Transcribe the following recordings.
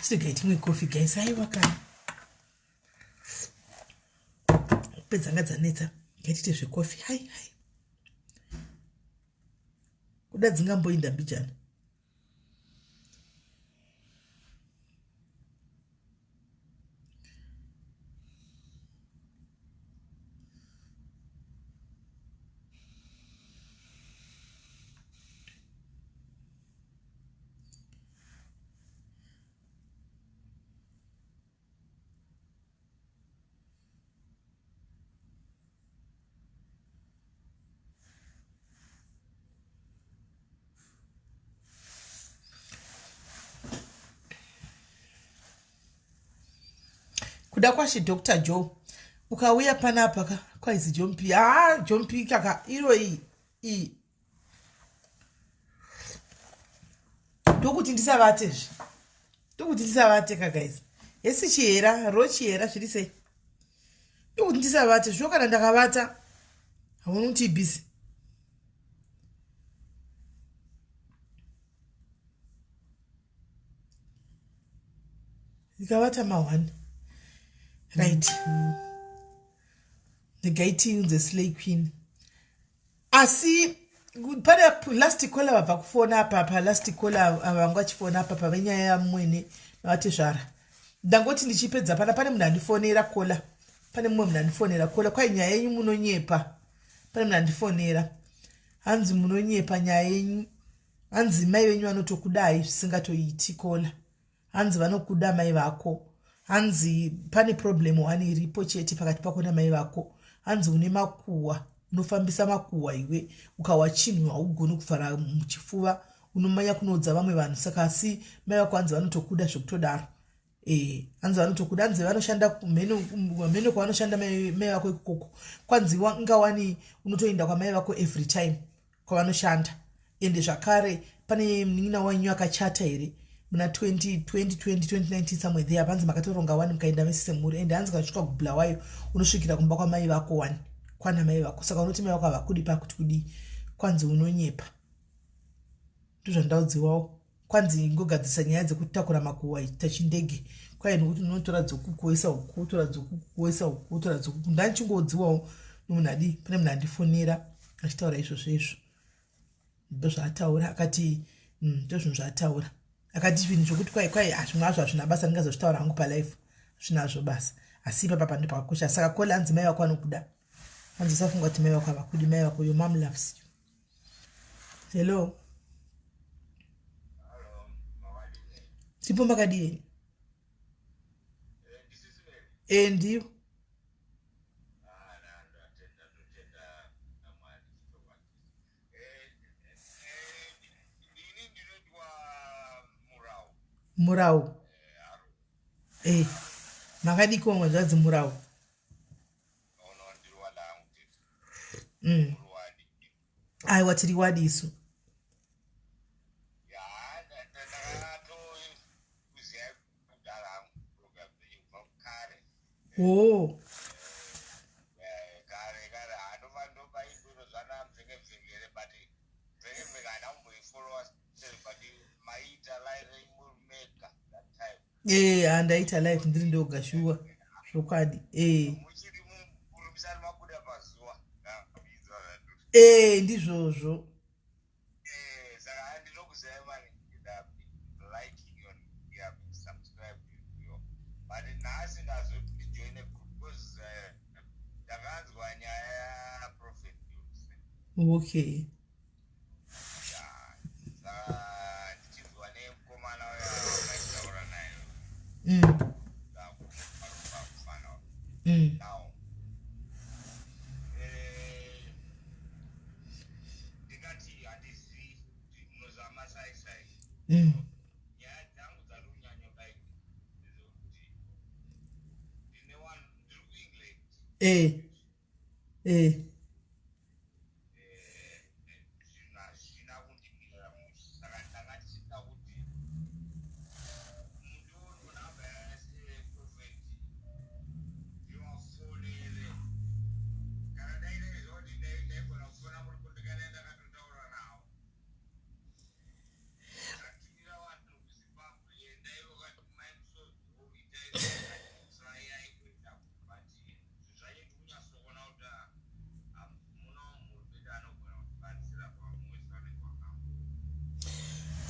Achitiregai timwe coffee guys. Aiwa kana pedzanga dzanetsa, ngatiite zvecoffee. Hai hai, kuda dzingamboinda mbijana. Kuda kwashe Dr Joe, ukauya panapa ka kwaizi Jompi. Haa, Jompi kaka iro iyi iyi ndokuti ndisavate zve, ndokuti ndisavate ka guys. Hesi Chihera, ro Chihera, zviri sei? Ndokuti ndisavate zvo, kana ndakavata hauni kuti ibhizi. Ndikavata ma1 right. Regai tiunze Slay Queen. Asi pane last caller vabva kufona apa, pa last caller vanga vachifona apa pavenyaya yamwene navatezvara. Ndangoti ndichipedza pana pane munhu andifonera kola, pane mumwe munhu andifonera kola, kwai nyaya yenyu munonyepa. Pane munhu andifonera, hanzi munonyepa nyaya yenyu, hanzi mai venyu vanotokudai zvisingatoiti kola, hanzi vanokuda mai vako, hanzi pane problem one iripo chete pakati pako namai vako, hanzi une makuhwa, unofambisa makuhwa iwe, ukawa chinhu haugoni kuvhara muchifuva, unomanya kunoudza vamwe vanhu. Saka asi mai vako hanzi vanotokuda zvekutodaro. E, hanzi vanotokuda, hanzi vanoshanda mheno kwavanoshanda mai vako ikokoko, kwanzi ingawani unotoenda kwamai vako every time kwavanoshanda. Ende zvakare pane munin'ina wenyu akachata here muna 2020 2019 somewhere there, panzi makatoronga wani mukaenda vese semhuri. Ende hanzi kasvika kuBulawayo unosvikira kumba kwamai vako wani, kwana mai vako, saka unoti mai vako havakudi pakuti kudii? Kwanzi unonyepa, ndozvandaudziwawo. Kwanzi ingogadzisa nyaya dzekutakura makuhwa tachindege kwai, nokuti unotora dzokukuwesa uku, utora dzokukuwesa uku, utora dzokuku. Ndanchingodziwawo nomunhu adi, pane munhu andifonera achitaura izvozvo izvo, ndozvaataura akati ndozvinhu zvaataura akati zvinhu zvokuti kwai kwai zvimwe hazvo hazvina basa, ndingazozvitaura hangu palife, zvinazvo basa, asi ipapa pando pakakosha. Saka kola, hanzi mai vako vanokuda, hanzi usafunga kuti mai vako havakudi, mai vako, your mom loves you. Hello, tipo makadii? E, ndiyo. Murau e, makadiko hanzvadzi Murau? Aiwa, tiri wadi isu. Oh. Eh, handaita live ndiri ndoga shuwa, zvokwadi. Eh. Eh, ndizvozvo. Saka ndinokuzivai mani, liking on, yeah, subscribe yo, but nhasi ndazoti ndijoine group because ndakanzwa nyaya yaProphet. Saka ndichinzwa nemukomana uya wamaitaura naye, mufana. Now ndingati handizivi kuti munozama sai sai. Nyaya dzangu dzari kunyanyodai ndezekuti ndine one, ndiri kuEngland. Eh eh. Zvinhu hazvina kundimirira mushe, saka ndanga ndichida kuti mundione namba yaProphet ndivafonere. Kana dai ndaiziva kuti ndaigona kufona muri kundikana, ndakatotaura navo, ndatumira vanhu kuZimbabwe, endai vakati mai.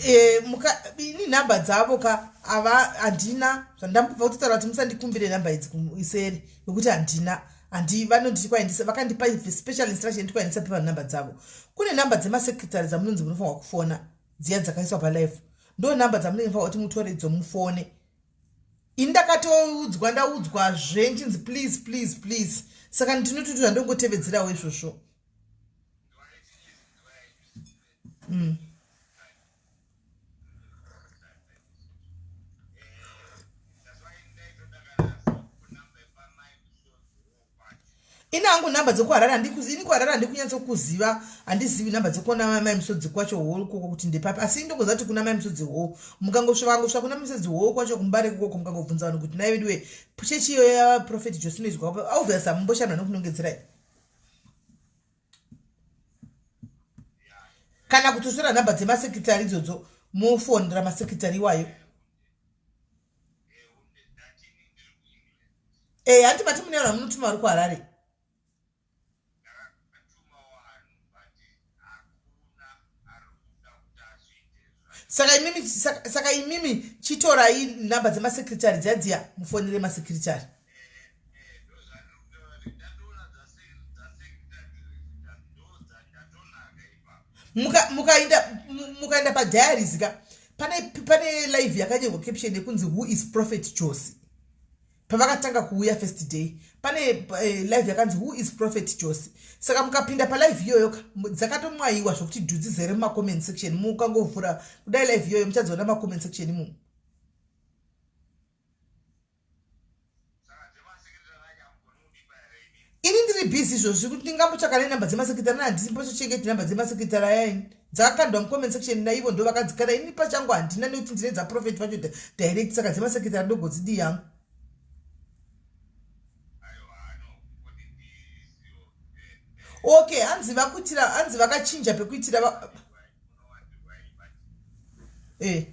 E, muka ini nhamba dzavo ka ava handina zvandambobva kutotaura kuti musandikumbire nhamba idzi kuiseri nokuti handina handi vanonditi kwaindisa vakandipa special instruction ndi kwaindisa pepa nhamba dzavo. Kune nhamba dzemasecretary dzamunonzi munofanirwa kufona dziya dzakaiswa palife, ndo nhamba dzamunenge mufanirwa kuti mutore idzo mufone. Ini ndakatoudzwa ndaudzwazve nchinzi please please please, saka ndinototi zvandongotevedzerawo izvozvo. Ini hangu nhamba dzekuharare ini kuharare handikunyatsokuziva, handizivi nhamba dzekuona mai Musodzi kwacho hoo ikoko kuti ndepapi, asi indongoziva kuti kuna mai Musodzi hoo. Mukangosvika vangosvika kuna Musodzi hoo kwacho kuMbare ikoko, mukangobvunza vanhu kuti nai veduwe chechi iyoyo yaProphet Josinoizwa, obvious hamumboshandwa nekunongedzerai kana kutotora nhamba dzemasekretary idzodzo mofonera masekretary iwayo. E, hanti mati mune vanhu vamunotuma vari kuHarare? Saka imimi, saka imimi chitorai nhamba dzemasekretary dziya dziya mufonere masekretary. Mukaenda mukaenda padiaries ka, pane live yakanyorwa caption yekunzi "Who is Prophet Josi?" Pavakatanga kuuya first day, pane live yakanzi "Who is Prophet Josi?" Saka mukapinda palive iyoyo ka, dzakatomwayiwa zvokuti dhudzi zere mumacomment section. Mukangovhura kudai live iyoyo, muchadziona macomment section imomo. Ini ndiri busy izvozvi kuti ndingambotsvaka nenhamba dzemasekretary na handimbochengeti nhamba dzemasekretary ayaini dzakakandwa mucomment section naivo ndo vakadzikanda. Ini pachangu handina, nekuti ndine dzaprophet vacho direct, saka dzemasekretary ndogodzidii yangu? Okay, hanzi vakuitira, hanzi vakachinja pekuitira eh.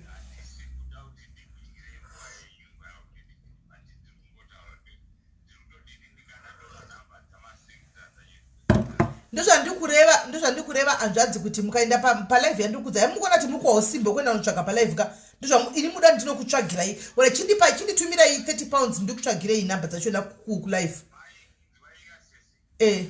Ndozvandikureva, ndozvandikureva hanzvadzi, kuti mukaenda palive yandiri kuudza, mukuona kuti muri kuwawo simba kuenda kunotsvaga palive ka. Ndozva ini muda ndinokutsvagirai ora, chindipa, chinditumirai £30, ndikutsvagirei nhamba dzachona kulive. Eh,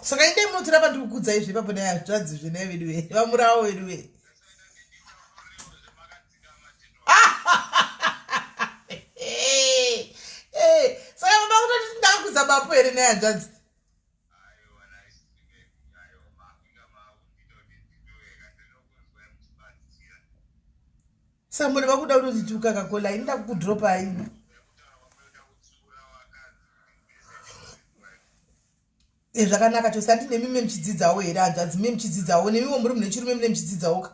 saka indai munotora pandiri kukudzai zvepapo naye hanzvadzi zvenai vedu ve vamurawo vedu ve. Saka baba kutoti ndakakudza bapo here naye hanzvadzi? Saka mune vakuda kutoti tukakola, ini ndakukudropai. Zvakanaka chose. Handi nemi me muchidzidzawo here hanzvadzi? Me muchidzidzawo nemiwo, muri mune chirume, mune muchidzidzawo ka.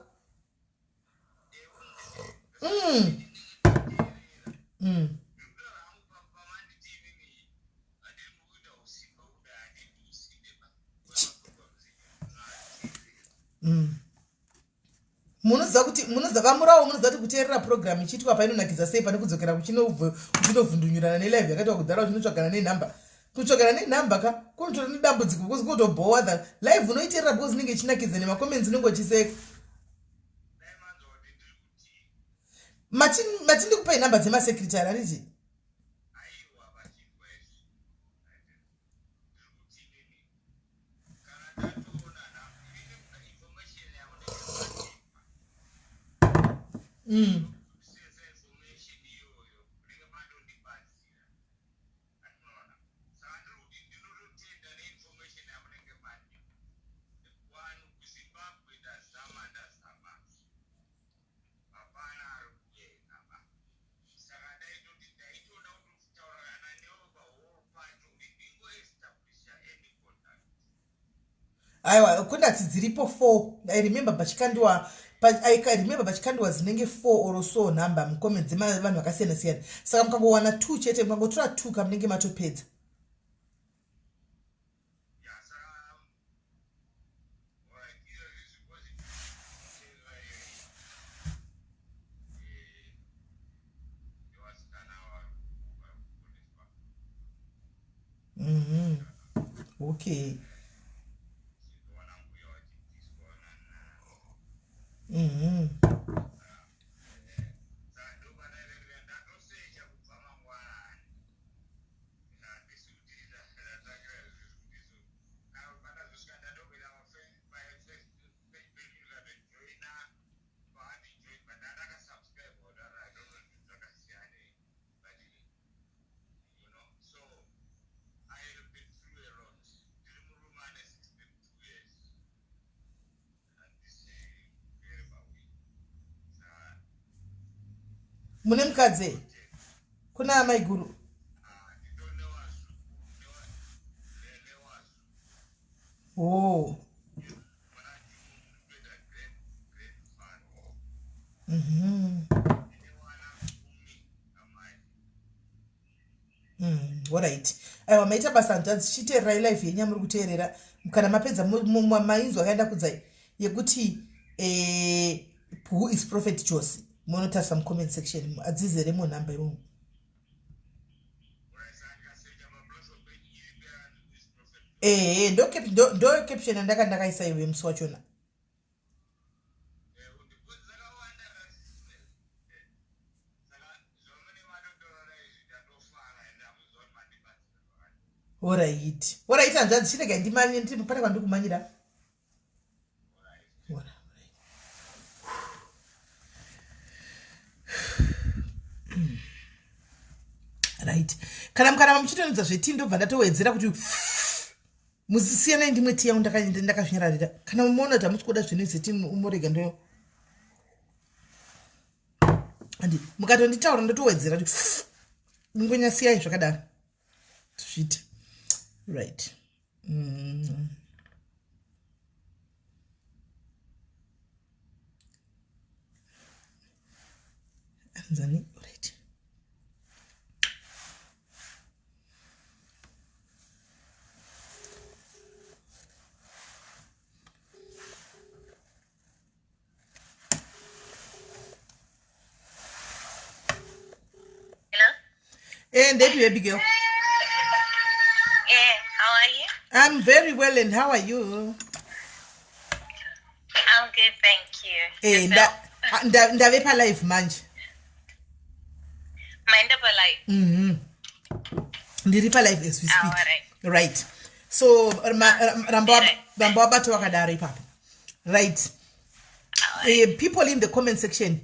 Munoziva kuti, munoziva vamurawo, munoziva kuti kuteerera program ichiitwa painonakidza sei pane kudzokera kuchinovhundunyurana nelive yakaitwa kudhara, uchinotsvagana nenhamba. Kutsvagana nenhamba ka kunotora nedambudziko because kunotobhowa than live unoiteerera because inenge ichinakidza nemacomments, unenge uchiseka. Mati ndikupai nhamba dzemasekretary, handiti? Aiwa, kundati dziripo four. I remember pachikandiwa, I remember pachikandiwa dzinenge four or so nhamba mucomment dzevanhu vakasiyana siyana. Saka mukangowana two chete, mukangotora two kamunenge matopedza. Okay. Mm-hmm. Mune mukadzi kuna amai guru? Oh. Alright, aiwa, maita basa hanzvadzi. Chiteererai live yenyu yamuri kuteerera. Kana mapedza, mainzwa akaenda kudzai yekuti who is Prophet Josi, munotarisa mucomment section, adzizere munhamba imomo. Ehe, ndo caption yandaka ndakaisa iwe musi wachona. Alright, hanzvadzi, chirega ndimanye, ndiri pane kwandiri kumanyira. Alright. Right, kana mukaramba muchitonedza zvetii, ndobva ndatowedzera kuti musisiyanai ndimwe tii yangu ndakazvinyararira. Kana mumaona kuti hamusi kuda zvinhu zvetii, murega ndo andi mukatonditaura ndotowedzera kuti mungonyasiyai zvakadaro zviite. Right. Anzani? Right. Hello? And baby, Abigail. Yeah, how are you? I'm very well, and how are you? I'm good, thank you. Eh, Yourself? Ndave palive manje. Maenda palive. Ndiri palive as we Ah, speak. alright. Right. So ramba ramba wabata wakadaro ipapo. Right. People in the comment section,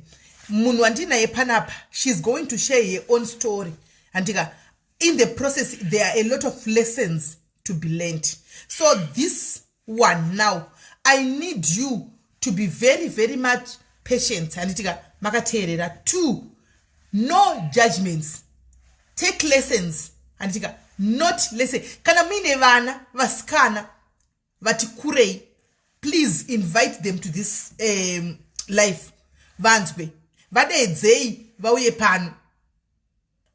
munhu wandinaye panapa, she's going to share her own story. Andika, in the process there are a lot of lessons to be learned. So this one now, I need you to be very, very much patient. Anditika makateerera. Two, no judgments. Take lessons. Anditika not lesson. Kana muine vana vasikana vati kurei, please invite them to this life. Vanzwe, vadeedzei vauye pano,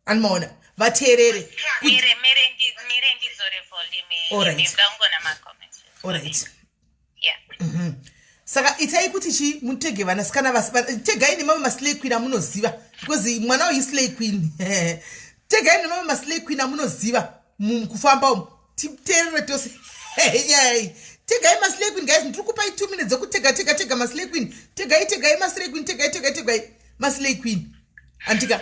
animaona, vateerere. Mire ndizore volume. Alright. Ndangona ma-comments. Alright. Yeah. Saka itai kuti chi mutege vanasikana, tegai nemamwe maslay queen amunoziva, because mwana uyu islay queen. Tegai nemamwe maslay queen amunoziva mukufamba umu, titeerere tose nyaya iyi. Tegai maslay queen, guys. Ndiri kupai 2 minutes dzekutega, tega, tega maslay queen. Tegai, tegai maslay queen, tegai, tegai, tegai maslay queen. Andika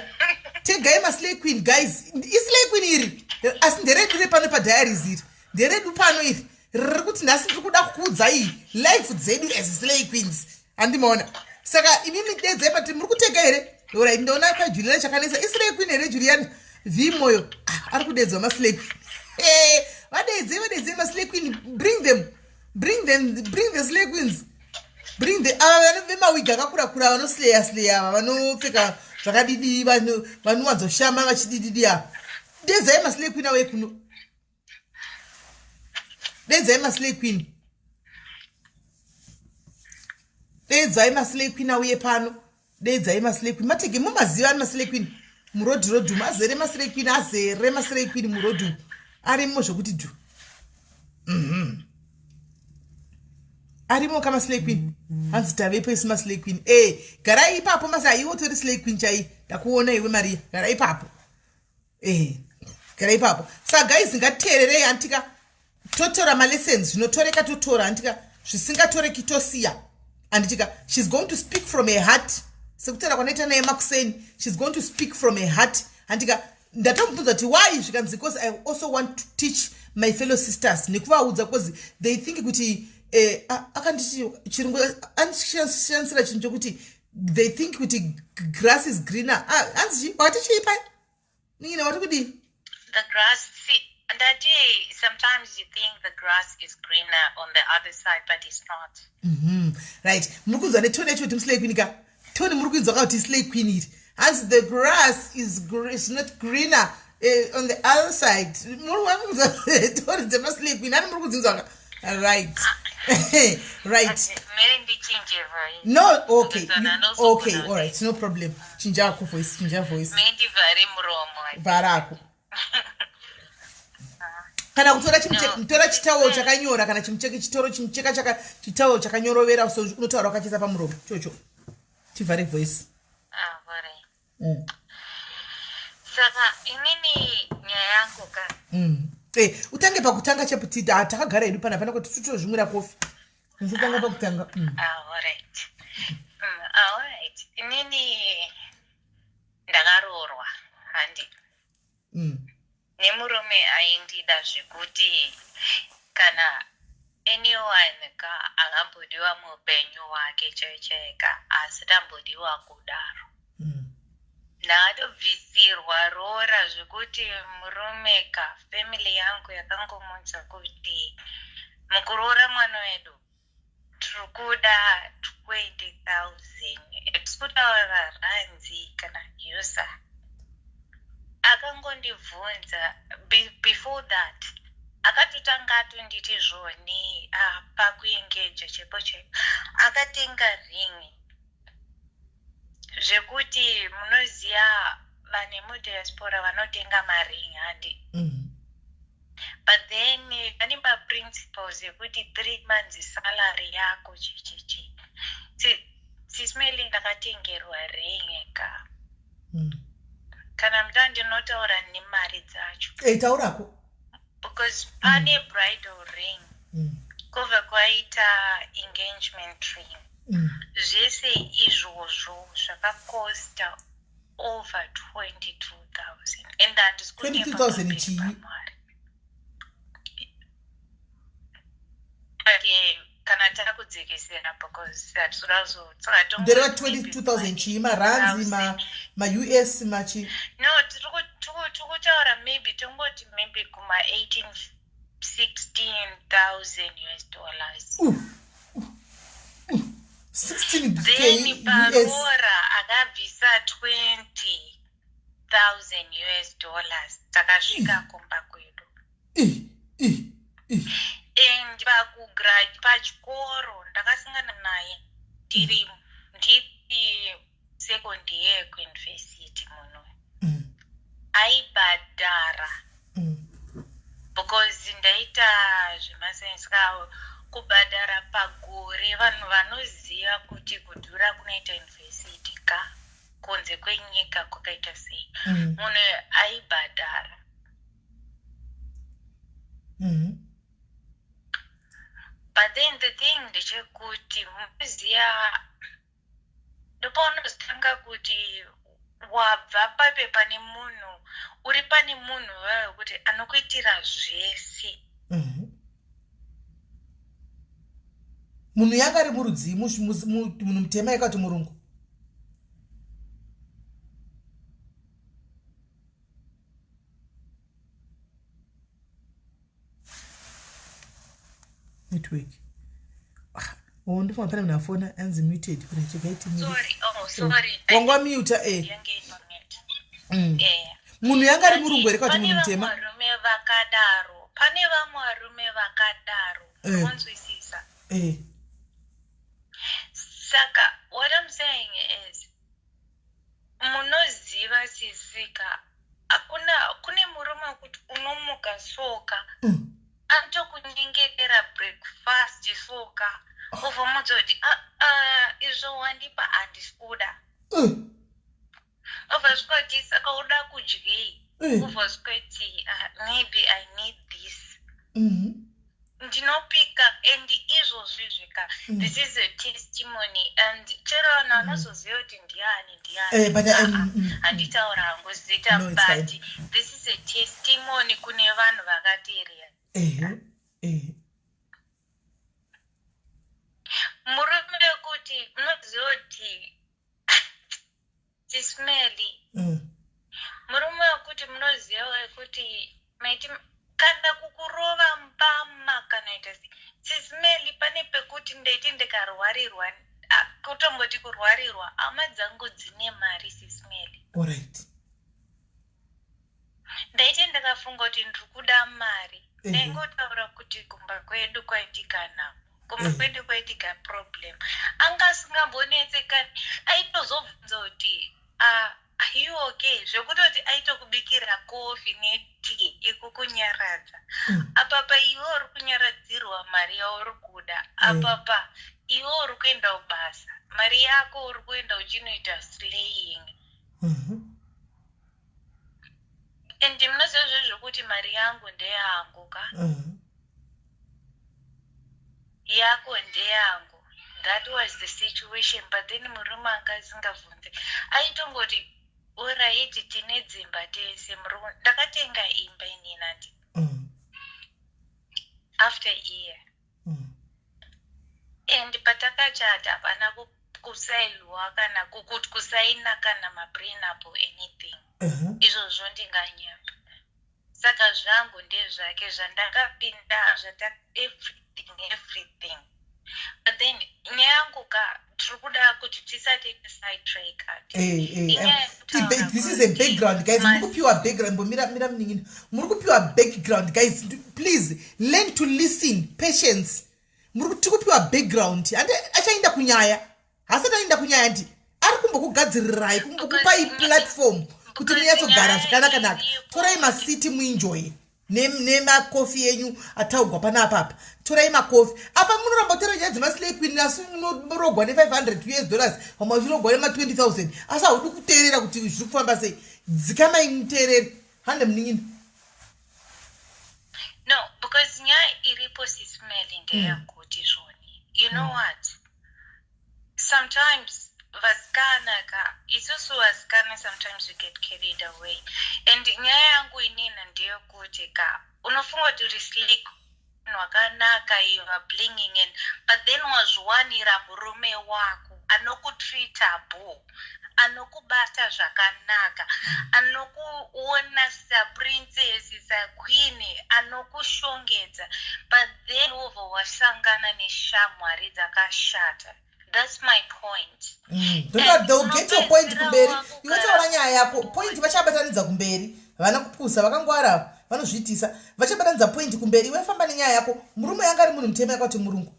tegai maslay queen, guys. Islay queen iri, asi nderedu repano padiaries iri, nderedu pano iri, riri kuti nhasi ndiri kuda kukuudzai life dzedu as slay queens, handimaona? Saka imimi dedzai pati muri kutega here. Alright, ndaona kwaJuliana chakanetsa. Islay queen here Juliana V Moyo? Ah, ari kudedzwa maslay queen. Eh, vadedzei, vadedzei maslay queen. Bring them, bring them, bring the slay queens, bring the ava vane vemawigi akakura kura, vanosleya sleya ava, vanopfeka zvakadidi, vanowanzoshama vachidididi ava. Dedzai maslay queen auye kuno. Dedzai maslay queen, dedzai maslay queen auye pano. Dedzai maslay queen, matege mumaziva ani maslay queen murodhi rodhumu azere maslay queen, azere maslay queen murodhumu, arimo zvokuti dhu. Arimo kamaslay queen. Hanzi tavepo isi maslay queen. E, garai ipapo masi. Aiwo tori slay queen chai, ndakuona iwe Maria, gara ipapo. E, gara ipapo. Saka guys, ngatiteererei, antika totora malessons zvinotoreka, totora, antika zvisingatoreki tosiya. Anditika she's going to speak from her heart, sekutaura kwanoita naye makuseni. She's going to speak from her heart. Handika ndatomubvunza kuti why, zvikanzi because I also want to teach my fellow sisters nekuvaudza, because they think kuti akanditi chirungu andishandisira chinhu chokuti they think kuti grass is greener. Ah, hanzi chii wakati chii pai ningine wati kudii? The grass, see, ndati sometimes you think the grass is greener on the other side, but it's not. Right, muri kunzwa netone yacho kuti muslay queen ka tone muri kuinzwa ka kuti slay queen iri hanzi the grass is not greener on the other side. Muri kunzwa tone dzemaslay queen ani muri kudzinzwa ka? Right. Okay, mere ndichinje voice. No, okay. Because anozo Okay. kuna- All right, no problem. Chinja ako voice, chinja voice. Mere ndivhare muromo. Vharako kana kutora No. tora chitawel chakanyora kana chimucheke chitoro chimucheka chaka chitawel chakanyorovera, so unotaura wakachiisa pamuromo chocho tivhare voice. Ah, alright. Saka inini nyaya yangu ka Utange pakutanga cheputiti. Ah, takagara hedu pana pana kuti totozvimwira kofi. Usatanga pakutanga. Ah, alright. Alright. Inini ndakaroorwa handi nemurume aindida zvekuti kana anyone ka akambodiwa muupenyu hwake chaichaika asi tambodiwa kudaro. Ndakatobvisirwa roora zvekuti murume ka family yangu yakangomuudza kuti mukuroora mwana wedu tiri kuda 20,000, tiri kutaura ranzi kana usa. Akangondibvunza before that akatotanga atonditi zvoni pakuengeja chepo chaipo akatenga ring zvekuti munoziva vane mudiaspora vanotenga maring handi. But then vane maprinciples ekuti 3 months salary yako chichichi. Sis Melly, ndakatengerwa ring ka. Kana muda ndinotaura nemari dzacho. Taurako. Because pane bridal ring, kwobva kwaita engagement ring. Zvese izvozvo zvakakosta over 22,000 and handisi kunyepa. 22,000 pamberi chii? paMwari. But, kana takudzikisira because hatinoda Ndereva 22,000 chii? Maranzi, maUS, machi? No, tiri kutaura maybe tongoti maybe kuma 18 16,000 US dollars. 16K Then US. paroora akabvisa 20,000 US dollars takasvika kumba kwedu. Ih, ih, ih. And pachikoro ndakasangana naye ndiri second year kuuniversity muno. Aibhadhara because ndaita zvemasainsi ka kubhadhara pagore. Vanhu vanoziva kuti kudhura kunoita university ka kunze kwenyika kwakaita sei. Munhu aibhadhara. But then the thing ndechekuti munoziva ndopaunozotanga kuti wabva pape pane munhu uri pane munhu wekuti anokuitira zvese. Munhu yanga ari murudzii? Munhu mutema yakati murungu? Network. Ah, oh, ndifuna pane munhu afona anzi muted kuna chekaiti. Sorry, oh, sorry. Wanga muta. Yange iri pamute. Munhu yanga ari murungu here kati Pane munhu mutema? vamwe varume vakadaro, pane vamwe varume vakadaro. Unonzwisisa? Saka what I'm saying is munoziva sisika hakuna kune murume wekuti unomuka soka anotokunyengerera breakfast soka obva mudza kuti, "Ah, ah, izvo wandipa handisi kuda." Obva zvikoti saka uda kudyei? Obva zvikoti, "Ah, maybe I need this." Ndinopika and izvozvo. izvozvo izvika. This is a testimony and chero vanhu vanozoziva kuti ndiani ndiani. Eh, but, Ah, ah, handitaura hangu zita. No, it's but fine. This is a testimony kune vanhu vakateerera. Ehe ehe Murume wekuti munoziva kuti Sis Melly, murume wekuti munoziva wekuti maiti kana kukurova mbama kana ita sei, Sis Melly, pane pekuti ndaiti ndikarwarirwa, ah, kutomboti kurwarirwa, hama dzangu dzine mari, Sis Melly. Ndaiti ndikafunga kuti ndiri kuda mari, ndaingotaura kuti kumba kwedu kwaitika nhau, kumba kwedu kwaitika problem. Anga asingambonetsekani, aitozobvunza kuti, "Ah, are you okay?" Zvekutoti aitokubikira kofi netii ikukunyaradza. Apapa iwe uri kunyaradzirwa mari yauri kuda, apapa iwe uri kuenda kubasa, mari yako uri kuenda uchinoita slaying. And munoziva zvezvokuti mari yangu ndeyangu ka. Yako ndeyangu. That was the situation. But then murume anga asingabvunze, aitongoti, "Alright, tine dzimba tese." Murume, ndakatenga imba inini andi after year. And patakachata hapana kusainwa kana kusaina kana maprenup or anything. Izvozvo ndinganyapa. Saka zvangu ndezvake, zvandakapinda zvata, everything, everything. But then nyaya yangu ka, tiri kuda kuti tisati sidetrack. Eh, eh, Inyaya yekutaura This is a kuti background, guys. Muri kupiwa background. Mira, mira munin'ina, muri kupiwa background, guys. Please learn to listen, patience. Muri tiri kupiwa background, handi achaenda kunyaya, hasati aenda kunyaya, ndi ari kumbokugadzirirai, kumbokupai platform kuti Because munyatsogara nyaya zvakanaka-naka. iripo. Torai masiti muenjoye nemakofi yenyu ataugwa panapa apa. Torai makofi apa. Munoramba kutora nyaya dzemaslay queen, asi munorogwa ne500 US dollars, vamwe vachirogwa nema20 000, asi haudi kuteerera kuti zviri kufamba sei. Dzikamai muteereri, hande munin'ina. No, because nyaya iripo, Sis Melly, ndeyekuti zvoni, you know what, sometimes vasikana ka, isusu vasikana, sometimes we get carried away. And nyaya yangu inina ndeyekuti ka, unofunga kuti uri slick, wakanaka, you are blinging and but then wazviwanira murume wako anokutreata bo, anokubata zvakanaka, anokuona saprincess, saqueen, anokushongedza, but then wobva wasangana neshamwari dzakashata. That's my point. Don't, they'll get your point Unopedzisira kumberi. wakugara Iwe taura nyaya yako, point vachabatanidza kumberi. Havana kupusa, vakangwara, vanozviitisa, vachabatanidza point kumberi. Iwe famba nenyaya yako. Murume yanga ari munhu mutema, yakati murungu?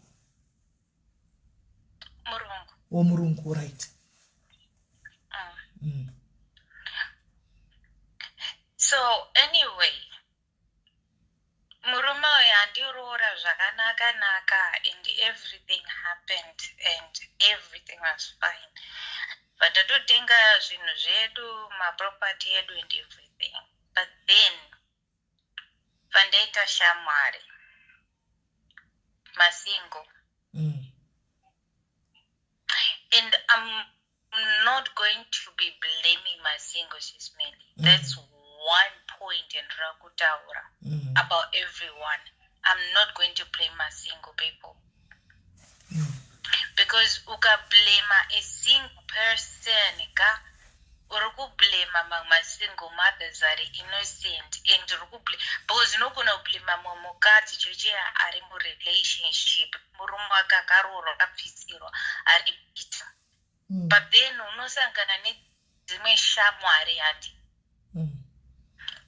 Murungu. Womurungu, right. So anyway, murume uyu andiroora zvakanaka naka and everything happened and everything was fine, but ndatotenga zvinhu zvedu, maproperty edu and everything. But then pandaita shamwari, masingle, and I'm not going to be blaming masingle, Sis Melly. That's one point ndinoda kutaura about everyone. I'm not going to blame my single people, because ukablame a single person ka, uri kublame mamwe masingle mothers ari innocent, and uri kublame because unogona kublame mumwe mukadzi chocheya ari murelationship, murume wake akaroorwa, akabvisirwa, ari bitter. But then unosangana nedzimwe shamwari, handi,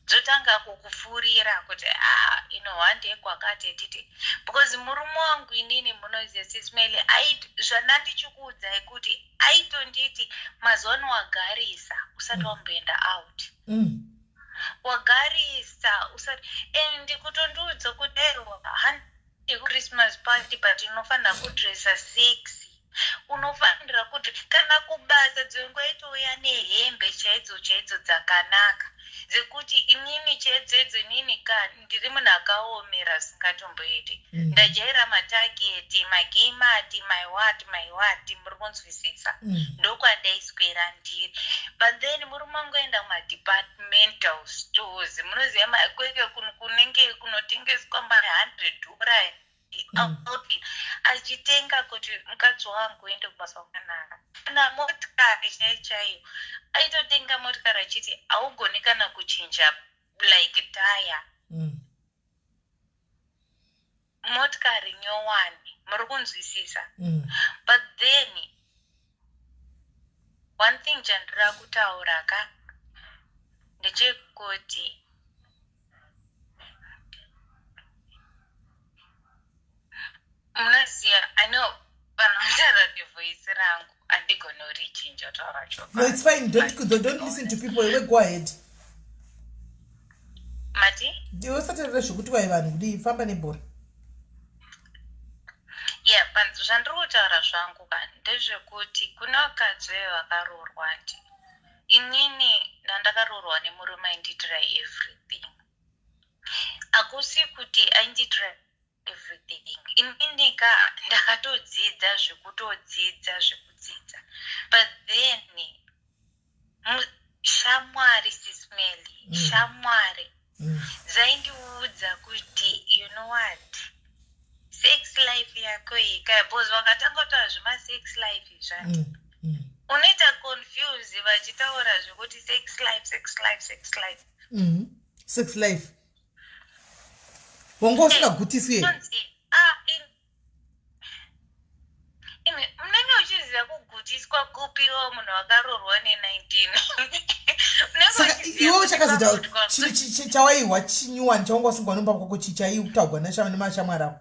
dzotanga kukufurira kuti, ah, ino hande kwakati titi, because murume wangu inini, munoziva, Sis Melly, zvanda ndichikuudzai kuti aitonditi, "Mazuva ano wagarisa usati wamboenda out." Wagarisa usati, and kutondiudza kuti, "Aiwa, hande Christmas party, but unofanira kudresa sexy, unofanira kuti kana kubasa." Dzimwe nguva itouya nehembe chaidzo chaidzo dzakanaka. Dzekuti inini chedzedzo, inini ka ndiri munhu akaomera singatomboiti. Ndajaira maTarget, maKmart, my what, my what, muri kunzwisisa? Ndokwandaiswera ndiri. But then murume wangu aenda kumadepartmental stores, munoziva kweke kunenge kunotengeswa ma$100 outfit, achitenga kuti mukadzi wangu uende kubasa kwakanaka. Kana motikari chaiyo chaiyo, aitotenga motikari achiti haugoni kana kuchinja like taya. Motikari nyowani, muri kunzwisisa? But then one thing chandira kutaura ka ndechekuti munoziva, I know vanhu vataura nevoice rangu, handigoni kurichinja kutaura. No, it's fine. Don't listen to people. Iwe go ahead. Mati? Ndiwe, usatarira zvekuti vai vanhu kudii, famba nebhora. Yeah, but zvandiri kutaura zvangu ka ndezvekuti kune vakadzi veve vakaroorwa nti inini ndandakaroorwa nemurume aindiitira everything. Hakusi kuti aindiitira everything, inini ka ndakatodzidza zvekutodzidza zvekudzidza. But then shamwari, Sis Melly, shamwari dzaindiudza kuti, you know what, sex life yako iyi ka, because vakatanga kutaura zvemasex life izvani, unoita confuse vachitaura zvekuti sex life, sex life, sex life. Sex life wanga usingagutiswi here? Kunzi, ah, imi munenge uchiziva kugutiswa kupiwa munhu akaroorwa ne19. Saka iwewe chakazoita chawaihwa chinyuwani chawanga usingwani mumba kwako, chaitaugwa nemashamwari ako?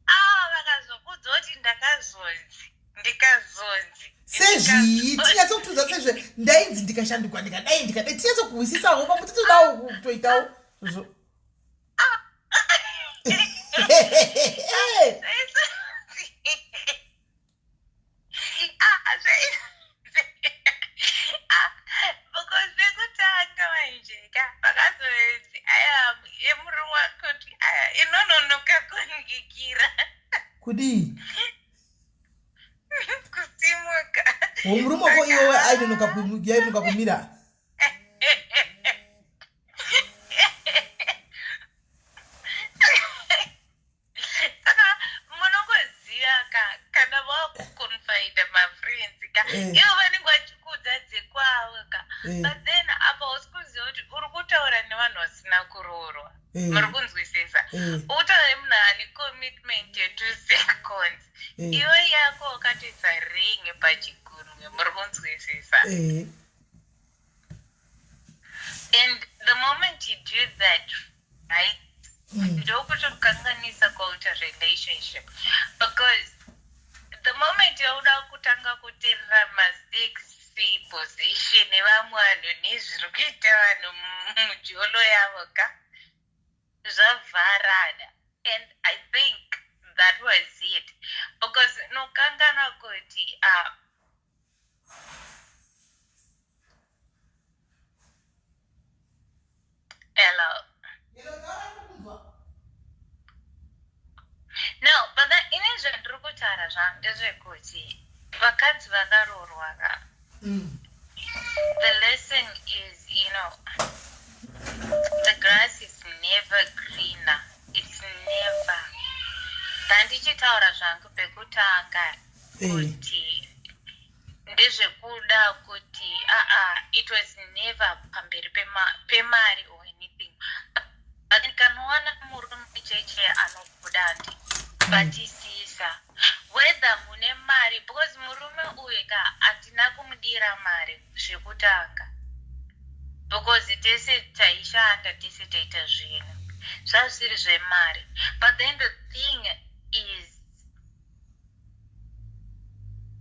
Ah, vakazokudza kuti ndakazonzi, ndikazonzi. Sezvii? Tinyatsokuudza sezve ndainzi ndikashanduka, ndikadai, ndikadai, tinyatsokuhwisisawo pamwe titodawo kutoitawo zvo. Ah, ah, because pekutanga manje ka vakazonzi aya yemurume wako kuti aya inononoka kunikikira. Kudii? Kusimuka. Murume wako iwewe ainonoka yainonoka kumira? Saka munongoziva ka, kana vakuconfida mafriends ka, ivo vanenge vachikudza dzekwavo ka. But then apa usi kuziva kuti uri kutaura nevanhu vasina kuroorwa. Muri kunzwisisa? Utaura nemunhu ane commitment ye2 seconds. Iwe yako wakatoisa ring pachigunwe, muri kunzwisisa? And the moment you do that, right, ndokutokanganisa kwaita relationship, because the moment yauda kutanga kuteerera masexy position evamwe vanhu nezviri kuita vanhu mujolo yavo ka, zvavharana. And I think that was it, because nokanganwa kuti hello? No, but that ine zvandiri kutaura zvangu ndezvekuti vakadzi vakaroorwa ka, the lesson is, the grass is never greener. It's never. Ndandichitaura zvangu pekutanga kuti ndezvekuda kuti aa, it was never pamberi pemari or anything, but kanowana murume cheche anokuda, ndi batisisa whether mune mari, because murume uyu ka handina kumudira mari zvekutanga, because tese taishanda, tese taita zvinhu, zvazvisiri zvemari. But then the thing is,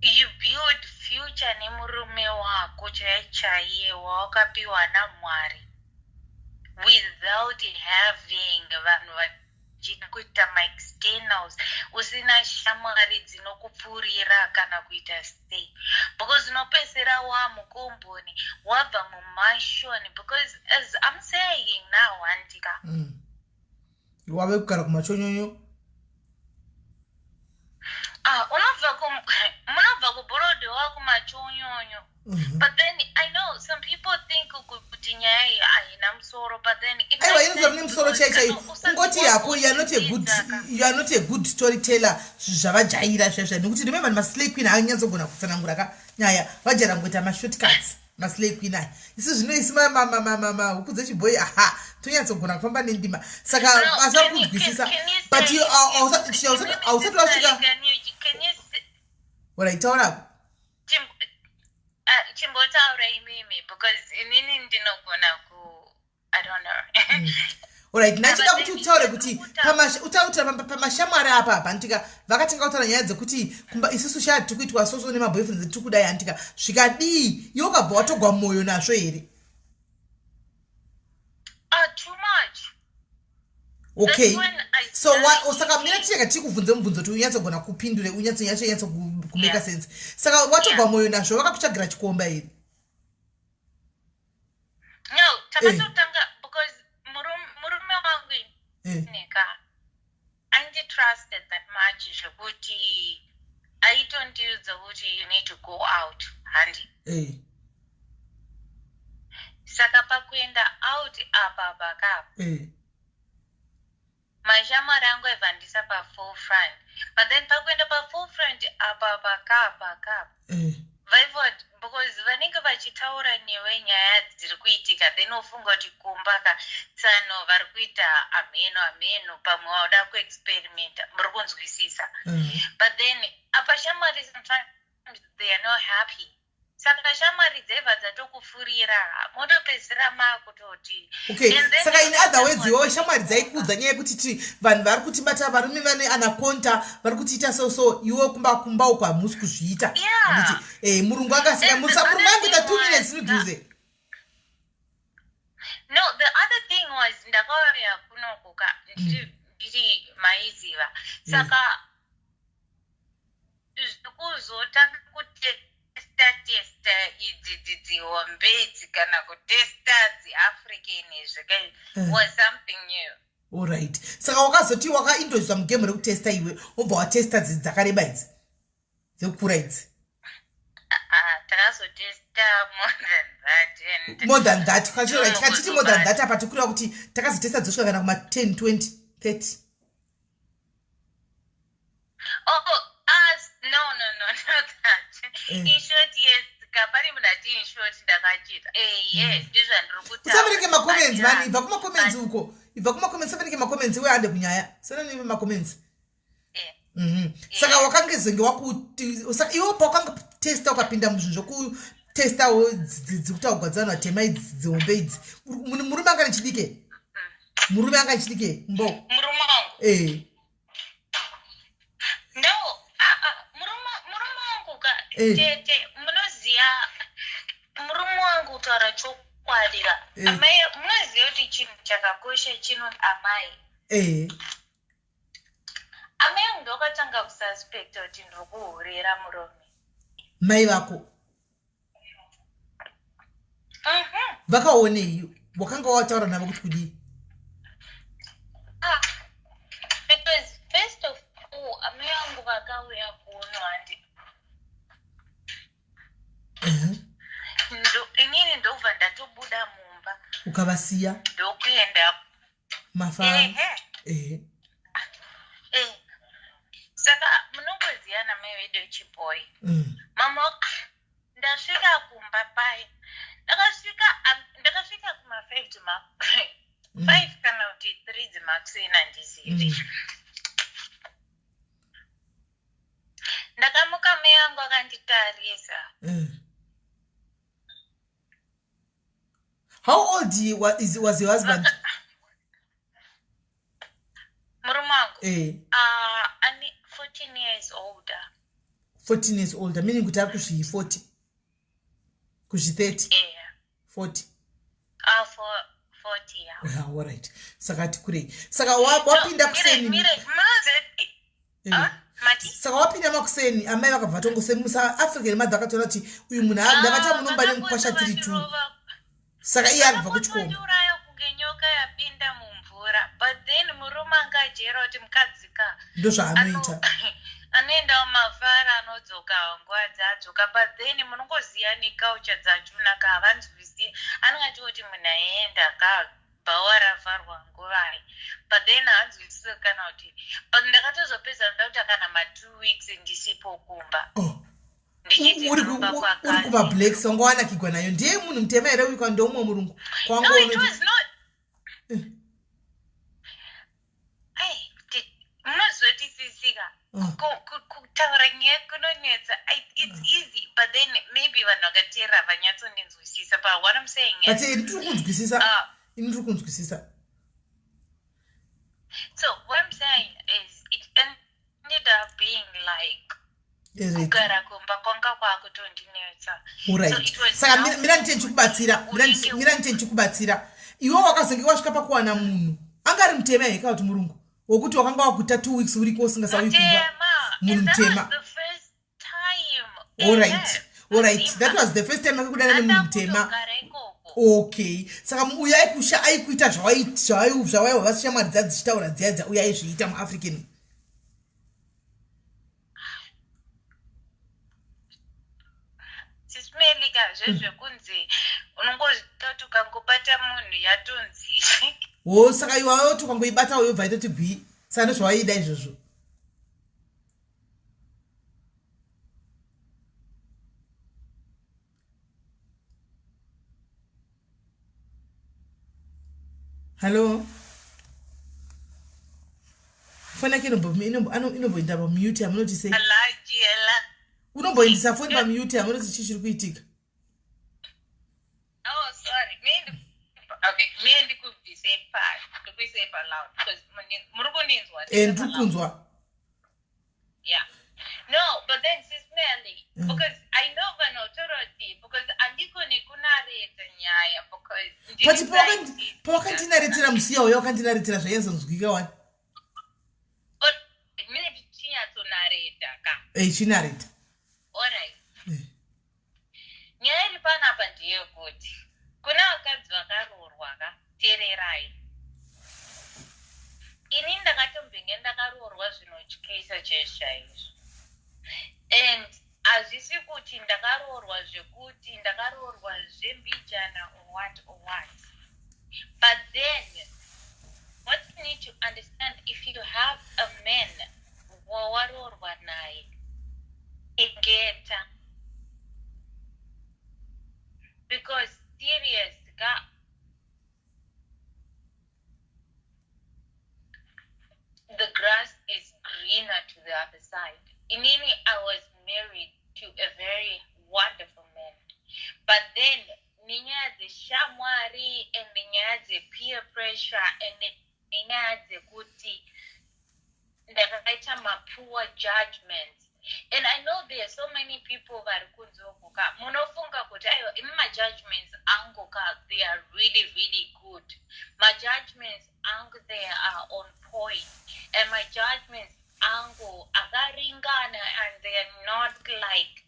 you build future nemurume wako chaiye chaiye wawakapiwa naMwari, without having vanhu vachida kuita maexternals, usina shamwari dzinokupfuurira kana kuita sei, because unopedzisira wamukomboni. Wave kugara kumachonyonyo. Ah, unobva ku munobva kuBorrowdale wakumachonyonyo. But then I know some people think kuti nyaya iyi haina musoro, but then it Aiwa, makes inotori sense nemusoro because chai chaiyo. kana usati Kungoti hako, you are not a good, wakudzidza ka. you are not a good storyteller, zvavajaira zvaizva, nekuti remember maslay queen haanyatsogona kutsanangura ka nyaya, vajaira kungoita mashortcuts maslay queen aya. Isu zvino isu mahuku dzechibhoyi, aha, tonyatsogona kufamba nendima, saka No, asa kunzwisisa. can you But say- you hausati wasvika. Can you Alright, taurako. Chimbotaura imimi, because inini ndinogona ku, I don't know. Alright, ndachida But kuti then utaure kuti utaure pamashamwari apa apa, handika, vakatanga kutaura nyaya dzekuti kumba isusu shaa tiri kuitwa soso nemaboyfriends, tiri kudai, handika, zvikadii, iwe ukabva watogwa mwoyo nazvo here? Ah, too much. Okay. That's when I So started saka mira, thinking- tichega tikubvunze mubvunzo kuti unyatsogona kupindure, unyatsonyatso kumeka sense. Saka watogwa mwoyo nazvo, vakakutsvagira chikomba here? No, takatotanga because murume wangu nika anditrusted that much zvekuti aitondiudza kuti you need to go out, handi? Saka pakuenda out apa pakapa, mashamwari angu aibva paforefront, but then pakuenda paforefront apa pakapa kapa, vaivot because vanenge vachitaura newe nyaya dziri kuitika, then wofunga kuti kumba ka tsano vari kuita amheno amheno, pamwe wauda kuexperimenta, muri kunzwisisa? But then apa shamwari, sometimes they are not happy, saka shamwari dzaibva dzatokufurira, motopedzisira maakutoti Okay. And then Saka in other words, shamwari- iwewe shamwari dzaikuudza nyaya yekuti ti vanhu vari kutibata, varume vane anaconda vari kutiita so, so iwe kumba uko hamusi kuzviita. Handiti? Murungu akasika And the murungu other angoita thing 2 minutes was mudhuze. No, the other thing was ndakauya kunoku ka ndiri maiziva, saka zvekuzotanga kutesta testa idzi dzihombe idzi kana kutesta dziAfrican izvi was something new. Alright, saka wakazoti wakaintroducwa mugame rekutesta, iwe wobva watesta dzidzi dzakareba idzi, dzekukura idzi. Ah, takazotesta more than that and More than that. Katiti more than that apa, tikureva kuti takazotesta dzosvika kana kuma 10, 20, 30? Oh, no, not that. In short, yes, kapari munhu ati in short ndakachita. Yes, ndizvandiri kutaura. Usaverenge macomments. But Mani, ibva kumacomments uko, ibva kumacomments, usaverenge macomments, iwe ande kunyaya, sananive macomments. Saka wakangezenge wakuti saka iwe pawakangatesta, ukapinda muzvinhu zvokutestawo dzikutaugwa dzevanhu vatema idzi, dzihombe idzi, murume anga nechidike, murume anga nechidike mbo? Murume wangu? No, ah, ah, murume wangu ka, tete, munoziya murume wangu, kutaura chokwadi ka, amai, munoziva kuti chinhu chakakosha chino amai. Amai angu ndokatanga kususpecta kuti ndiri kuhurira murume. Mai vako? Mhm. Vakaonei? Wakanga wataura navo kuti kudii? Ah, because first of all amai vangu vakauya kuno, handi? Inini ndobva ndatobuda mumba. Ukavasiya? Ndokuenda. Mafaro. Ehe. Saka munongoziva namai vedu vechibhoyi. Mama ndasvika kumba pai, ndakasvika kuma5 5 kana kuti 3 dzemakuseni, handizivi. Ndakamuka, mai vangu akanditarisa. How old was your husband? Murume wangu? Ane 14 years older. 14 years older, meaning kuti ari kuzvi 40, kuzvi 30? Yeah. 40. For 40, yeah. Yeah, alright, saka ati kurei, saka wapinda kuseni. Mire, munoziva- Ah, mati? Saka wapinda makuseni, amai vakabva vatongosemusa African mother, vakatoona kuti uyu munhu ndavata munomba nemukwasha tiri two. Saka iye ari kubva kuchikomba. Vakapotondiuraya kunge nyoka yapinda mumvura, but then murume kuti mukadzi ka Ndozvaanoita. Anoendawo mafara, anodzoka nguva dzadzoka, but then munongoziva neculture dzachona ka, havanzwisi. Anongati kuti munhu aenda ka, bhawa ravharwa nguvai, but then haanzwisisi kana kuti, but ndakatozopedza ndakuita kana ma2 weeks ndisipo kumba. Oh. Ndichiti Uri kumba uri kwakati. kumablacks, wanga wanakigwa nayo. Ndiye munhu mutema here uyu, kandoumwe murungu? No, it was not. Ai, munozotisisika. Kutaura nyaya kunonetsa. It's easy, but then maybe vanhu vakateerera havanyatsondinzwisisa, but what I'm saying But is ndiri kunzwisisa. Ini ndiri kunzwisisa. So what I'm saying is it ended up being like Right. kugara kumba kwanga kwakutondinetsa. So Alright. it was Saka now mira ndite ndichikubatsira. Mira ndite ndichikubatsira. Iwe wakazonge wasvika pakuwana munhu anga ari mutema here kana kuti murungu, wokuti wakanga wakuita 2 weeks uriko usingasauyi kumba? Mutema. Munhu And that mutema. was the first time. Alright, alright, that was the first time akakudana nemunhu mutema. Kutogara ikoko. Okay, saka uyu aikusha, aikuita zvawaiwa vashamwari dza dzichitaura dziya dza uyu aizviita muAfrican? Sis Melly ka, zvezvekunzi unongozvita kuti ukangobata munhu yatonzi. Wo, saka iwawe kuti ukangoibata uyo bva itoti gwi, saka ndozvawaida izvozvo? Hallo, foni yake inomboenda pamute, hamunoti sei? Alaji ela. Unomboendesa foni pamute, hamunoti chii chiri kuitika? Oh, sorry, okay, me ndikubvise pa, ndikuise pa loud because muri kundinzwa? E, ndiri kunzwa. Yeah, no, but then Sis Melly, because I know vanotoroti, because andikoni kunareta nyaya because ndiri But scientist. pawakandinaretera musiya uyo wakandinaretera zvainyatsonzwika wani. But mine tichinyatsonareta ka. E, chinareta. Alright. Nyaya iri panapa ndeyekuti kuna vakadzi vakaroorwa ka, teererai. Ini ndakatombenge ndakaroorwa zvinotyisa chaizvo chaizvo, and hazvisi kuti ndakaroorwa zvekuti ndakaroorwa zvembijana or what or what, but then what you need to understand, if you have a man wawaroorwa naye, chengeta, because serious ka, the grass is greener to the other side. Inini, I was married to a very wonderful man, but then nenyaya dzeshamwari and nenyaya dzepeer pressure and nenyaya dzekuti ndakaita mapoor judgments, and I know there are so many people vari kunze uko ka, munofunga kuti aiwa, imi majudgments angu ka, they are really really good. Majudgments angu, they are on point, and my judgments angu akaringana, and they are not like,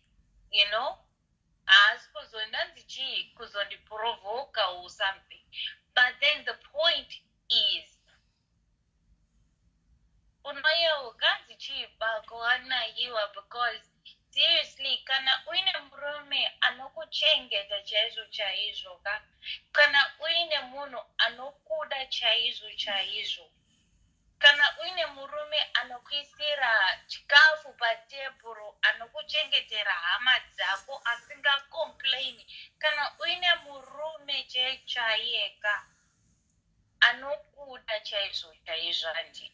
haasi kuzondanzi chii, kuzondiprovoka or something. But then the point is, unoyeuka nzi chii, bako anayiwa, because seriously, kana uine murume anokuchengeta chaizvo chaizvo ka, kana uine munhu anokuda chaizvo chaizvo, kana uine murume anokuisira chikafu patebhuru, anokuchengetera hama dzako, asingacomplaini, kana uine murume chaichaiyeka anokuda chaizvo chaizvo, handi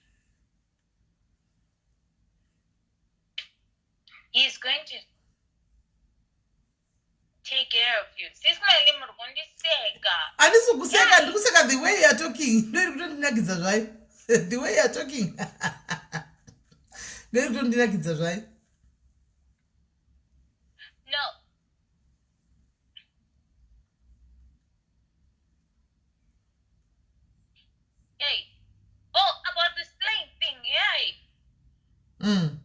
he is going to take care of you. Sis Melly, muri kundiseka. Handisi kuseka, ndiri kuseka the way you are talking. Ndoiri kutondinakidza zvayo, the way you are talking ndoiri kutondinakidza zvayo. No. Hey. Oh, about the slaying thing, yeah.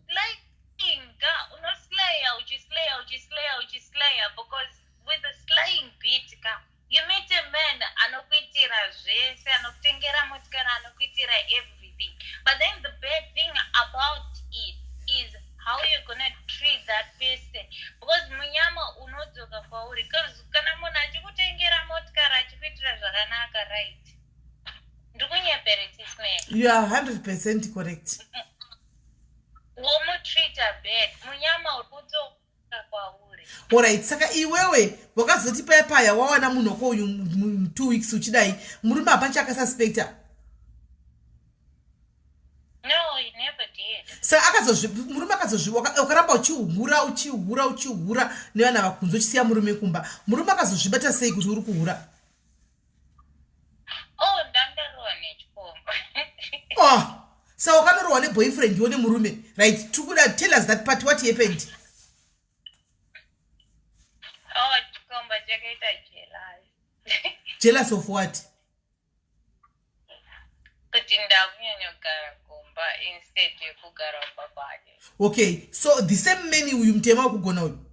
Slaying, ka, unoslaya, uchislaya, uchislaya, uchislaya, because with the slaying bit, ka, you meet a man anokuitira zvese, anokutengera motikari, anokuitira everything. But then the best You are 100% correct. Womutreata bad, munyama uri kudzoka kwauri. Alright, saka iwewe wakazoti paya paya wawana munhu wako uyu 2 weeks uchidai, murume hapana chaakasuspecta? No, he never did. Saka akazozvi, murume akazozvi, wakaramba uchihura, uchihura, uchihura nevana vakunze, uchisiya murume kumba. Murume akazozvibata sei kuti uri kuhura? Oh, ndandarohwa nechikomba. Oh, saka wakanorohwa neboyfriend iwo nemurume, right? Tikuda, tell us that part, what happened? Oh, chikomba chakaita jealous. Jealous of what? Kuti ndakunyanyogara kumba instead yekugara kumba kwake. Okay, so the same man uyu mutema wekugona uyu?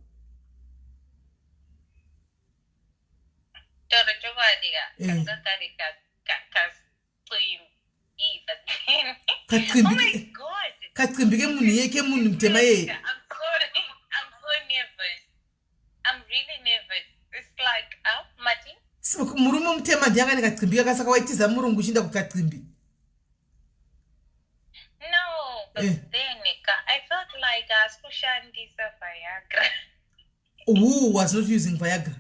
Taura chokwadi ka, kanga kari kacimbi, but then Kacimbi? Oh my God. Kacimbi kemunhu iye, kemunhu mutema yeye? I'm sorry, I'm so nervous. I'm really nervous. It's like, Mati? Murume mutema ndiye anga nekacimbi kaka, saka waitiza murungu uchienda kukacimbi? No, but then I felt like asi kushandisa Viagra. Who was not using Viagra?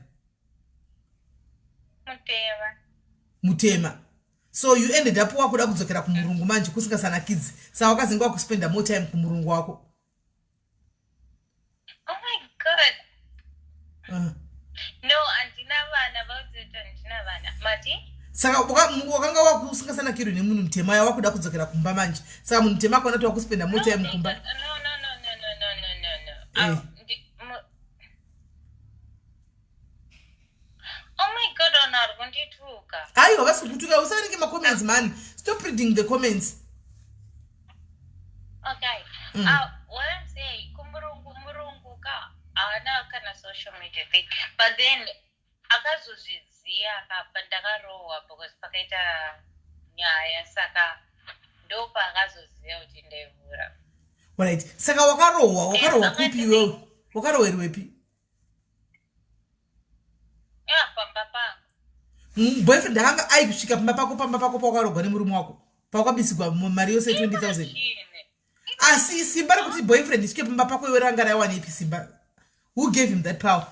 Mutema. Mutema. So you ended up wakuda kudzokera kumurungu manje kusingasanakidzi, saka wakazenge wakuspenda more time kumurungu wako. Oh my God. No, handina vana, vaudzi handina vana. Mati? Saka wakanga wakusingasanakirwi nemunhu mutema ya, wakuda kudzokera kumba manje, saka munhu mutema akaona kuti wakuspenda more time kumba. No, no, no, no, no, no, no, no, no. Oh my God, ona ari kundituka. Aiwa, vasi kutuka, usaverenge macomments man, stop reading the comments. Okay. What I'm saying, kumurungu, murungu ka haana kana social media thing. But then akazozviziva akabva ndakarohwa because pakaita nyaya, saka ndopaakazoziva kuti ndaivhura. Right, saka wakarohwa, wakarohwa kupi iwewe? Wakarohwerwepi? Ya, pamba pangu. Boyfriend akanga aikusvika pamba pako, pamba pako pawakarohwa nemurume wako, pawakabisigwa mari yose 20 000? Imagine. Asi simba rekuti boyfriend isvike pamba pako iwe ranga raiwanepi simba? Who gave him that power?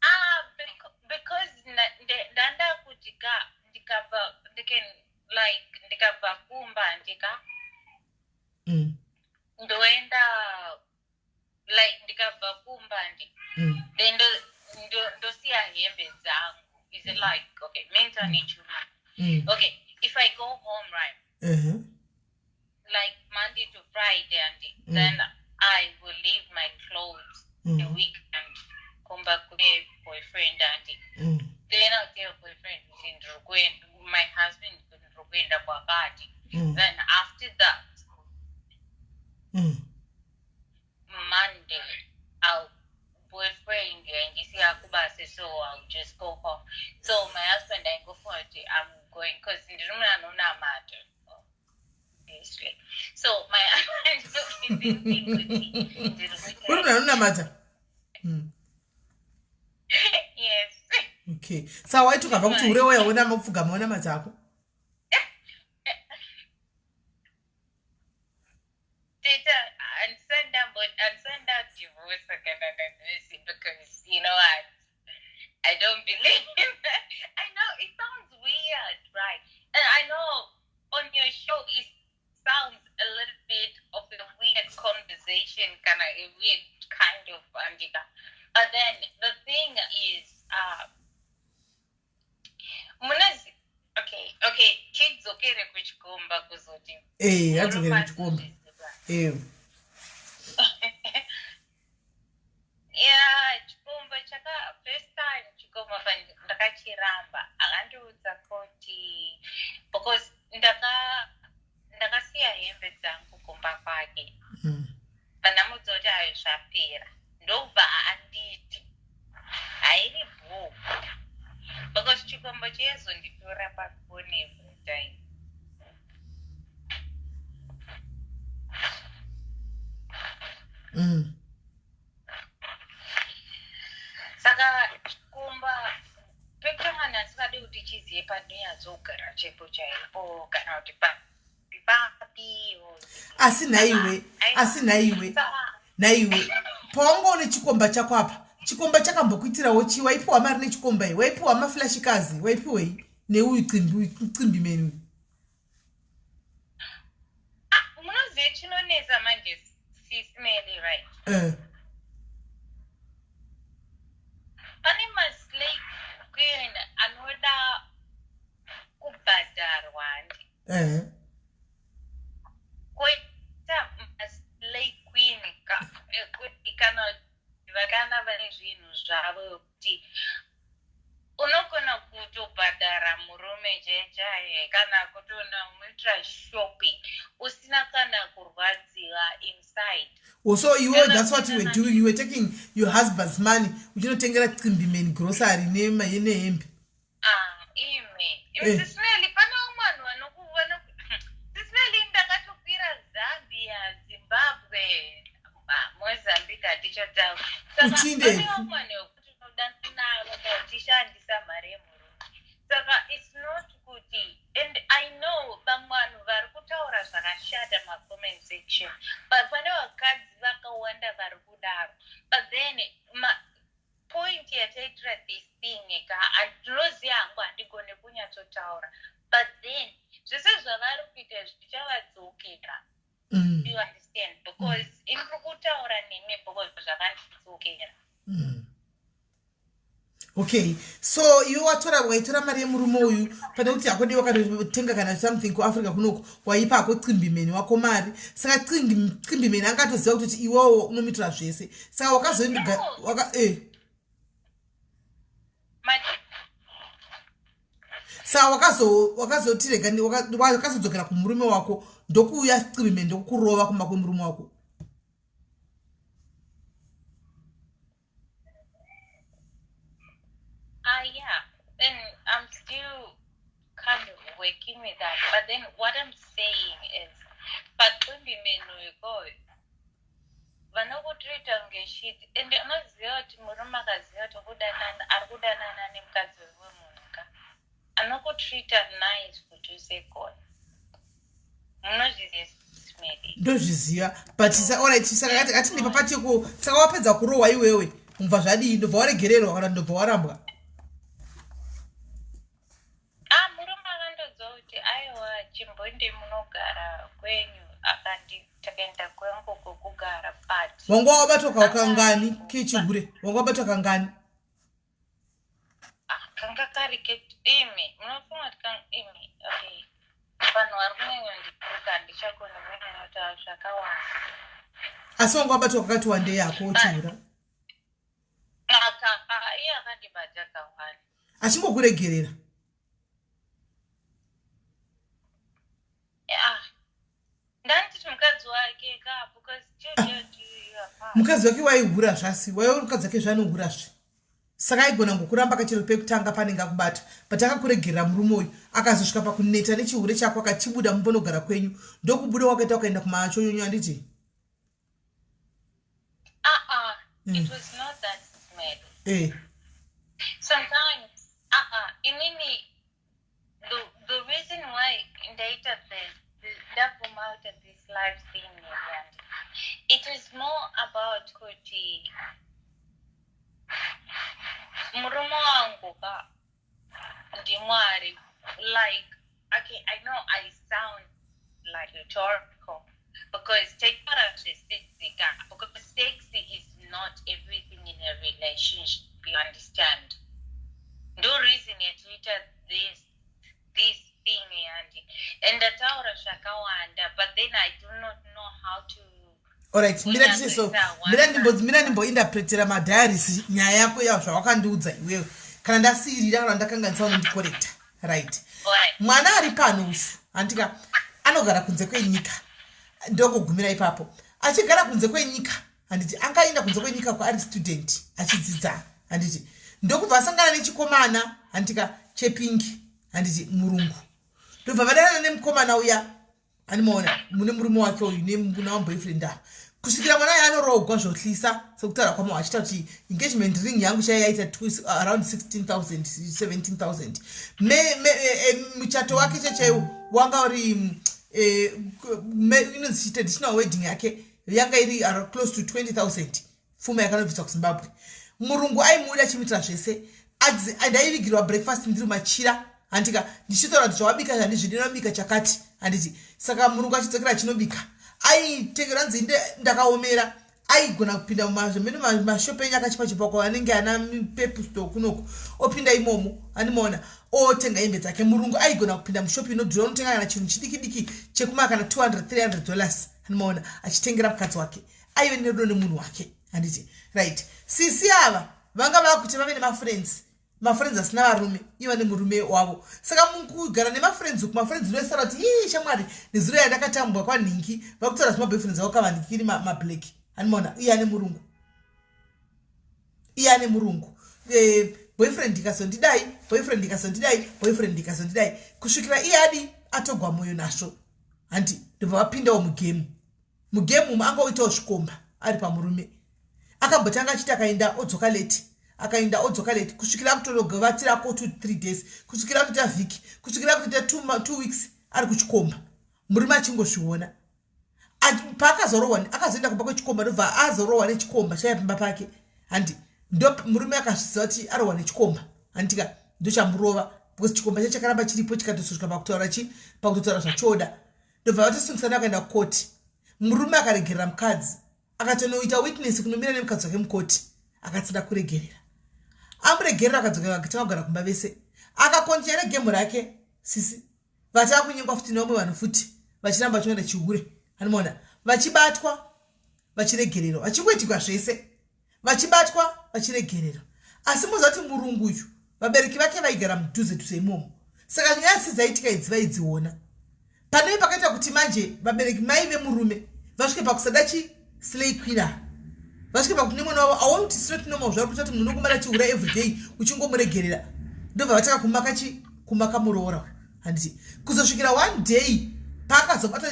Ah, because ndanda kuti ka ndikabva ndiken like ndikabva kumba ndika ndoenda, like ndikabva kumba ndi then ndosiya hembe dzangu. Is it like, okay, mental nature? Okay, if I go home, right, like Monday to Friday, and then I will leave my clothes the weekend kumba kune boyfriend, and then I'll tell boyfriend kuti ndiri kuenda, my husband kuti ndiri kuenda kwakati. Then after that, Monday, I'll boyfriend yandisiya kubasa, so I'll just go home. So my husband aingofunga kuti I'm going, because ndiri munhu anonamata, obviously. So my husband will be thinking kuti ndiri kuita Uri munhu anonamata? Yes. Okay, saka waiti ukabva kuti ure wayaona mapfugama onamata ako? Teta, handisati ndadivorce kana nanhasi because you know what? I don't believe in that. I know it sounds weird, right? And I know on your show it sounds a little bit of a weird conversation, kind of a weird kind of andika. But then the thing is, okay, chidzokere kuchikomba kuzoti Eh, adzokere kuchikomba. Yeah, chikomba chaka first time chikomba ndakachiramba, akandiudza kuti because ndakasiya hembe dzangu kumba kwake, pandamudza kuti ayo zvapera, ndobva anditi hairi bhoo because chikomba chiyezonditora pafoni every time. Saka chikomba pekutanga ndasingadi kuti chizive pandinyatsogara chaipo chaipo kana kuti pa papi. Asi nhaiwe, asi nhaiwe, nhaiwe, pawanga une chikomba chako apa, chikomba chakambokuitirawo chii? Waipiwa mari nechikomba iyi? Waipiwa maflashikazi? Waipiwei neuyu cimbi cimbi meni uyu? Ah, munoziva chinonetsa manje, Sis Melly, right? Pane maslay queen anoda kubhadharwa, handi? Koita maslay queen ekuti kana vakana vane zvinhu zvavo kuti unogona kutobhadhara murume jechaye kana kutonomuitira shopping usina kana kurwadziwa inside. Oh, so iwe, that's what you were doing? You were taking your husband's money uchinotengera cimbi man grocery nehembe? Ah, imi. Imi, Sis Melly, pane vamwe vanhu Sis Melly, ndakatokwira Zambia, Zimbabwe, ah, Mozambique hatichataura. Saka Uchinde. pane vamwe vanhu vekuti unodanana navo ka uchishandisa mari yemurume. Saka it's not kuti, and I know vamwe vanhu vari kutaura zvakashata macomment section, but pane vakadzi vakawanda vari kudaro. But then ma, point yataitira this thing ka, handinoziva hangu, handigone kunyatsotaura, but then zvese zvavari kuita zvichavadzokera. You understand? Because indiri kutaura nemi because zvakandidzokera. Okay, so iwe watora, waitora mari yemurume uyu pane kuti hako dei wakatotenga kana something kuAfrica kunoko, waipa hako cimbimeni wako mari. Saka cimbimeni angatoziva kutoti iwewo unomitora zvese, saka wakazoenda waka Saka wakazoti rega wakazodzokera kumurume wako, ndokuuya cimbimeni ndokukurova kumba kwemurume wako. Ah, yeah. And I'm still kind of working with that. But then what I'm saying is, pacimbimeni vanokutreata kunge shit, and unoziva kuti murume akaziva kuti kudanana, ari kudanana nemukadzi wemunhu ka, anokutreata nice kuti usekona. Munozviziva, maybe. Ndozviziva, but alright, saka ngatindipa patiko. Saka wapedza kurohwa iwewe, mubva zvadii? Ndobva waregererwa kana ndobva warambwa? Ah, murume akandodza kuti aiwa, chimbonde munogara kwenyu. Akandi takaenda kwengu kwekugara, but Wanga wabatwa kangani kechihure? Wanga wabatwa kangani? Ah, kanga kari ke, imi munofunga kuti imi, okay, vanhu vari kunyanyondituka, handichakoni kunyanya zvakawanda. Asi wanga wabatwa kakati wandei yako uchihura? Ah, iye akandibata kawanda. Achingokuregerera? Ah, ndanditi mukadzi wake ka, because Mukadzi wake waihura zvasi, waiva mukadzi wake zvanohurazve, saka aigona ngokuramba kachero pekutanga panenge akubata, but akakuregerera murume uyu. Akazosvika pakuneta nechihure chako, akachibuda mumbonogara kwenyu, ndokubuda wakaita ukaenda kumachonyonyo, handiti? Uh-uh. It was not that smell. Sometimes, uh-uh, inini, the reason why ndaita the ndabvuma out of this life thing and it is more about kuti murume wangu ka ndimwari. Like, okay, I know I sound like rhetorical because taitaura zvesexy ka, because sex is not everything in a relationship, you understand? Ndo reason yatiita this thing yandi, and ndataura zvakawanda, but then I do not know how to Alright, mira tiche. So mira ndimbointerpretera madiaries nyaya yako ya zvawakandiudza iwewe. Kana ndasiyirira kana ndakanganisa, unondicorrecta, right? Alright. Mwana ari pano uyu, handika, anogara kunze kwenyika, ndokugumira ipapo. Achigara kunze kwenyika, handiti? Angaenda kunze kwenyika kwaari student achidzidza, handiti? Ndokubva asangana nechikomana, handika, chepingi, handiti, murungu. Ndobva vadanana nemukomana uya, animaona, mune murume wake uyu nenaboyfriend ava, kusvikira mwana uyu anorogwa zvohlisa, sekutaura kwama achiita kuti engagement ring yangu chaiyo yaita around 16,000, 17,000. Muchato wake chechaiwo wanga uri eh, inonzi traditional wedding yake yanga iri close to 20 000, pfuma yakanobviswa kuZimbabwe. Murungu aimuda, achimuitira zvese. Ndaivigirwa breakfast ndiri machira, handika, ndichitaura kuti zvawabika handizvidi, nobika chakati, handiti? Saka murungu achidzokera achinobika, aitengera nzi ndakaomera. Aigona kupinda mumazvamene mashopu enyu akachipa chipa anenge ana Pep Store kunoku, opinda imomo, andimaona, otenga hembe dzake. Murungu aigona kupinda mushopu inodhura, unotenga kana chinhu chidiki diki chekuma kana 200 $300, andimaona, achitengera mukadzi wake. Aive nerudo nemunhu wake, handiti? Right, sisi ava vanga vakuti vave nemafriends, mafriends asina varume, iva nemurume wavo. Saka mukugara nemafriends uku, mafriends inoisara kuti, "Ii, shamwari, nezuro yandakatambwa kwanhingi." Vakutaura zvemaboyfriends avo kavanhikiri mablack, handimaona? Iye ane murungu, iye ane murungu. Boyfriend ikazondidai, boyfriend ikazondidai, boyfriend ikazondidai, kusvikira iye adi atogwa mwoyo nazvo, handi? Ndobva vapindawo mugame. Mugame umu angoitawo zvikomba ari pamurume. Akambotanga achiti akaenda odzoka late, akaenda odzoka late, kusvikira akutonovatirako 2 3 days, kusvikira kutoita vhiki, kusvikira kutoita 2 weeks ari kuchikomba, murume achingozviona. Paakazorohwa, akazoenda kumba kwechikomba, ndobva azorohwa nechikomba chaiva pamba pake, handi? Ndo murume akazviziva kuti arohwa nechikomba, handika? Ndochamurova, because chikomba chacho chakaramba chiripo, chikatosvika pakutaura chi pakutotaura zvachoda. Ndobva vatosungisana, vakaenda kukoti. Murume akaregerera mukadzi, akatonoita witness kunomira nemukadzi wake mukoti, akatsida kuregerera. Amuregerera, akadzokera, akatanga kugara kumba vese. Akakontinua negame rake. Sisi vatava kunyengwa futi nevamwe vanhu futi, vachiramba vachiona chihure, anomaona, vachibatwa, vachiregererwa, vachingoitirwa zvese, vachibatwa, vachiregererwa. Asi muziva kuti murungu uyu vabereki vake vaigara mudhuze dhuze imomo, saka nyaya dzisi dzaitika idzi vaidziona. Panei pakaita kuti manje vabereki, mai vemurume, vasvike pakusada chi slay queen, vasvike pakuti nemwana wavo aone kuti it's not normal zvari kuita, kuti munhu unokumara chihura everyday uchingomuregerera. Ndobva vatanga kumaka chi kumaka muroora, handiti? Kuzosvikira one day paakazobata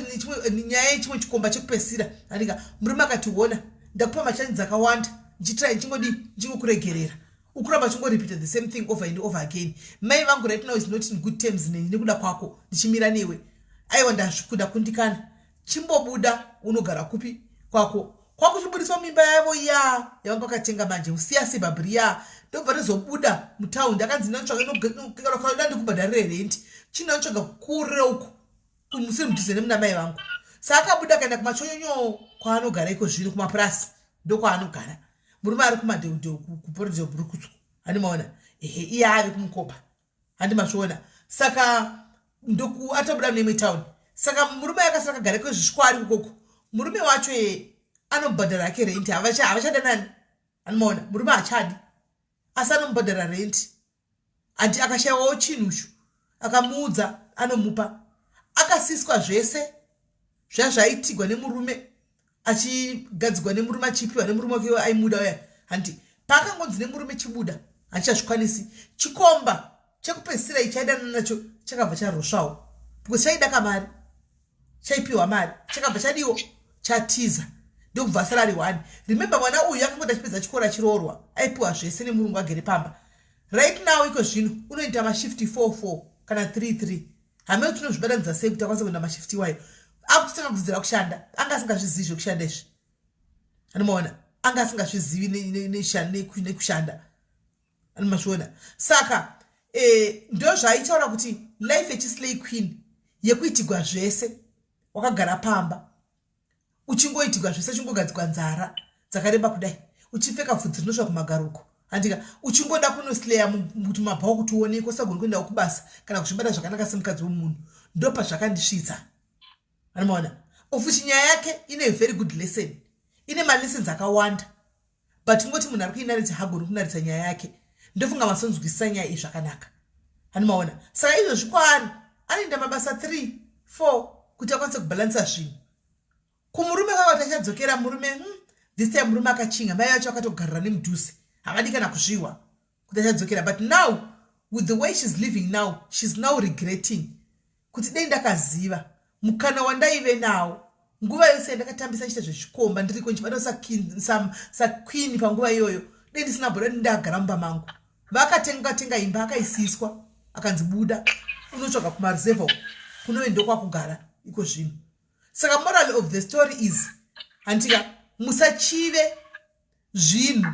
nyaya yechimwe chikomba chekupesira, handika? Murume akati, "Ona, ndakupa machances akawanda, ndichitry, ndichingodii, ndichingokuregerera, ukuramba uchingorepeata the same thing over and over again. Mai vangu right now is not in good terms neni nekuda kwako. Ndichimira newe, aiwa, ndasvikuda kundikana. Chimbobuda, unogara kupi kwako." Kwakuchibudiswa mimba yavo iya yavanga vakatenga manje, usiya sebhabhuri ya. Ndobva tozobuda mutaundi, akanzi, "Notsvaka, ndikubhadharire rent, chinotsvaga kure uku musiri mudhuze nemuna mai vangu." Saka akabuda, akaenda kumachonyonyo kwaanogara iko zvino, kumapurasi ndokwaanogara. Murume ari kumadheudheu, kuBorrowdale Brooke, handimaona? Ehe, iye ave kumukopa, handimazviona? Saka ndoku atobuda mune imwe town. Saka murume akasara akagara kwezvisvikwari ukoko. Murume wacho ye anomubhadhara hake rent, havachadanani, handimaona? Murume hachadi, asi anomubhadhara rent, handi? Akashayiwawo chinhucho, akamuudza, anomupa. Akasiswa zvese zvazvaitigwa nemurume, achigadzigwa nemurume, achipiwa nemurume wake aimuda uya, handi? Paakangonzi nemurume, "Chibuda, handichazvikwanisi," chikomba chekupedzisira ichaidana nacho chakabva charosvawo, because chaida kamari, chaipiwa mari, chakabva chadiwo chatiza, ndokubva asara ari one. Remember, mwana uyu akangoti achipedza chikoro achiroorwa, aipiwa zvese nemurungu agere pamba. Right now, iko zvino, unoita mashift 4 4 kana 3 3, hamene tinozvibatanidza sei kuti akwanise kuenda mashift iwayo. Akutotanga kudzidzira kushanda. Anga asingazvizivi zvekushanda izvi, anomaona? Anga asingazvizivi nekushanda, anomazviona? Saka ndo zvaaitaura kuti life yechislay queen yekuitigwa zvese wakagara pamba, uchingoitigwa zvese, uchingogadzikwa nzara dzakareba kudai, uchipfeka bvudzi rinosvika kumagaruko, handika? Uchingoda kunosleya kuti mabhawa kuti uonekwe, usagoni kuendawo kubasa kana kuzvibata zvakanaka semukadzi wemunhu. Ndopazvakandisvitsa, anomaona? Ofuchi nyaya yake ine very good lesson, ine malessons akawanda, but ngoti munhu ari kuinaritsa hagoni kunaritsa nyaya yake. Ndofunga masonzwisisa nyaya iyi zvakanaka, hanimaona? Saka izvozvi kwaari anoenda mabasa 3 4 kuti akwanise kubhalansa zvinhu. Kumurume kwakati achadzokera murume, this time murume akachinga, mai vacho akatogarira nemudhuze, havadi kana kuzviwa kuti achadzokera. But now, with the way she's living now, she's now regretting kuti dei ndakaziva mukana wandaive nawo nguva yose yandakatambisa nchiita zvezvikomba, ndiriko nchibata saqueen panguva iyoyo, dei ndisina bhoda, ndagara mumba mangu. Vakatenga tenga imba, akaisiswa, akanzi, "Buda, unotsvaga kumaruzevha uko kunove ndokwakugara." iko zvino. Saka moral of the story is, handika, musachive zvinhu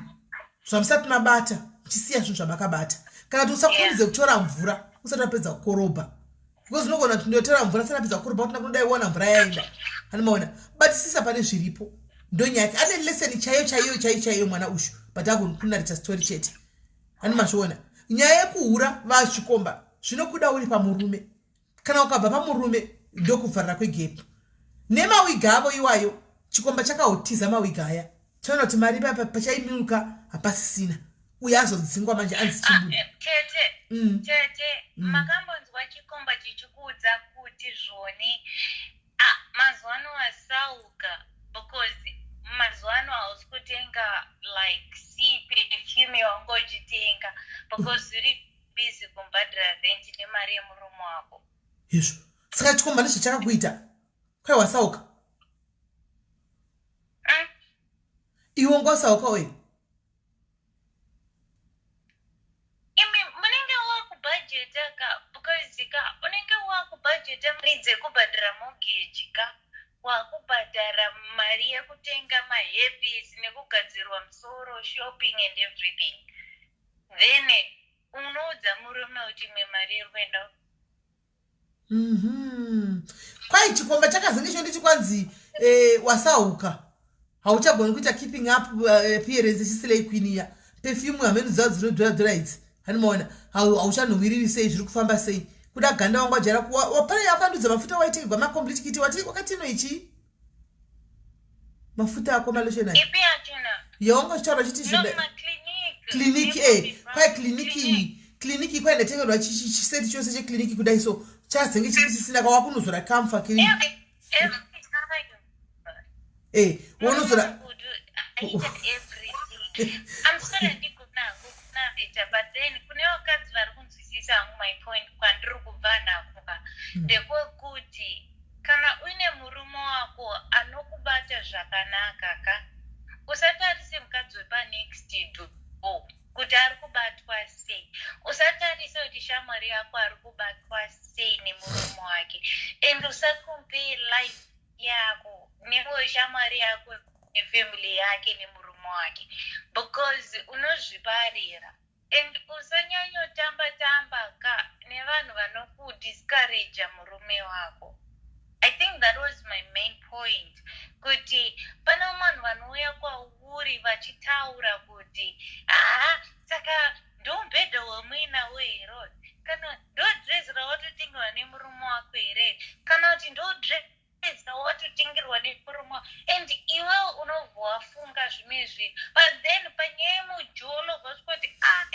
zvamusati mabata muchisiya zvinhu zvamakabata, kana kuti usakurumidze kutora mvura usati wapedza kukorobha, because unogona kuti ndotora mvura usati wapedza kukorobha, kuti ndakudai wana mvura yaenda. Handimaona, batisisa pane zviripo. Ndonyaya yake, ane lesson chaiyo chaiyo chaiyo chaiyo mwana uyu, but agoni kunarita story chete. Handimazviona nyaya yekuhura vachikomba zvinokuda uri pamurume. Kana ukabva pamurume, ndokuvharira kwegepu nemawiga avo iwayo. Chikomba chakautiza mawiga aya, chaona kuti mari pachaimiruka hapasisina. Uye azodzingwa manje, anzi chibuda. Ah, tete, tete, makambonzwa chikomba chichikuudza kuti zvoni, ah, mazuva ano wasauka because mazuva ano hausi kutenga like c perfume yaunga uchitenga because uri busy kumbhadhara rent nemari yemurume wako? Izvo saka chikomba ndezvachakakuita kwai wasauka? Iwe unga wasauka oye? Imi munenge wakubhajeta ka, because ka unenge wakubhajeta mari dzekubhadhara mortgage ka, wakubhadhara mari yekutenga mahappies nekugadzirwa musoro, shopping and everything, then unoudza murume kuti imwe mari iri kuenda. Kwai chikomba chakazenge chonditi kwanzi wasauka, hauchagoni kuita keeping up appearance, chislay queen iya, perfume hameno dzava dzinodhura dhura idzi, hanimaona, hauchanhuwiriri sei, zviri kufamba sei, kuda ganda wangu wajara pane yakandudza mafuta waitengerwa macomplete kit, wati wakatino ichi mafuta ako, malotion aya. Ipi yachona? Yawanga uchitaura chiti No, maclinic. Clinic, kwai clinic iyi, clinic iyi kwai ndatengerwa chiseti chose checlinic kudai, so chazenge chikusisina kawakunozora camphor cream. Every time. Wonozora. Aita everything. I'm sorry, ndigona kunareta, but then kune vakadzi vari kunzwisisa hangu my point kwandiri kubva nako ka, ndekwekuti kana uine murume wako anokubata zvakanaka ka, usatarise mukadzi wepanext door kuti ari kubatwa sei, usatarise kuti shamwari yako ari kubatwa sei nemurume wake, and usacompare life yako neweshamwari yako nefamily yake nemurume wake, because unozviparira. And usanyanyotamba tamba ka nevanhu vanokudiscouraja murume wako. I think that was my main point, kuti pane vanhu vanouya kwauri vachitaura kuti, "Haa, saka ndomubhedha wamuinawo here, kana ndo dress rawatotengerwa nemurume wako here, kana kuti ndo dress rawatotengerwa nemurume?" And iwe unobva wafunga zvimwe zvinhu, but then panyaya yemujolo vasvika kuti, "Ah,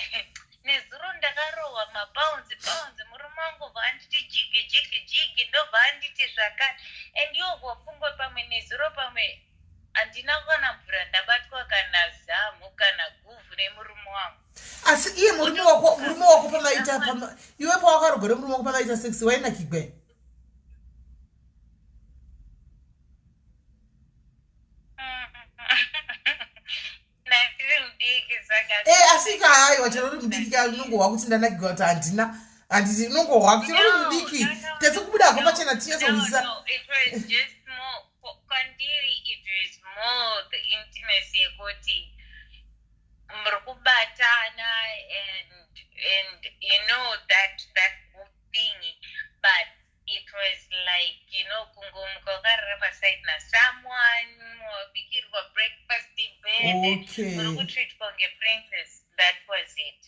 nezuro ndakarohwa mapounds pounds, murume wangu bva anditi jigi jigi jigi, ndobva anditi zvakare." And iwe ubva wafunga, pamwe nezuro pamwe handina kana mvura ndabatwa, kana zamu, kana guvhu nemurume wangu. Asi iye murume wako, murume wako pamaita iwe pawakarogwa nemurume wako, pamaita sex, wainakigwe? Ndiri mudiki saka. Asi ka haiwa, chero uri mudiki ka, unongohwa kuti ndanakigwa, kuti handina, handiti unongohwa chero uri mudiki. Tese kubudako pachena tinyatsohwisisa. No, it was just more kwandiri, it was more the intimacy yekuti muri kubatana and you know that good thing, but it was like kungomuka wakarara paside nasomeone, wabikirwa breakfast in bed, uri kutreatwa kunge princess. That was it.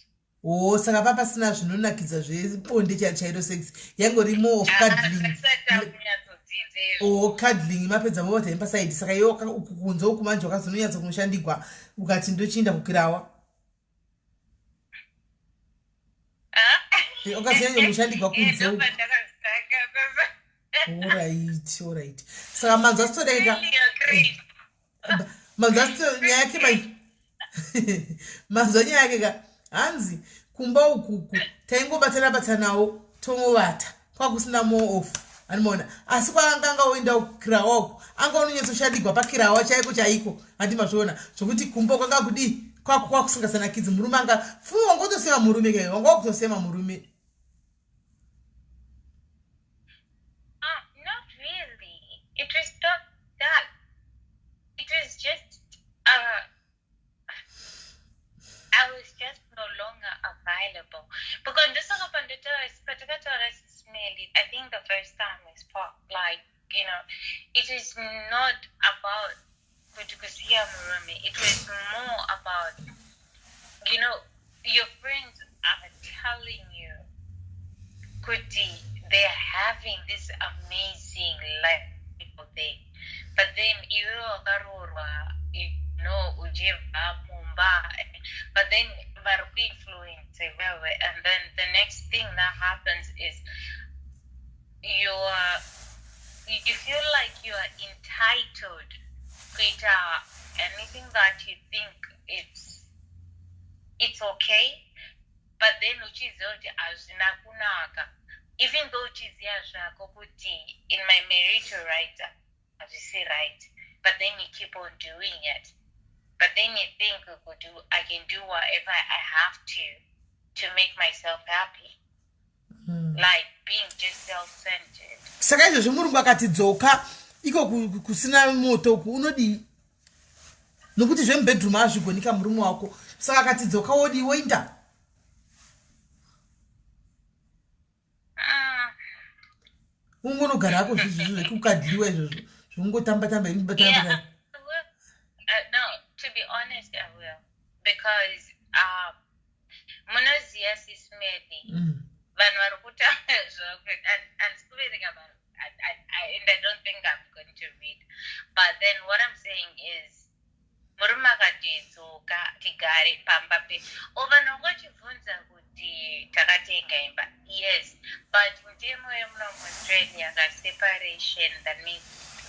O, saka pa pasina zvinonakidza zvebonde chairo, sex yangori more of cuddling. Kunyatsodzidza izvo. O, cuddling, mapedza movata paside. Saka iwe uku kunze uku manje wakazononyatsa kunoshandigwa, ukati ndochiinda kukirawa. Ah? Wakazonyanya kunoshandigwa kunze uku. Ndopandakazotanga sasa. Alright, saka manzwa story yake ka? Really agree. Manzwa nyaya yake mai, manzwa nyaya yake ka? Hanzi kumba ukuku taingobatana batanawo, tomovata, kwakusina more off, anomaona. Asi kwaanga anga oenda kukirawa uku, anga unonyatsoshandigwa pakirawa chaiko chaiko, handi mazviona, zvokuti kumba kwanga kudii, kwakusingasanakidzi. Murume anga fuu, wanga utosema murume ke, wanga wakutosema murume. Ah, not really. It is not about kuti kusiya murume. It was more about, your friends are telling you kuti they're having this amazing life there, but then iwe wakaroorwa, uchibva mumba, but then vari kuinfluence iwewe, and then the next thing that happens is you feel like you are entitled kuita anything that you think it's okay, but then uchiziva kuti hazvina kunaka, even though uchiziva zvako kuti in my marital rights hazvisi right, but then you keep on doing it. But then you think kuti I can do whatever I have to make myself happy, like being just self-centered. Saka izvozvo murungu akati dzoka iko kusina moto uku, unodii? Nokuti zvemubedroom hazvigonika murume wako. Saka akati dzoka, wodii? Woinda? Ungonogara hako zvizvizvo zvekukadliwa izvozvo, zvekungotamba tamba. Yeah, I will. No, to be honest, I will. Because munoziva, Sis Melly, vanhu vari kutaura zvako, handisi kuverenga vanhu, and I don't think I'm going to read. But then what I'm saying is, murume akati dzoka tigare pamba pe o vanhu vangachibvunza kuti takatenga imba. Yes, but mutemo yemuno muAustralia ka, separation, that means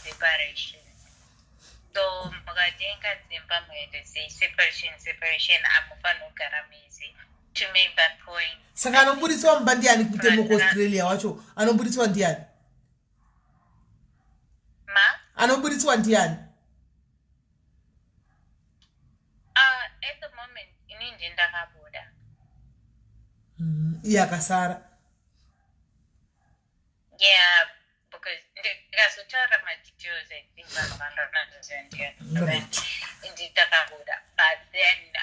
separation. So mukatenga dzimba, muende sei? Separation, separation, hamufaniri kugara mese, to make that point. Saka anoburitswa mumba ndiani? Mutemo kuAustralia wacho, anoburitswa ndiani? Ma? Anoburitswa ndiani? At the moment ini ndindakabuda. Iye akasara. Yeah, because ndikazotaura madetails, I think vanhu vandonazoziva ndiani. Ndindakabuda, but then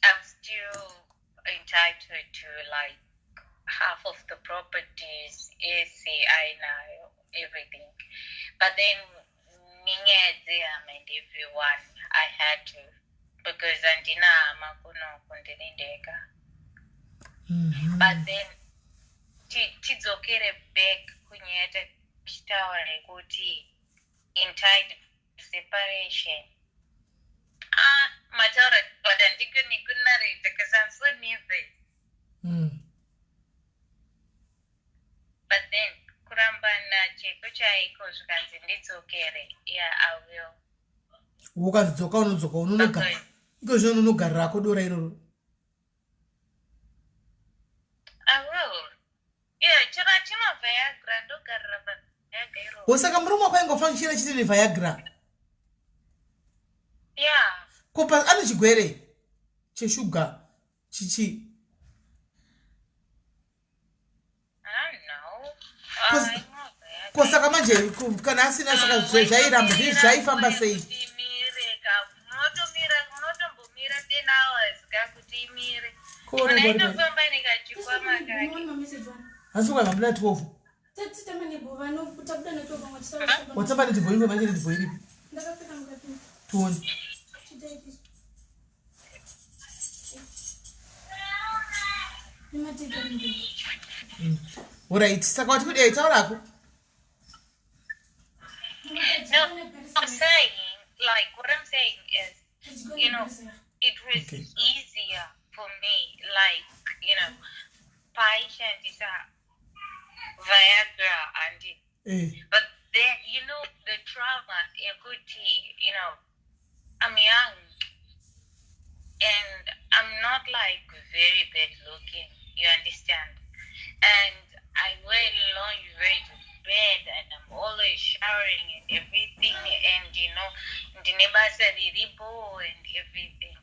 I'm still entitled to like half of the properties, AC ainayo, everything. But then nenyaya dzehama and everyone, I had to, because handina hama kunoku, ndiri ndega. But then tidzokere back kunyaya tichitaura yekuti entitled separation. Ah, mataura, but handigoni kunarrate because I'm so nervous. But then kurambana cheko chaiko, zvikanzi ndidzokere, yeah, I will. Ukazidzoka, unodzoka, unonogara iko zvino, unonogarirako dora iroro. I will, yeah. Chero achina Viagra, ndogarira Viagra iroro. Wosaka murume wako aingofanishira chete neViagra? Yeah. Ko ane chigwere cheshuga chichi? I don't know. Inwa Viagra. Ko saka manje kana asina, saka zvairamba, zvaifamba sei? Imire ka, munotomira, munotombomira 10 hours ka kuti imire. Ko Munhu unenge uri aitofamba nekachikwama kake. Asi ukahambira 12 watamba nedhivho manje, nedhivho iripi? Tione. Alright, saka wati kudei? Taurako. No, I'm saying, like, what I'm saying is, it was easier for me, like, paishandisa Viagra and but then, the trauma yekuti, I'm young and I'm not like very bad looking, you understand? And I wear lingerie to bed and I'm always showering and everything, and ndine basa riripo and everything,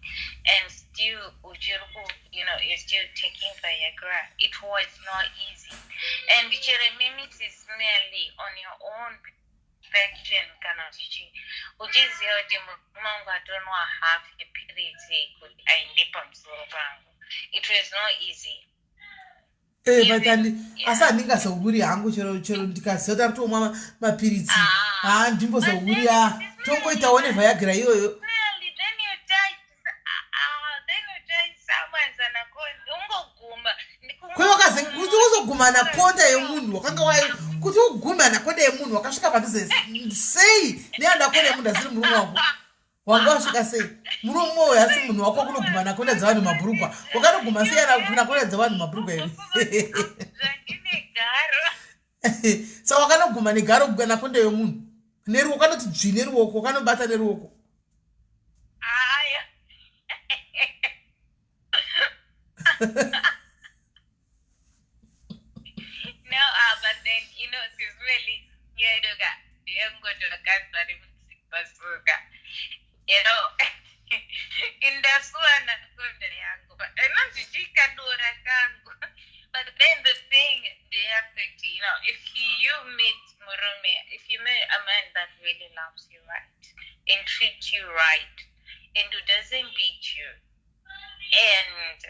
and still uchiri you're still taking Viagra. It was not easy. And chero Sis Melly, on your own perfection, kana chichi uchiziva kuti murume wangu atonwa half yepiritsi kuti aende pamusoro pangu, it was not easy. Eh, but andi asi handingazohuri hangu chero chero ndikaziva kuti ari kutomwa mapiritsi ah. haa ndimbozohuri a tongoitawo neviagra iyoyo kuti uzoguma anakonda yemunhu wakanga wa kuti ugume anakonda yemunhu wakasvika padhuze sei neanakonda yemunhu asiri murume wako wanga wasvika sei murume uyo asi munhu wako kunoguma anakonda dzevanhu mabhurugwa wakanoguma sei anakonda dzevanhu mabhurugwa ivi sa wakanoguma negaro anakonda yemunhu neruoko wakanoti dzvi neruoko wakanobata neruoko No, but then, you know, sis really, yeah, you know, indasuwa nakonda yangu, but inonzi kangu. But then the thing, ndeyekuti, you know, if you meet murume, if you meet a man that really loves you right and treats you right and who doesn't beat you and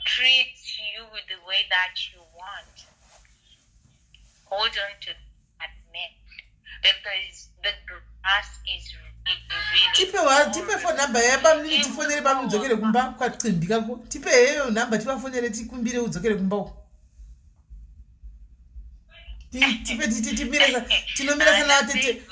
treats you the way that you want, hold on to that man because the grass is really, really tipe wa tipe phone number yabamnini tifonere bamnini udzokere kumba kwacimbi kako tipe heyo number tivafonere tikumbire udzokere kumba uko tipe timire tinomira sana tete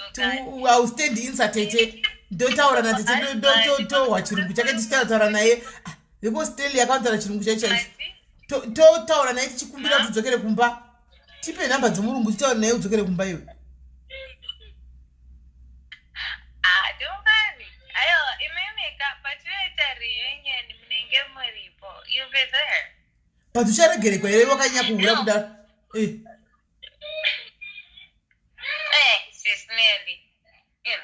au stand in satete ndotaura natete ndotohwa chirungu chake tichitaura naye ah, vekuaustralia akanotaura chirungu chaicho chaicho totaura naye tichikumbira kuti udzokere kumba tipe nhamba dzemurungu titaura naye udzokere kumba iwe ah, don't worry. Ayo, imimi ka patinoita reunion munenge muripo. You'll be there. But ucharegerekwa here wakanyanya kuhura kudaro? Eh. Eh, sis Nelly. Yeah.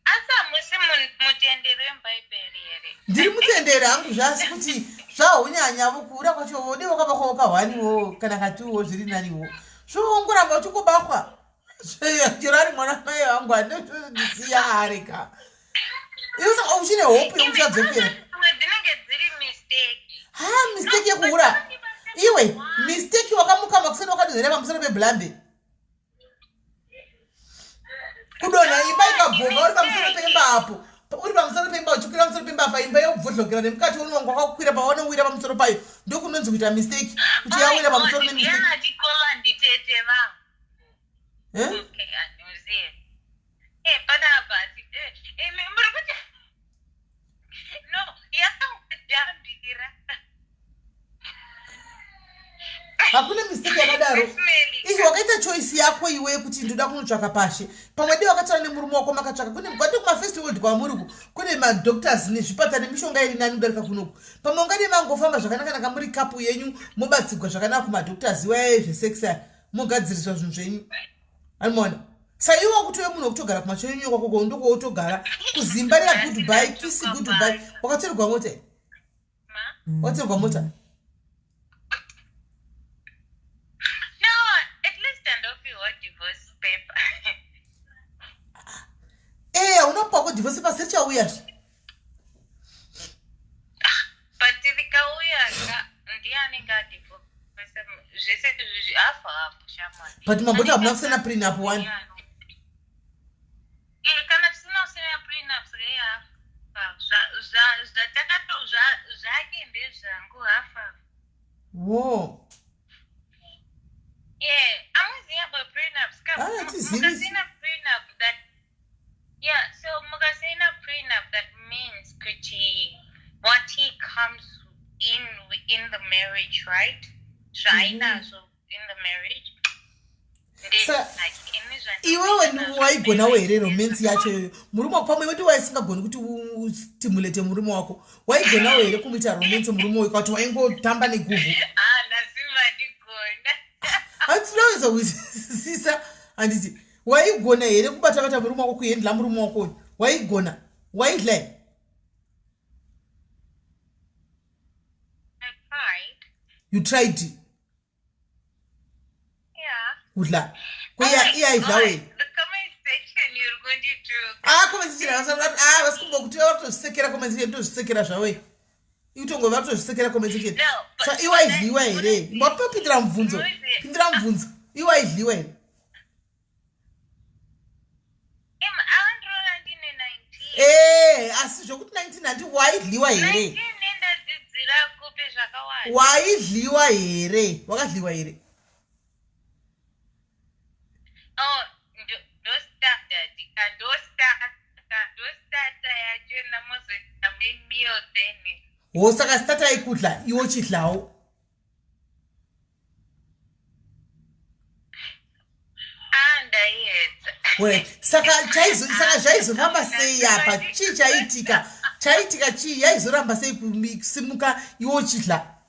Asi hamusi mutenderi webhaibheri here? Ndiri mutenderi hangu zvasi kuti zvahunyanyavo kuhura kwacho wode wakabakwa wakahwaniwo kana katiwo zviri naniwo. Zvoongoramba uchingobakwa. Chero ari mwana mai vangu andotondisiya areka. Iwe saka uchine hope yekuti uchadzokera. Dzinenge dziri mistake. Ha mistake yekuhura. Iwe mistake wakamuka makuseni wakadonhera pamusoro peblambe. Kudonha imba ikabvonga uri pamusoro pemba apo. Uri pamusoro pemba uchikwira pamusoro pemba apa imba yobvodlokera nemukati unowanga wakakwira pawanowira pamusoro payo ndokunonzi kuita mistake kuti yawira pamusoro nemistake. Eh? Okay, handimuzive. Eh, panapa ati eh, eh, muri kuti no, yakangojambira. Hakuna mistake yakadaro. Izvi wakaita choice yako iwe yekuti ndoda kunotsvaka pashe. Pamwe dei wakataura nemurume wako makatsvaka kune kwati kuma first world kwamuri ku kune madoctors nezvipatara nemishonga iri nani kudarika kunoku. Pamwe ungade mangofamba zvakanaka naka muri couple yenyu mobatsigwa zvakanaka kumadoctors iwaya ezvesex aya. Mogadziriswa zvinhu zvenyu anomaona saiwe wakuti uye munhu wekutogara kumachonyonyo kwako ko ndokwawotogara kuzimba riya goodbye kisi goodbye wakatorerwa mota wakatorerwa mota No, at least ndopiwa divorce paper. Eh, unopiwa ko divorce paper sechauya zve. But rikauya ka ndiye anenge adivorce zvese izvi hafu hafu shamwari. But mamboti hamuna kusena prenup one. Eh, kana tisina kusena prenup saka iye hafu hafu. Zvatakato zvake ndezvangu hafu hafu. Wo. Yeah, amuziva about prenups. Ah, hatizivi. Mukasina prenup that Yeah, so mukasaina prenup that means kuti what he comes in in the marriage, right? Zvainazvo in the marriage. Iwewe waigonawo here romance yacho iyoyo murume wako pamwe iwe waisingagoni kuti ustimulate murume wako waigonawo here kumuita romance murume uyu kuti waingotamba neguvhu ah, handinoedza kuisisa handiti waigona here kubata bata murume wako kuhendla murume wako uyu waigona waidla here you tried kudla kuya iye aidla wena ah comment section ah vasikumbokuti vatozvisekera comment section tozvisekera zvavo. Ikutongo vatozvisekera comment section. So iwaidliwa here? Mbapindira mubvunzo. Pindira mubvunzo. Iwaidliwa here? Eh, asi zvokuti 19 handi waidliwa here? Waidliwa here? Wakadliwa here? Oh, Ho saka starter ikudla iwe uchidlawo. Ah, saka saka zvaizofamba sei apa chii chaiitika chaiitika chii yaizoramba sei kusimuka iwe uchidla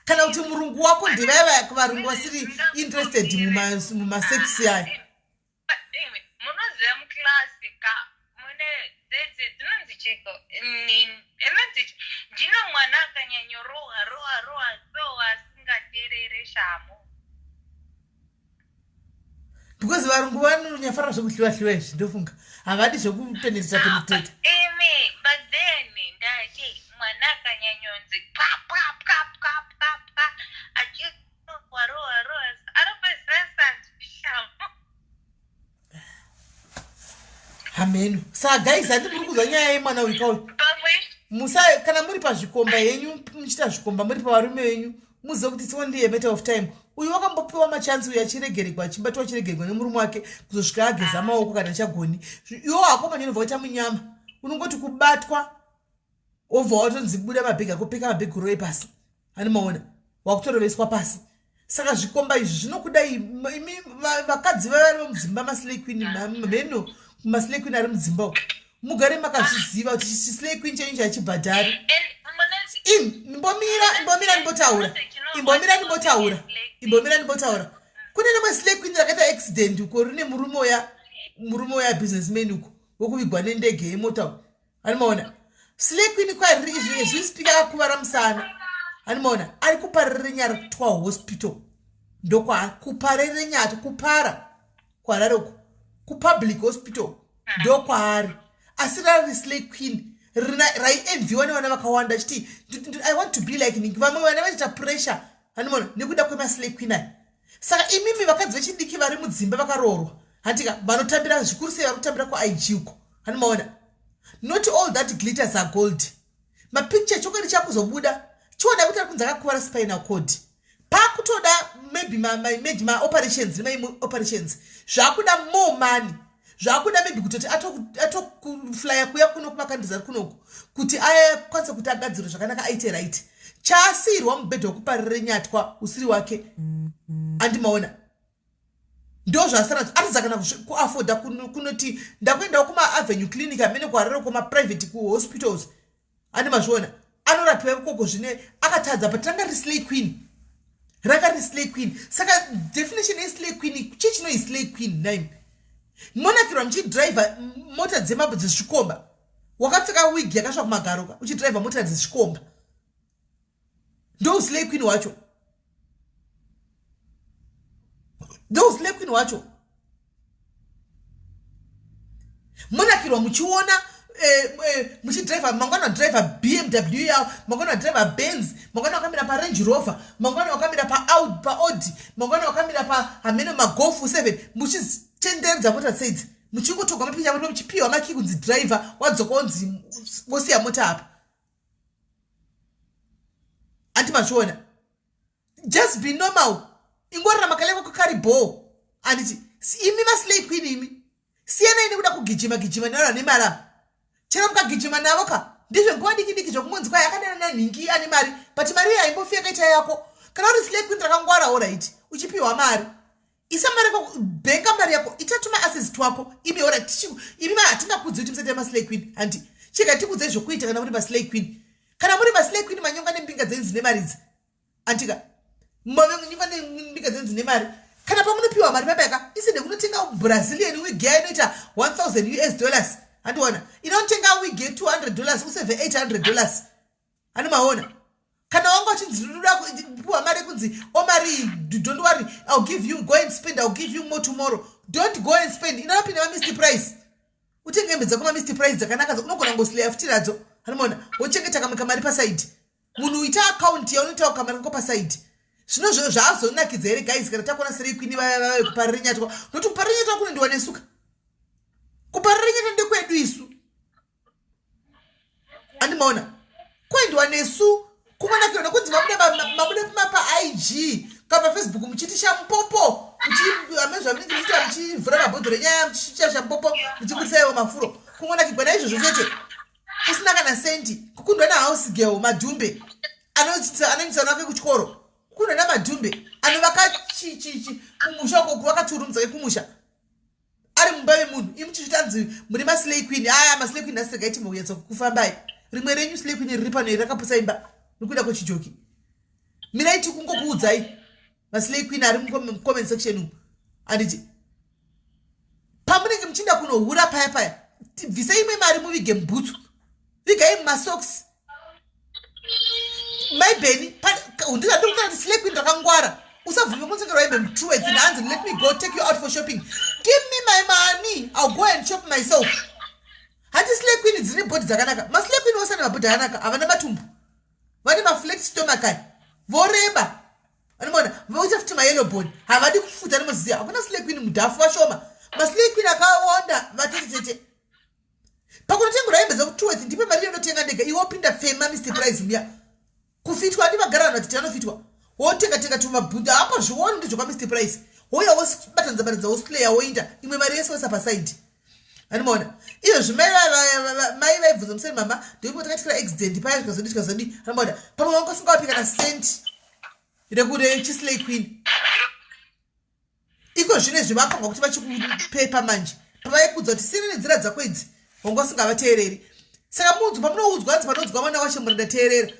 kana kuti murungu wako ndevaya varungu vasiri interested mumasexi aya munoziva muclass ka mune dzedzi dzinonzi chiko inonzi ndino mwana akanyanyorohwa rohwa rohwa so asingaterere shamu because varungu vanonyafarira zvekudliwa dliwa izvi ndofunga havadi zvekupenetreta penetreta imi but then ndati mwana akanyanyonzi pwa pwa pwa pwa pwa pwa achirohwa rohwa rohwa anopedzisira sanzwishamu hameno saka guys handi muri kuzwa nyaya yemwana uyu kauyu musa kana muri pazvikomba henyu muchiita zvikomba muri pavarume venyu muzive kuti it's only a matter of time uyu wakambopiwa machansi uyu achiregeregwa achibatwa achiregeregwa nemurume wake kuzosvika ageza maoko kana chagoni iwo hako manje unobva waita munyama unongoti kubatwa wobva watonzi buda mabhegi ako peka mabhegi urove pasi ani maona wakutoroveswa pasi saka zvikomba izvi zvinokuda imi vakadzi vavari vemudzimba maslay queen mheno maslay queen ari mudzimba uko mugare makazviziva kuti chislay queen chenyu chachibhadhari imbomira imbomira ndimbotaura imbomira ndimbotaura imbomira ndimbotaura kune rimwe slay queen rakaita accident uko rine murume uya murume uya businessman uko wokuvigwa nendege yemota Animaona slay queen kwariri izvi izvi speaker akakuvara musana. Animaona ari kuParirenyatwa hospital ndokwa kuParirenyatwa kupara kuHarare uko kupublic hospital ndokwaari asi rari slay queen raienviwa nevana vakawanda achiti I want to be like Ningi. Vamwe vana vachiita pressure animaona nekuda kwemaslay queen aya. Saka imimi vakadzi vechidiki vari mudzimba vakaroorwa handika vanotambira zvikuru sei vari kutambira kuIG uko hanimaona not all that glitters are gold mapicture chokwadi chakuzobuda chiona kuti ari kunzi akakuvara spinal cord pakutoda maybe maybe maoperations nemaoperations zvakuda more money zvakuda maybe kutoti atokuflya kuya kuno kumakandrizi ari kunoku kuti akwanise kuti agadzirwe zvakanaka aite right chaasiirwa mubhedha wekuparire nyatwa usiri wake andimaona ndozvaasara atadza kana kuafoda kunoti ndakuendawo kumaavenue clinic amene kuharare kumaprivate kuhospitals ane mazviona anorapiwa ikoko zvine akatadza but ranga riri slay queen ranga riri slay queen saka definition yeslay queen chii chinoyi slay queen nime monakirwa muchidriver mota dzemabwe dzezvikomba wakapfeka wig yakasva kumagaroka uchidriver mota dzezvikomba ndouslay queen wacho ndouslay queen wacho monakirwa muchiona eh, eh, muchidriver mangwana wadriver bmw yavo mangwana wadriver benz mangwana wakamira parange rover mangwana wakamira paaudi mangwana wakamira pahameno magofu 7 muchitenderedza mota seidzi muchingotogwa mapicha muchipiwa makii kunzi driver wadzoka wonzi wosiya mota apa anti mazviona just be normal ingorarama kale kwako kari bhoo anditi imi maslay queen imi siyanai nekuda kugijima gijima nevanhu vane mari ava chero mukagijima navo ka ndizve nguva diki diki zvokungonzi kwai akadana nanhingi ane mari but mari iyo haimbofi yakaita yako kana uri slay queen rakangwara orit uchipiwa mari isa mari yako bhenga mari yako ita tuma assets twako imi ora imi ma hatingakudzi kuti musaita maslay queen hanti chega tikudzei zvokuita kana muri maslay queen kana muri maslay queen manyonga nembinga dzenyu dzine mari idzi antika manyonga nembinga dzenyu dzine mari kana pamunopiwa mari papayaka isende kunotenga brazilian wig ya inoita 1000 us dollars handiona inotenga wig ye 200 dollars useve 800 dollars Ani maona? Kana wanga uchinzi ndoda kupiwa mari kunzi omari don't worry I'll give you go and spend I'll give you more tomorrow. Don't go and spend. Inopinda ma missed price. Utenge hembe dzako maMr Price dzakanaka, unogona kungosileya futi nadzo. Hanimona wochengeta kamwe kamari pasaidi. Munhu uita akaunti yaunoitawo kamari kako pasaidi. Zvino zvazonakidza here guys kana takuona slay queen vaya vaya vekuParirenyatwa? Nokuti kuParirenyatwa kunondiwa nesuka. KuParirenyatwa ndekwedu isu. Andimaona kuendiwa nesu kungonakirwa nokunzi mabuda paIG kana paFacebook muchiti shamupopo, ame zvamunenge muchiita, muchivhura mabhodhoro enyaya, muchiita shamupopo, muchibudisa iwo mafuro. Kungonakirwa naizvozvo chete, usina kana sendi. Kukundwa nahouse girl Madhumbe anoendesa vana vake kuchikoro, kukundwa naMadhumbe anovaka kumusha uko, kuvaka turumu dzake kumusha, ari mumba memunhu, imi muchizvitanzi muri maslay queen. Aya maslay queen asiregai timbokunyatsa kufambai. Rimwe renyu slay queen riri pano iri rakaputsa imba nekuda kwechijoki. Mirai tikungokuudzai maslay queen ari mucomment section umu, handiti? Pamunenge muchiinda kunohura paya paya, bvisai imwe mari muvige mubhutsu, vigai mumasocks. Maibeni ndikandikutaura kuti slay queen rakangwara. Usabvume kunotengerwa hembe muTruworth naanzi, "Let me go take you out for shopping." Give me my money, I'll go and shop myself. Hati slay queen dzine body dzakanaka? Maslay queen vose ane mabody akanaka, havana matumbu, vane maflat stomach aya, voreba. Anomaona voita futi mayellow bone, havadi kufuta. Anomoziva hakuna slay queen mudhafu, vashoma maslay queen akawanda vatetetete. Pakunotengerwa hembe dzekuTruworth, ndipe mari yondotenga ndega. Iwe wopinda pfema Mr Price muya kufitwa, andivagara vanhu vatete vanofitwa, wotenga tenga tumabhudha apo zvioni ndezvekwaMr Price, wouya wobatanidza batanidza, wosleya, woinda imwe mari yese woisa pasaidi. Anomaona izvozvi mai vaibvunza museni, "Mama, ndoimwe takatyira accident paya, zvikazodi zvikazodi." Anomaona pamwe vanga usingawapi kana senti rekurechislay queen. Iko zvino izvi vapanga kuti vachikupepa manje, pavaikudza kuti sina nenzira dzako idzi, wanga usingavateereri. Saka munzwa pamunoudzwa hanzi panonzwa mwana wacho muranda teerera.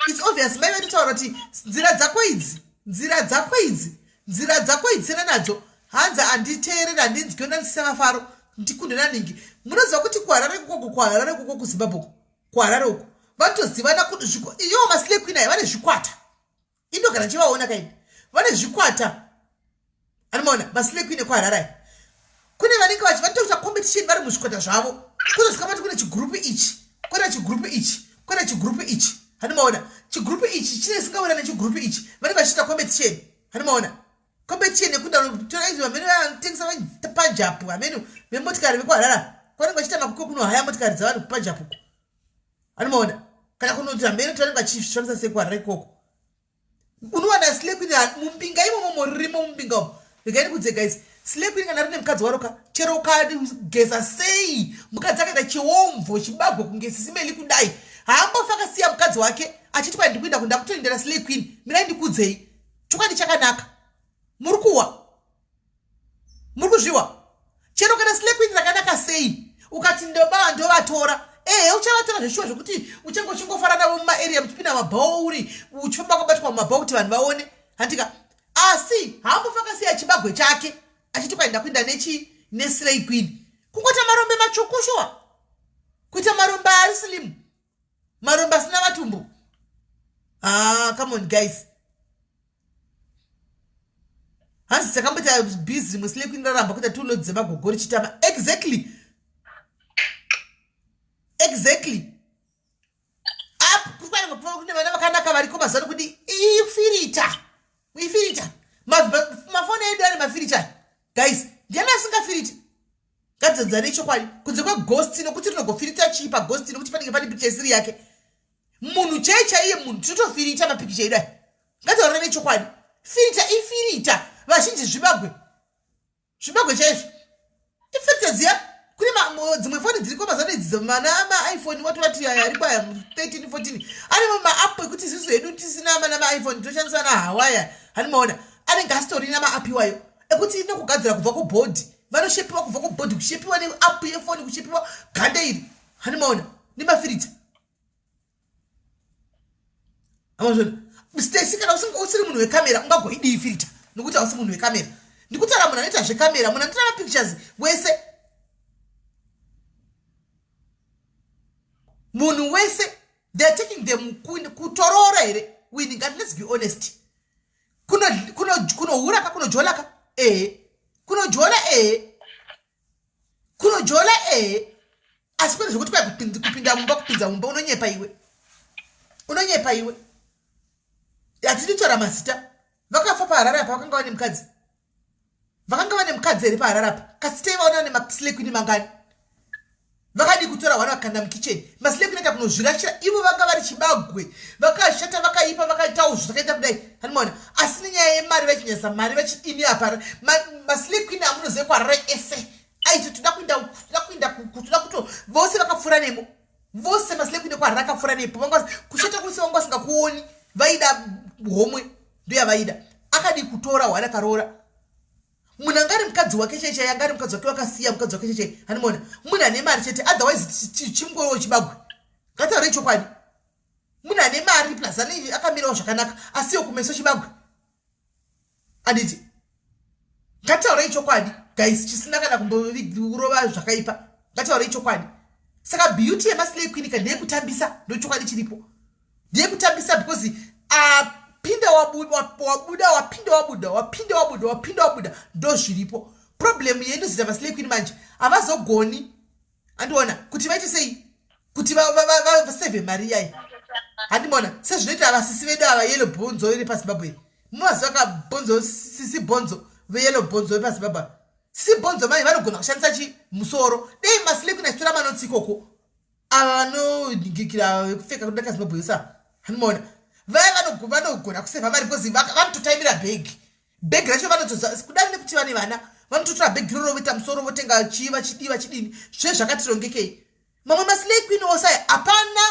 It's obvious mai vaitotaura kuti nzira dzako idzi, nzira dzako idzi, nzira dzako idzi, sina nadzo. Hanzi handiteereri, handinzwi, ndandisisa mafaro, ndikunde naningi. Munoziva kuti kuHarare kukoko, kuHarare kukoko, kuZimbabwe uko, kuHarare uko vanotozivana. Iyowo maslay queen aya vane zvikwata, indogara ndichivaona kaini, vane zvikwata. Anomaona maslay queen ekuHarare aya, kune vanenge vachi vanotoita competition vari muzvikwata zvavo. Kuzosvika pati kune chigurupu ichi, kune chigurupu ichi, kune chigurupu ichi. Hanimaona chigurupu ichi chine singawira nechigurupu ichi, vanenge vachiita competition. Hanimaona competition yekuda tora izvi, vamene vanotengesa panjapu, vamene vemotikari vekuHarara kwanenge vachiita makuko kunohaya motikari dzavanhu kupanjapu. Hanimaona kana kunoti hamene kuti vanenge vachishandisa sei kuHarare ikoko. Unowana slay queen mumbinga imomo, moririmo mumbinga umo. Regai ndikudze guys, slay queen kana rine mukadzi waroka, chero ukageza sei, mukadzi akaita chiomvo chibagwe kunge sisimeli kudai, haambofa akasiya mukadzi wake achiti kwai ndikuenda kunda kutoendera slay queen. Mirai ndikudzei chokwadi chakanaka. Muri kuwa, muri kuzviwa. Chero kana slay queen rakanaka sei, ukati ndoba ndovatora, ehe, uchavatora zveshuwa, zvekuti uchange uchingofara navo mumaarea, muchipinda mabhawa, uri uchifamba wakabatwa mumabhawa kuti vanhu vaone, handika? Asi haambofa akasiya chibagwe chake achiti kwaenda kuenda nechi neslay queen. Kungoita marombe matsvuku shuwa, kuita marombe ari slim, marombe asina matumbu. Ah, come on guys. Hanzi takamboita busy, rimwe slay queen raramba kuita two loads dzemagogori chitama. Exactly. Kune vana vakanaka variko mazano kuti ifirita, ifirita. Mafoni edu ane mafirita guys, ndiani asingafiriti? Ngadzadzane chokwadi, kunze kweghost, nokuti rinogofirita chii paghost? Nokuti panenge pane picha isiri yake munhu chai chaiye munhu, tinotofirita mapikicha edu aya. Ngataurira nechokwadi, firita ifirita. Vazhinji zvibagwe, zvibagwe chaizvo, ifirita dziya. Kune dzimwe foni dziriko mazano idzi, mana maiPhone watovati aya ariko aya 13 14, ane maapp ekuti isusu hedu tisina mana maiPhone toshandisa na hawaya. Hanimaona anenge asitorina maapp iwayo ekuti inokugadzira kubva kubhodhi, vanoshepiwa kubva kubhodhi, kushepiwa neapp yefoni, kushepiwa ganda iri. Hanimaona nemafirita amazvona. Stacey, kana usiri munhu wekamera ungagoidii filter? Nokuti hausi munhu wekamera. Ndikutaura munhu anoita zvekamera, munhu anotora mapictures wese, munhu wese. They are taking them kutorora here wini? Ngati let's be honest, kunohura ka, kunojola ka, ehe, kunojola, ehe, kunojola, ehe. Asi kwete zvekuti kwai kupinda mumba, kupinza mumba, unonyepa iwe, unonyepa iwe. Hatidi kutaura mazita. Vakafa paHarare apa vakanga vane mukadzi, vakanga vane mukadzi here paHarare apa? Kasi taivaona vane maslay queen mangani? Vakadii kutora hwana vakanda mukicheni? Maslay queen aita kunozvirashira ivo, vanga vari chibagwe, vakashata, vakaipa, vakaitawo zvakaita kudai, hanimaona. Asi nenyaya yemari vachinyasa mari vachidini apa, maslay queen amunoziva kuHarare ese aiti toda kuinda, toda kuinda, toda kuto, vose vakapfuura nemo vose. Maslay queen ekuHarare akapfuura nepo, vanga kushata kwese, vanga vasingakuoni, vaida homwe, ndoyavaida. Akadii kutora hwana karoora munhu anga ari mukadzi wake chaichai, anga ari mukadzi wake, wakasiya mukadzi wake chaichai, hanimona munhu ane mari chete. Otherwise chingoriwo chibagwe, ngataurei chokwadi. Munhu ane mari plus ane akamirawo zvakanaka, asiwo kumeso chibagwe, anditi? Ngataurei chokwadi guys, chisina kana kumborova zvakaipa, ngataurei chokwadi. Saka beauty yemaslay queen ka ndeyekutambisa, ndochokwadi chiripo, ndeyekutambisa, because apinda wabuda, wapinda wabuda, wapinda wabuda, wapinda wabuda, ndo zviripo. Problem yeinozoita maslay queen manje, havazogoni, andiona, kuti vaite sei kuti vasevhe mari iyai, handimona sezvinoita vasisi vedu ava yellow bonzo iri paZimbabwe. Mumazuva ka bonzo, sisi bonzo veyellow bonzo vepaZimbabwe, sisi bonzo mai vanogona kushandisa chi musoro. Dei maslay queen achitora manotsi ikoko, ava vanoningikira vekupfeka kuda kaZimbabwe sa, handimaona vaya vanogona kusevha mari, because vanototaimira bhegi, bhegi racho vanotoza kudai nekuti vane vana, vanototora bhegi roro voita musoro, votenga chii, vachidii, vachidini, zve zvakatirongekei. Mamwe maslay queen ose aya hapana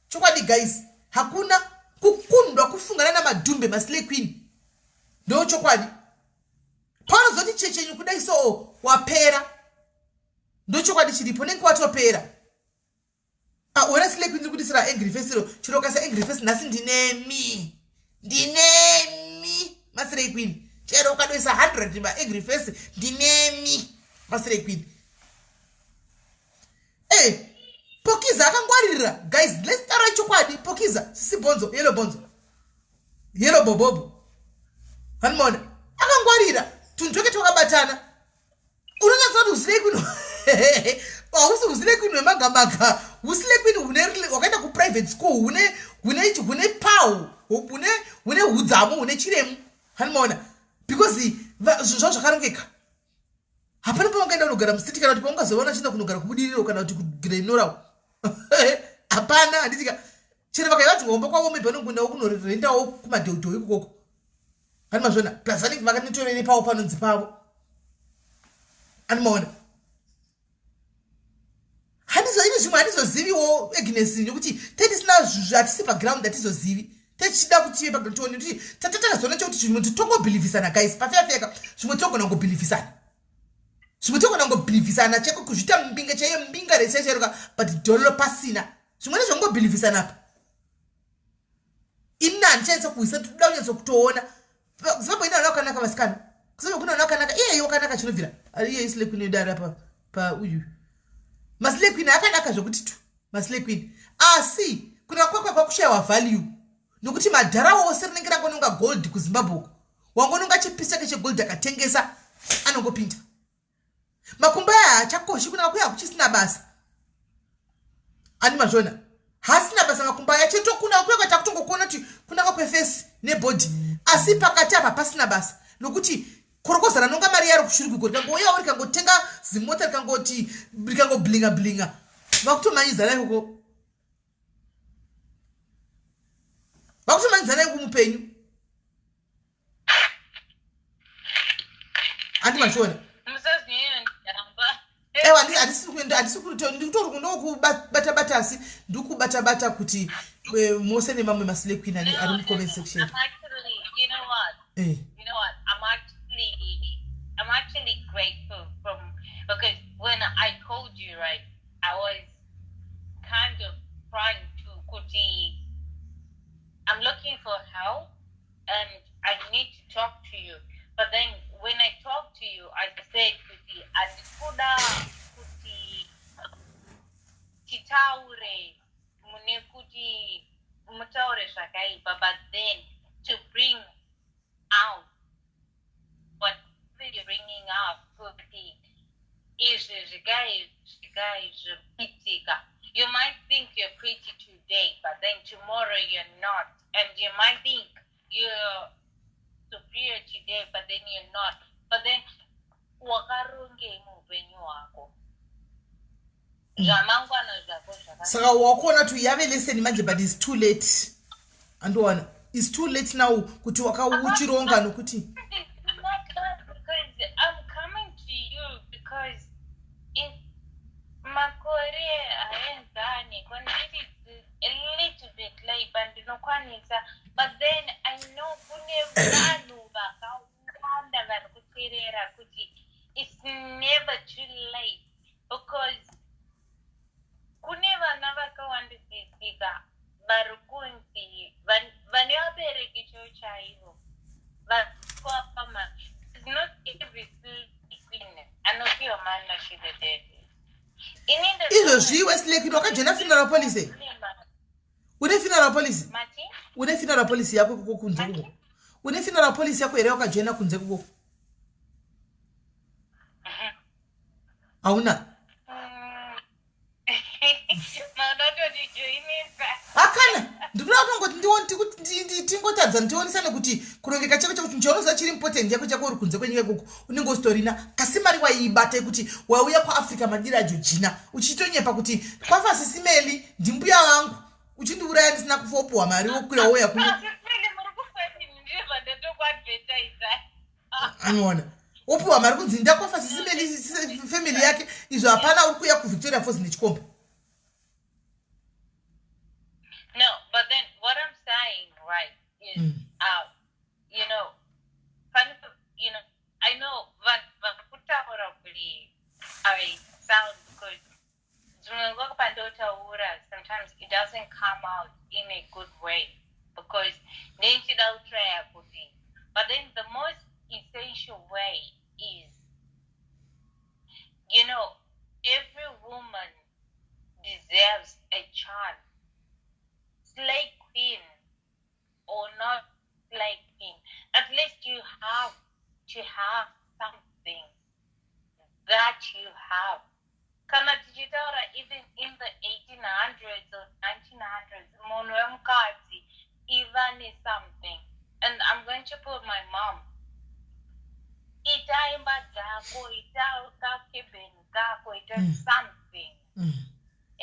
chokwadi guys, hakuna kukundwa kufungana namadhumbe maslay queen, ndo chokwadi. Paunozoti chechenyu kudai so, wapera, ndo chokwadi chiripo, nenge watopera. Wena slay queen, ndiri kudisira angry face iro, chiro ukaisa angry face nhasi, ndinemi, ndinemi maslay queen. Chero ukadoisa 100 maangry face, ndinemi maslay queen. E Pokiza akangwaririra guys, let's taura chokwadi. Pokiza, sisi bonzo, yellow bonzo, yellow bobobo, vanomaona akangwarira, tunhu tweke twakabatana. Unonyatsa kuti uslay queen hausi uslay queen wemagamaga, uslay queen hune wakaenda kuprivate school, hune hune hune pau, hune hune hudzamu, hune chiremu, hanimaona, because zvinhu zvavo zvakarongeka. Hapana paungaenda kunogara mucity, kana kuti paungazoona chienda kunogara kuBudiriro kana kuti kuGlen Norah, hapana, handitika. Chero vakaiva dzingomba kwavo, maybe vanongoendawo kunorendawo kumadheudheu ikokoko, ani mazviona. Plus vanenge vakanitorere pavo panonzi pavo, animaona. Handizo ini zvimwe handizoziviwo, Agnes, nekuti tetisina, hatisi paground, hatizozivi. Tichida kuti tive paground tione kuti tatakazoona chekuti zvimwe tongobhilivhisana guys, pafeyafeyaka zvimwe togona kungobhilivhisana, zvimwe togona kungobhilivhisana cheko kuzviita mbinga chaiyo, mbinga rechaichairoka, but dhololo pasina. Zvimwe nezvongobhilivhisana apa, ini handichaisa kuisa, toda kunyatso kutoona. Zimbabwe ina vana vakanaka, vasikana. Kuzimbabwe kuna vana vakanaka. Iyeyo wakanaka chinobvira iye islay queen yedu ari apa pauyu. Maslay queen akanaka zvekuti tu maslay queen, asi kuna kwakwa kwakushayiwa value, nokuti madhara ose rinenge rangononga gold kuZimbabwe uko, wangononga chipisi chake chegold akatengesa, anongopinda makumbo aya haachakoshi, kuna kuya kuchisina basa, ani mazvona, hasina basa makumbo aya chetokuna kuya kwaita kutongokuona kuti kunaka kweface nebody, asi pakati apa pasina basa, nokuti korokoza ranonga mari yaro kushurikuko, rikangouyawo rikangotenga zimota, rikangoti rikangoblinga blinga, vakutomanyidzana ikoko, vakutomanyidzana iko mupenyu, handi mazviona? Ewa, handisi kuenda, handisi kuto, ndikutori ndokubata bata, asi ndikubata bata kuti mose nemamwe maslay queen ari mucomment section. I'm actually, you know what? Eh. You know what? I'm actually grateful from because when I called you, right, I was kind of trying to kuti I'm looking for help and I need to talk to you. But then when I talked to you, I said kuti andikuda kuti titaure mune kuti mutaure zvakaipa, but then to bring out what really bringing up kuti izvi zvikai. guys zviri kuitika. You might think you're pretty today, but then tomorrow you're not, and you might think you're superior today, but then you're not. But then wakarongei muupenyu hwako, zvamangwana zvako zvaka Saka wakuona kuti yave lesson manje, but it's too late. Andowana it's too late now kuti wakauchironga nokuti It's not that, because I'm coming to you because if makore haenzani, kwandiri a little bit late, but ndinokwanisa. But then I know kune vanhu vakawanda vari kuteerera kuti it's never too late, because kune vana vakawandisisika vari kunzi vane vabereki chaivo chaivo vakwapama. It's not every queen anopiwa mari nasugar daddy. Ini Izvozvi weslay queen, wakajoina funeral policy? Une funeral policy? Mati? Une funeral policy yako koko kunze koko? Une funeral policy yako here wakajoina kunze koko? Hauna? Maunotodijoinisa. Hakana, ndikuda kutongoti tingotadza ndionesane kuti kurongeka chako chako, chinhu chaunoziva chiri important yako chako uri kunze kwenyika ikoko, unenge usitorina kasi mari waiibata yekuti wauya kuAfrica madira aJojina uchitonyepa kuti kwafa Sisimeli, ndimbuya vangu, uchindiuraya ndisina kufa, wopiwa mari, wokwira wouya kuno. Asisili muri kufadini, ndibva ndatokuadvertisa. Anoona wopiwa mari kunzi ndakwafa Sisimeli, family yake, izvo hapana. Uri kuuya kuVictoria Falls nechikomba. No, but then what I'm saying, right, is, funny, I know vakutaura kuti I sound good. Dzimwe nguva pandotaura, sometimes it doesn't come out in a good way because ndinchida kutraya kuti, but then the most essential way is, every woman deserves a chance, slay queen or not slay queen. At least you have to have something that you have. Kana tichitaura even in the 1800s or 1900s, munhu wemukadzi iva nesomething. And I'm going to put my mom. Ita imba dzako, ita kakebheni kako, ita something.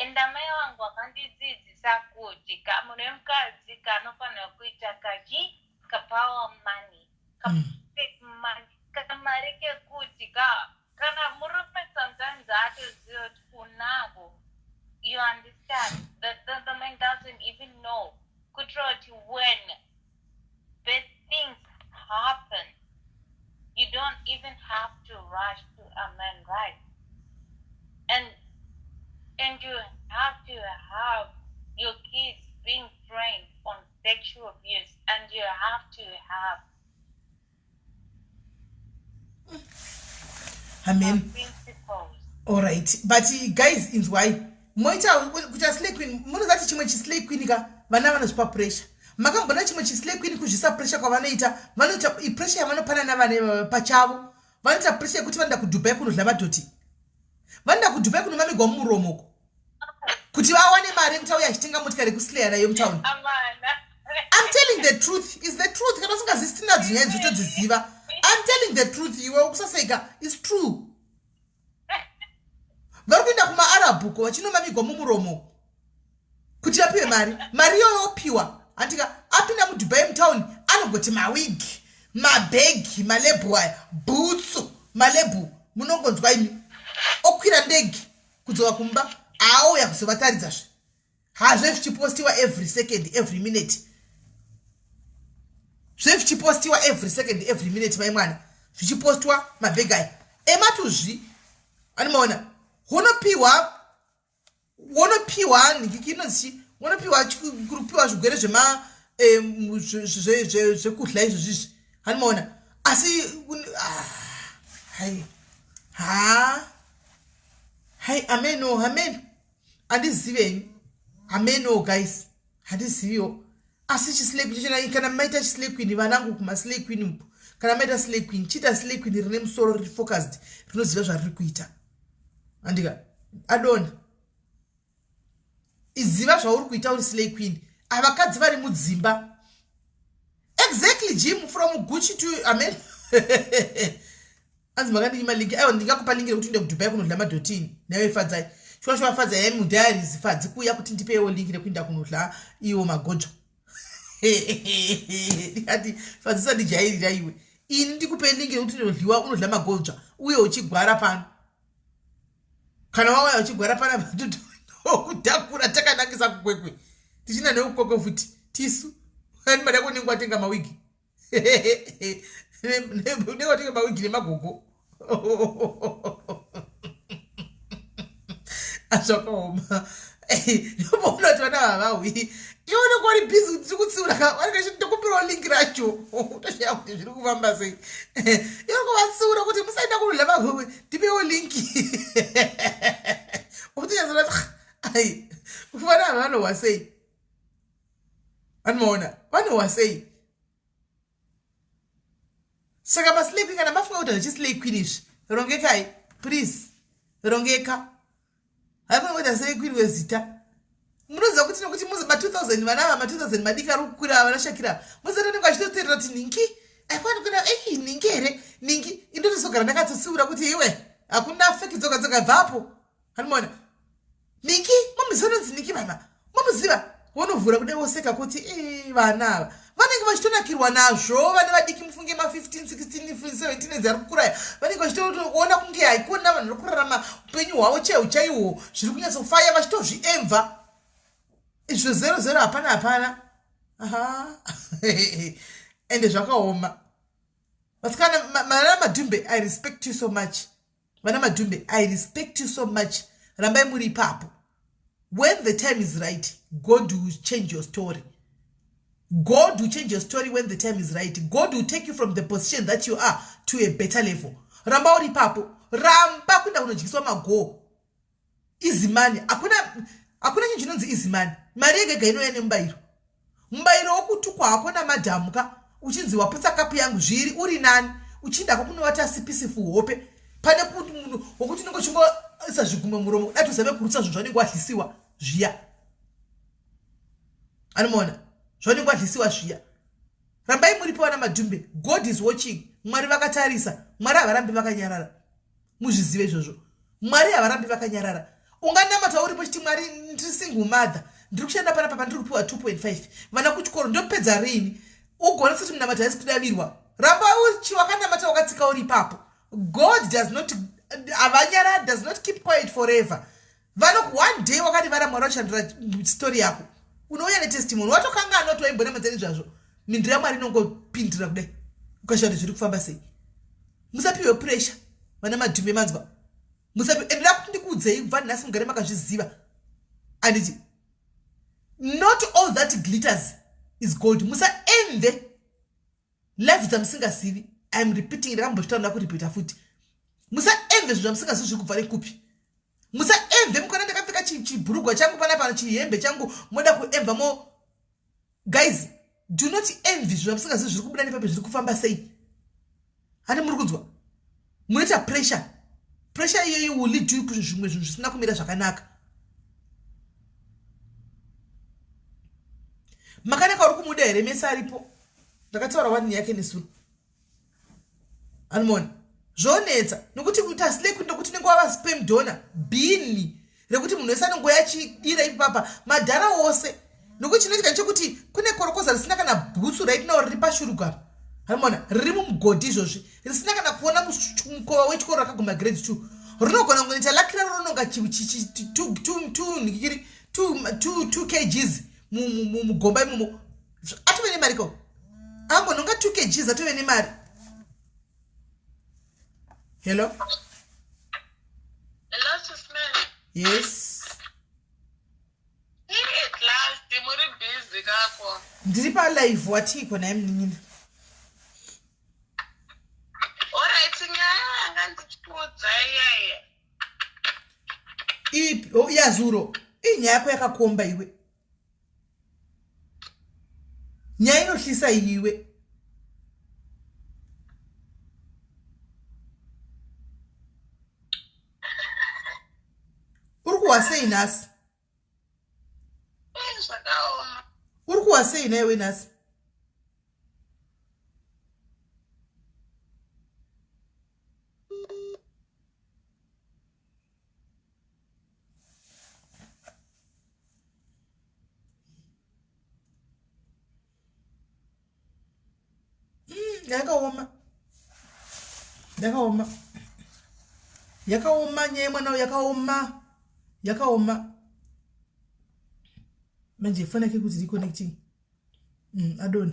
And amai vangu vakandidzidzisa kuti kamunhu wemukadzi kanofanira kuita kachi kapower money, kapocket money, kamari kekuti ka kana murume sometimes haatoziva kuti unako. You understand? The man doesn't even know, kuitira kuti when bad things happen, you don't even have to rush to a man, right? And you have to have your kids being trained on sexual abuse, and you have to have Amen. Principles. Alright, but guys, inzwai, moita kuita slay queen, munozati chimwe chislay queen ka, vana vanozvipa pressure. Makambona chimwe chislay queen kuzvisa pressure kwavanoita? Vanoita ipressure yavanopanana vana pachavo. Vanoita pressure yekuti vanoenda kuDubai kunodla madhoti, vanoenda kuDubai kunomamigwa mumuromoko kuti vawane mari yekuti auye achitenga motikari yekuslaya nayo mutauni. Amana. I'm telling the truth, is the truth. Kana usingazisi, tinadzo nyaya dzotodziziva. I'm telling the truth, iwe ukusaseka, is true. Vari kuenda kumaArabhuko vachinomamigwa mumuromo kuti vapiwe mari. Mari iyoyo opiwa, handika? Apinda muDubai mutauni, anogoti mawigi, mabhegi, malebhu aya, bhutsu, malebhu, munongonzwa imi. Okwira ndege kudzoka kumba, aauya kuzovataridzazve hazve, zvichipostiwa every second, every minute, zvezvichipostiwa every second, every minute, mai mwana, zvichipostwa mabhegi aya ematuzvi. Animaona, wonopiwa, wonopiwa nhikiki inonzi, wonopiwa kupiwa zvigwere zvema zvekudya izvozvizvi, hanimaona? Asi ah, hai, ha, hai, ameno, ameno, handizivenyu, ameno guys, handiziviwo. Asi chislay queen chachona, kana maita chislay queen, vanangu, kumaslay queen uko, kana maita slay queen, chiita slay queen rine musoro, riri focused, rinoziva zvariri kuita, andika? Adona. Iziva zvauri kuita uri slay queen. Avakadzi vari mudzimba. Exactly Jim from Gucci to amen. Anzi makandinyima link. Aiwa ndingakupa link rekuti uende kuDubai kunodla madhotini. Nayo Fadzai. Shuwa shuwa Fadzai yai mudiaries Fadzi kuuya kuti ndipewo link rekuenda kunodla iwo magodzva. Ndikati Fadzi usandijairira iwe. Ini ndikupe link rekuti unodliwa unodla magodzva uye uchigwara pano. Kana wauya uchigwara pana tokutakura takanangisa kukwekwe. Tichina nekukwekwe futi tisu. Ani mari yako unenge watenga mawigi. Unenge watenga mawigi nemagogo. Zvakaoma. Ndopaona kuti vana vavawi. Iwe unenge uri busy kuti tiri kutsiura ka vanenge vachiti ndokumbirawo link racho. Utoshaya kuti zviri kufamba sei. Iwe kuvatsiura kuti musaenda kunodla magogo ndipewo link. Utonyatsoona kuti ai vana ava vanohwa sei. Vanoona vanohwa sei. Saka maslay queen kana mafunga kuti hazvichi slay queen izvi rongekai please rongeka. Haikona kuita slay queen wezita. Munoziva kuti nekuti muzi ma 2000 vana ava ma 2000 madiki ari kukwira ava vana Shakira muzi vanenge vachitoteerera kuti ningi haikona kuenda ei ningi here ningi indotozogara ndakatotsiura kuti iwe hakuna feki dzoga dzoga bvapo hanimona Niki mamuziva anonzi Niki vana mamuziva wonovhura kudai woseka kuti ee vana ava vanenge vachitonakirwa nazvo vane vadiki mufunge ma 15 16 17 edzi ari kukuraya vanenge vachitoona kunge haikona vanhu vari kurarama upenyu hwavo chaiwo chaiwo zviri kunyatsofaya vachitozviemva izvo zero zero hapana hapana aha ende zvakaoma vasikana vana madhumbe I respect you so much. Vana Madhumbe, I respect you so much. Rambai muri ipapo. When the time is right, God will change your story. God will change your story when the time is right. God will take you from the position that you are to a better level. Ramba uri ipapo. Ramba kuenda kunodyiswa magoo. Easy money. Hakuna hakuna chinhu chinonzi easy money. Mari yega yega inouya nemubayiro. Mubayiro wokutukwa hako namadhamu ka uchinzi waputsa kapu yangu zviri uri nani uchienda hako kunovata sipisifu hope pane kuti munhu wokuti unenge uchingoisa zvigumwe muromo kuda tozave kurutsa zvinhu zvaunenge wahlisiwa zviya. Anomuona zvaunenge wahlisiwa zviya. Rambai muripo vana Madhumbe. God is watching. Mwari vakatarisa. Mwari havarambi vakanyarara. Muzvizive izvozvo. Mwari havarambi vakanyarara. Unganamata uripo chiti Mwari ndiri single mother. Ndiri kushanda panapa pandiri kupiwa 2.5. Vana kuchikoro ndopedza riini? Ugona sekuti minamato haisi kudavirwa. Ramba uchi wakanamata wakatsika uri ipapo. God does not havanyara does not keep quiet forever. Vano one day wakarivara Mwari vachandura story yako. Unouya netestimony watokanga anoti waimbonamata nezvazvo. Mindira yaMwari inongopindira kudai. Ukashaya kuti zviri kufamba sei. Musapiwe pressure vana Madhume manzwa. Musapiwe and ndakuti ndikuudzei kubva nhasi mugare makazviziva. Anditi not all that glitters is gold. Musaenve life dzamusingazivi. I am repeating ndakambozvitaura ndakuripita futi. Musaenve zvinhu zvamusingazivi zviri kubva nekupi. Musaenve mukona ndakapfeka chibhurugwa changu panapa chihembe changu moda kuenva mo guys do not envy zvinhu zvamusingazivi zviri kubuda nepapi zviri kufamba sei. Hani muri kunzwa? Munoita pressure. Pressure iyoyi will lead you kuzvimwe zvinhu zvisina kumira zvakanaka. Makanaka uri kumuda here mese aripo? Ndakataura wani yake nesuro. Anomona zvonetsa nokuti kuita slay ndokuti unenge wava sperm donor bini rekuti munhu wese anongoya achidira ipapa madhara ose nokuti chinoitika nechekuti kune korokoza risina kana bhutsu right now riri pashurugu apa anomona riri mumugodhi izvozvi risina kana kuona mukova wechikoro rakaguma grade 2 rinogona kungoita lakira rinonga 2 kgs mugomba imomo atove nemari ko angononga 2 kgs atove nemari. Hello? Hello, Sis Mel. Yes. At last, muri busy kako. Ndiri pa live watiiko naye munin'ina? Alright, nyaya yanga ndichikuudza iyeye. Ipi? Oh, yazuro. Iyi nyaya yako yakakomba iwe. Nyaya inohlisa iwe. kuhwa sei nhasi? Zvakaoma. Uri kuhwa sei nhaiwe nhasi? Yakaoma, yakaoma, yakaoma nyaya yemwana uyu, yakaoma, yakaoma. Manje foni yake kuti reconnecting. Adona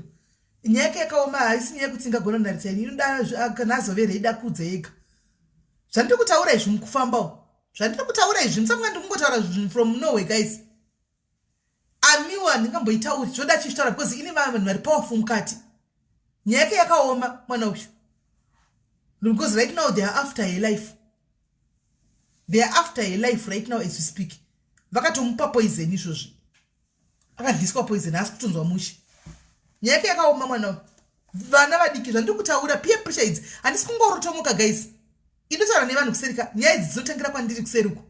nyaya yake yakaoma, haisi nyaya yekuti ingagona naritsa ini inoda kana azove reida kudza yega. Zvandiri kutaura izvi mukufambawo, zvandiri kutaura izvi musafunga ndiri kungotaura zvinhu from nowhere guys. Amiwo handingamboitauri zvoda achizvitaura because ine vanhu vari powerful mukati. Nyaya yake yakaoma mwana uyu, because right now they are after her life, they are after her life right now as we speak. Vakatomupa poison izvozvi, akadliswa poison, haasi kutonzwa mushe. Nyaya yake yakaoma mwana uyu. Vana vadiki, zvandiri kutaura, peer pressure idzi handisi kungorotomoka guys, indotaura nevanhu kuserika. Nyaya idzi dzinotangira kwandiri kuseri uko.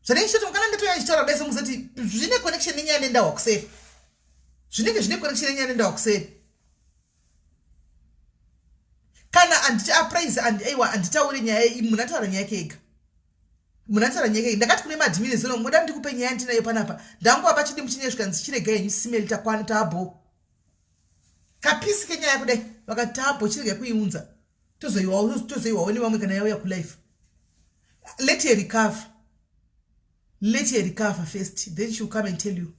Zvanenge chitoti kana ndatoya ndichitaura kudai somuzoti zvine connection nenyaya nendahwa kuseri, zvinenge zvine connection nenyaya nendahwa kuseri. Kana anditi apraise and aiwa, handitaure nyaya iyi, munhu ataura nyaya yake ega, munhu ataura nyaya yake. Ndakati kune madhimini zino muda ndikupe nyaya ndinayo panapa, ndangova pachidimbu chinyaya zvikanzi chiregai henyu simeli, takwana taabho kapisi kenyaya kudai. Vakati taabho, chiregai kuiunza, tozoiwawo nevamwe kana yauya kulife. Let her recover, let her recover first, then she will come and tell you.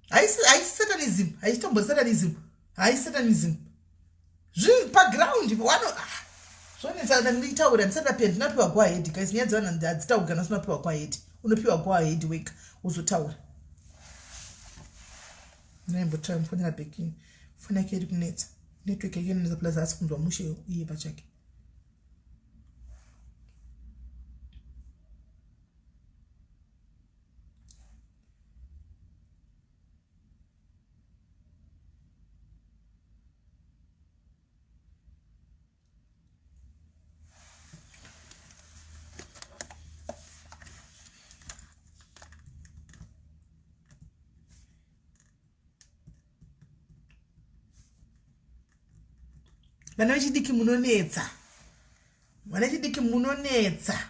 Haisi satanism, haisi tombo satanism, haisi satanism. Zvinhu paground wano zvonetsa nditaura ndisati ndapiwa, ndinopiwa go ahead guys. Nyaya dzevanhu hadzitauri kana usina go ahead. Unopiwa go ahead wega wozotaura. Ndaimbotora mufonera back, foni yake iri kunetsa, network yake inonetsa, plus haasi kunzwa mushe iye pachake. Vana vechidiki munonetsa, vana vechidiki munonetsa.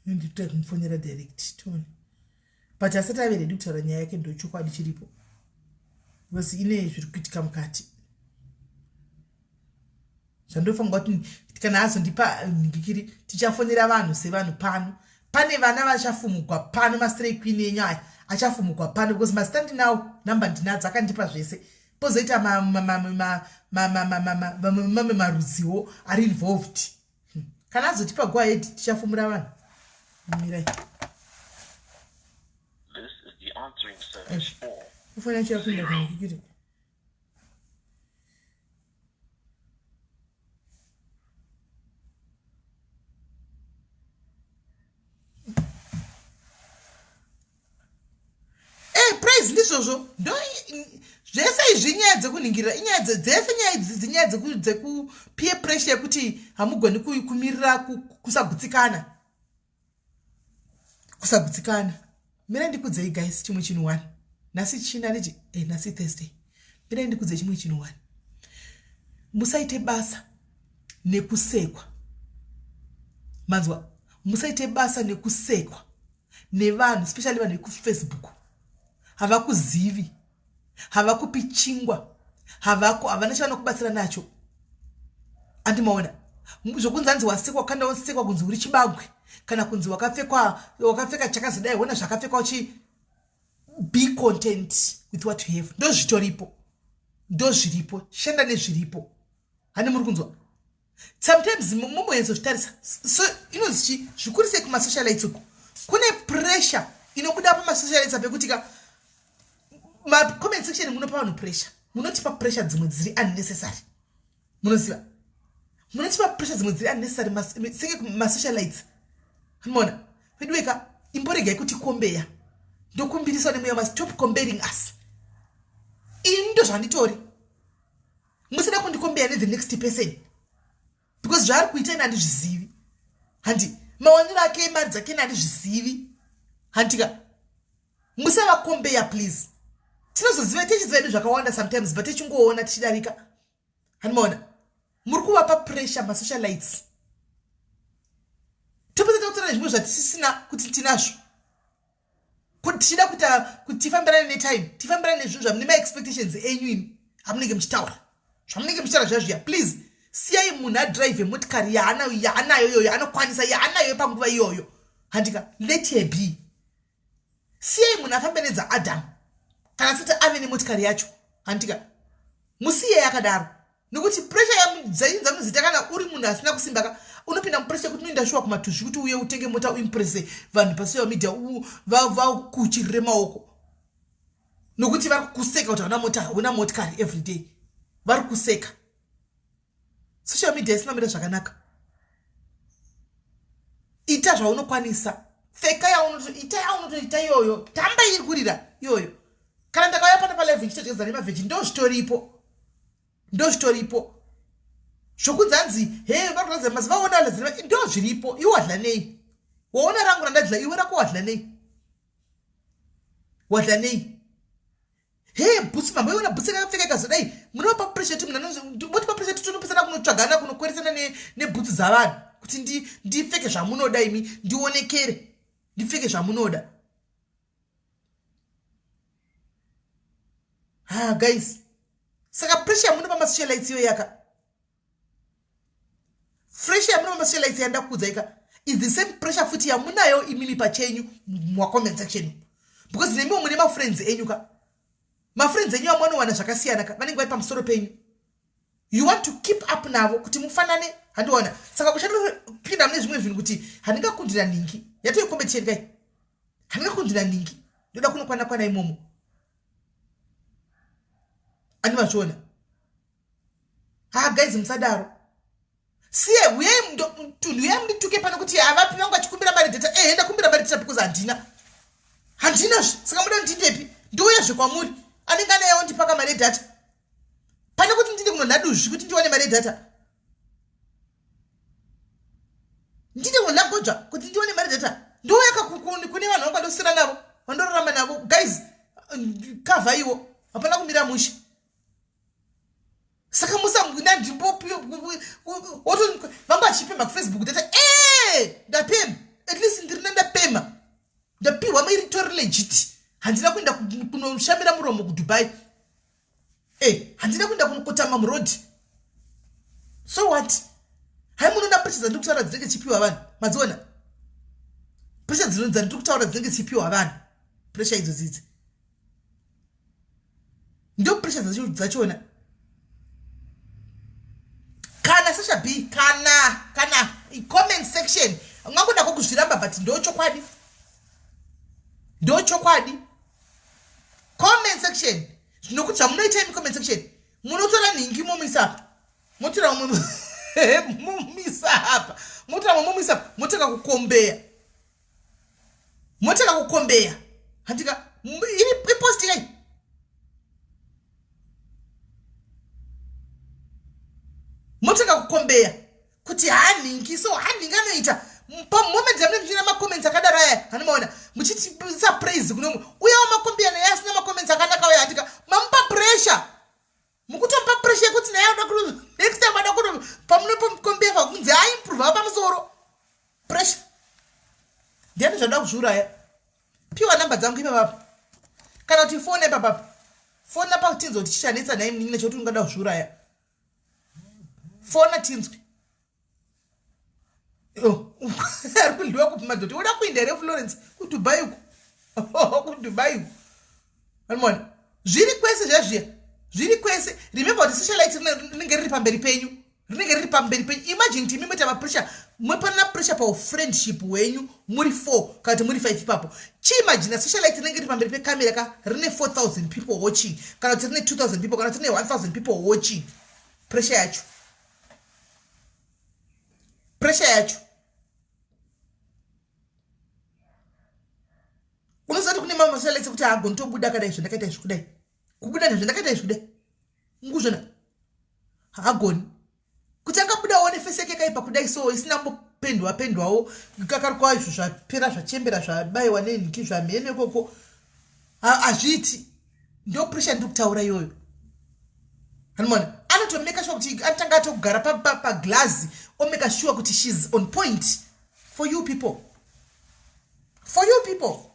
Nditry kumufonera direct tone, but asati ave ready kutaura nyaya yake. Ndochokwadi chiripo because ine zviri kuitika mukati zvandofanirwa kuti kana azondipa nhingikiri tichafonera vanhu sevanhu pano. Pane vana vachafumugwa pano, mastray queen enyu aya achafumugwa pano because mazita ndinawo, namba ndinadzo, akandipa zvese. Pozoita mamwe marudziwo ari involved. Kana azotipa go ahead tichafumura vanhu. Mirai, ufanira chiyakuenda kunhingikiri. Eh, praise ndizvozvo, ndo zvese izvi inyaya dzekuningirira, inyaya dzese, nyaya idzi dzinyaya dzeku peer pressure yekuti hamugoni kumirira kusagutsikana, kusagutsikana. Mirai ndikudzei guys chimwe chinhu one. Nhasi china nditi nhasi Thursday. Mirai ndikudzei chimwe chinhu one. Musaite basa nekusekwa, manzwa? Musaite basa nekusekwa nevanhu, especially vanhu vekuFacebook. Havakuzivi, havakupi chingwa, havako, havana chavanokubatsira nacho. Andimaona zvokunzi anzi wasekwa, kanda wasekwa kunzi uri chibagwe, kana kunzi wakapfekwa, wakapfeka chakazodai, ona zvakapfekwa uchi. Be content with what you have. Ndo zvitoripo, ndo zviripo, shanda nezviripo. Hani muri kunzwa? Sometimes mumboenzozvitarisa so inonzi chi zvikuru sei kumasocialites uku, kune pressure inobuda pamasocialites apa yekuti ka Macomment section munopa vanhu pressure, munotipa pressure dzimwe dziri unnecessary. Munoziva, munotipa pressure dzimwe dziri unnecessary senge masocialites. Mona veduweka, imboregai kuti kombeya. Ndokumbirisa nemweya ma, stop comparing us. Ini ndo zvanditori, musada kundikombeya nethe next person, because zvaari kuita ini handizvizivi. Handi mawaniro ake emari dzake ini handizvizivi, handika. Musavakombeya please. Tinozoziva, tichiziva edu zvakawanda sometimes, but tichingoona tichidarika. Handimaona muri kuvapa pressure masocialites. Topedza takutora zvimwe zvatisisina kuti tinazvo, kuti tichida kuita kuti tifambirane netime, tifambirane nezvinhu zvamune maexpectations enyu imi hamunenge muchitaura zvamunenge muchitaura zviya zviya. Please, siyai munhu adrive motikari yaanayo iyoyo, anokwanisa yaanayo panguva iyoyo, handika. Let her be. Siyai munhu afambe nedzaAdam kana asati ave nemotikari yacho, handika. Musiyei akadaro, nekuti pressure dzenyu dzamunozoita, kana uri munhu asina kusimba ka, unopinda mupressure yekuti unoenda shuwa kumatuzvi kuti uye utenge mota, uimprese vanhu pasocial media, vakuchirire maoko, nokuti vari kukuseka kuti hauna mota, hauna motikari. Everyday vari kuseka. Social media isina mira zvakanaka. Ita zvaunokwanisa, pfeka yaunoita, yaunotoita iyoyo, tamba iri kurira iyoyo. Kana ndakauya pano palive ndichitodyedza nemavheji, ndo zvitoripo, ndo zvitoripo. Zvokunzi hanzi he vari kuratidza mazuva aona aladzira, ndo zviripo. Iwe wadla nei? Waona rangu randadla, iwe rako wadla nei? Wadla nei? He, bhutsu, mambo iona bhutsu yakapfeka ikazodai, munopa pressure ti munhu motipa pressure ti tonopesana kunotsvagana, kunokweresana nebhutsu dzavanhu kuti ndipfeke zvamunoda imi, ndionekere, ndipfeke zvamunoda. Ha guys, saka pressure yamunopa masocialites iyo yaka pressure yamunopa masocialites yandakuudza ika is the same pressure futi yamunayo imimi pachenyu mumacomment section, because nemiwo mune mafriends enyu ka. Mafriends enyu amunowana zvakasiyana ka, vanenge vari pamusoro penyu. You want to keep up navo kuti mufanane, handiona. Saka uchatopinda mune zvimwe zvinhu kuti handingakundira nhingi, yatoi competition kai, handingakundira nhingi, ndoda kunokwana kwana imomo. Andimazviona. Ha guys, musadaro. Siye, uyai tunhu, uyai mundituke pano kuti havapi vangu vachikumbira mari data. Ehe, ndakumbira mari data because handina, handinazve. Saka muda ndindepi? Ndiuyezve kwamuri anenge anayewo ndipaka mari yedata, pane kuti ndinde kunonha duzvi kuti ndiwane mari yedata, ndinde kunonha godzva kuti ndiwane mari yedata. Ndiuyaka kune vanhu vangu vandosira navo, vandorarama navo. Guys, kavhaiwo, hapana kumira mushe. Saka musanandimbo vanga vachipemha kuFacebook data. E, ndapemha, at least ndirina, ndapemha, ndapiwa mairi tori legit. Handina kuenda kunoshamira muromo kuDubai. E, handina kuenda kunokotama murodhi. So what? Hai, munoona pressure dzandiri kutaura dzinenge dzichipiwa vanhu? Madziona pressure dzandiri kutaura dzinenge dzichipiwa vanhu? Pressure idzo dzidzi ndo pressure dzachona. Kana Sasha B, kana comment section ungangoda kuzviramba, but ndo chokwadi, ndo chokwadi. Comment section, zvinokuti zvamunoita imi comment section, munotora nhingi momisa apa, motora mumwe momisa apa, motora mumwe momisa apa, motanga kukombeya, motanga kukombeya, handika. Iri ipost kai, motanga kukombeya kuti hanhingi. So hanhingi anoita pamoment yamunenge muchiina macomments akadaro aya, hanomaona muchitisa praise kunomwe uyewo makombeya naye asina macomments akanaka uya, handika. Mamupa pressure, mukutomupa pressure yekuti naye anoda kuti next time ada kuti pamunopokombeya kunzi aimprove pamusoro. Pressure. Ndiani zvanoda kuzviuraya? Piwa namba dzangu ipapapa, kana kuti fona ipapapa, fona patinzwa kuti chichanetsa nhai munin'ina chekuti ungada kuzviuraya. Fona tinzwe. Ari kudliwa kupi madhoti? Uda kuinda here Florence kuDubai uko? KuDubai uko, animona zviri kwese zvazviya, zviri kwese. Remember kuti socialite rinenge riri pamberi penyu. Rinenge riri pamberi penyu. Imagine kuti imi moita mapressure, mopanana pressure paufriendship hwenyu muri 4 kana kuti muri 5 ipapo. Chiimagina socialite rinenge riri pamberi pekamera ka rine 4000 people watching kana kuti rine 2000 people kana kuti rine 1000 people watching. Pressure yacho. Pressure yacho. Unoziva kuti kune mamwe masocialite ekuti haagoni tobuda akadai zvandakaita izvi kudai. Kubuda nezvandakaita izvi kudai. Mukuzvona? Haagoni. Kuti angabudawo nefesi yake yakaipa kudai so isina kumbopendwa pendwawo kakarukwa izvo zvapera zvachembera zvabaiwa nenhiki zvamheno ikoko. Hazviiti. Ndo pressure ndiri kutaura iyoyo. Hanimona? Anotomeka sure kuti anotanga atogara paglazi omeka sure kuti she's on point for you people. For you people.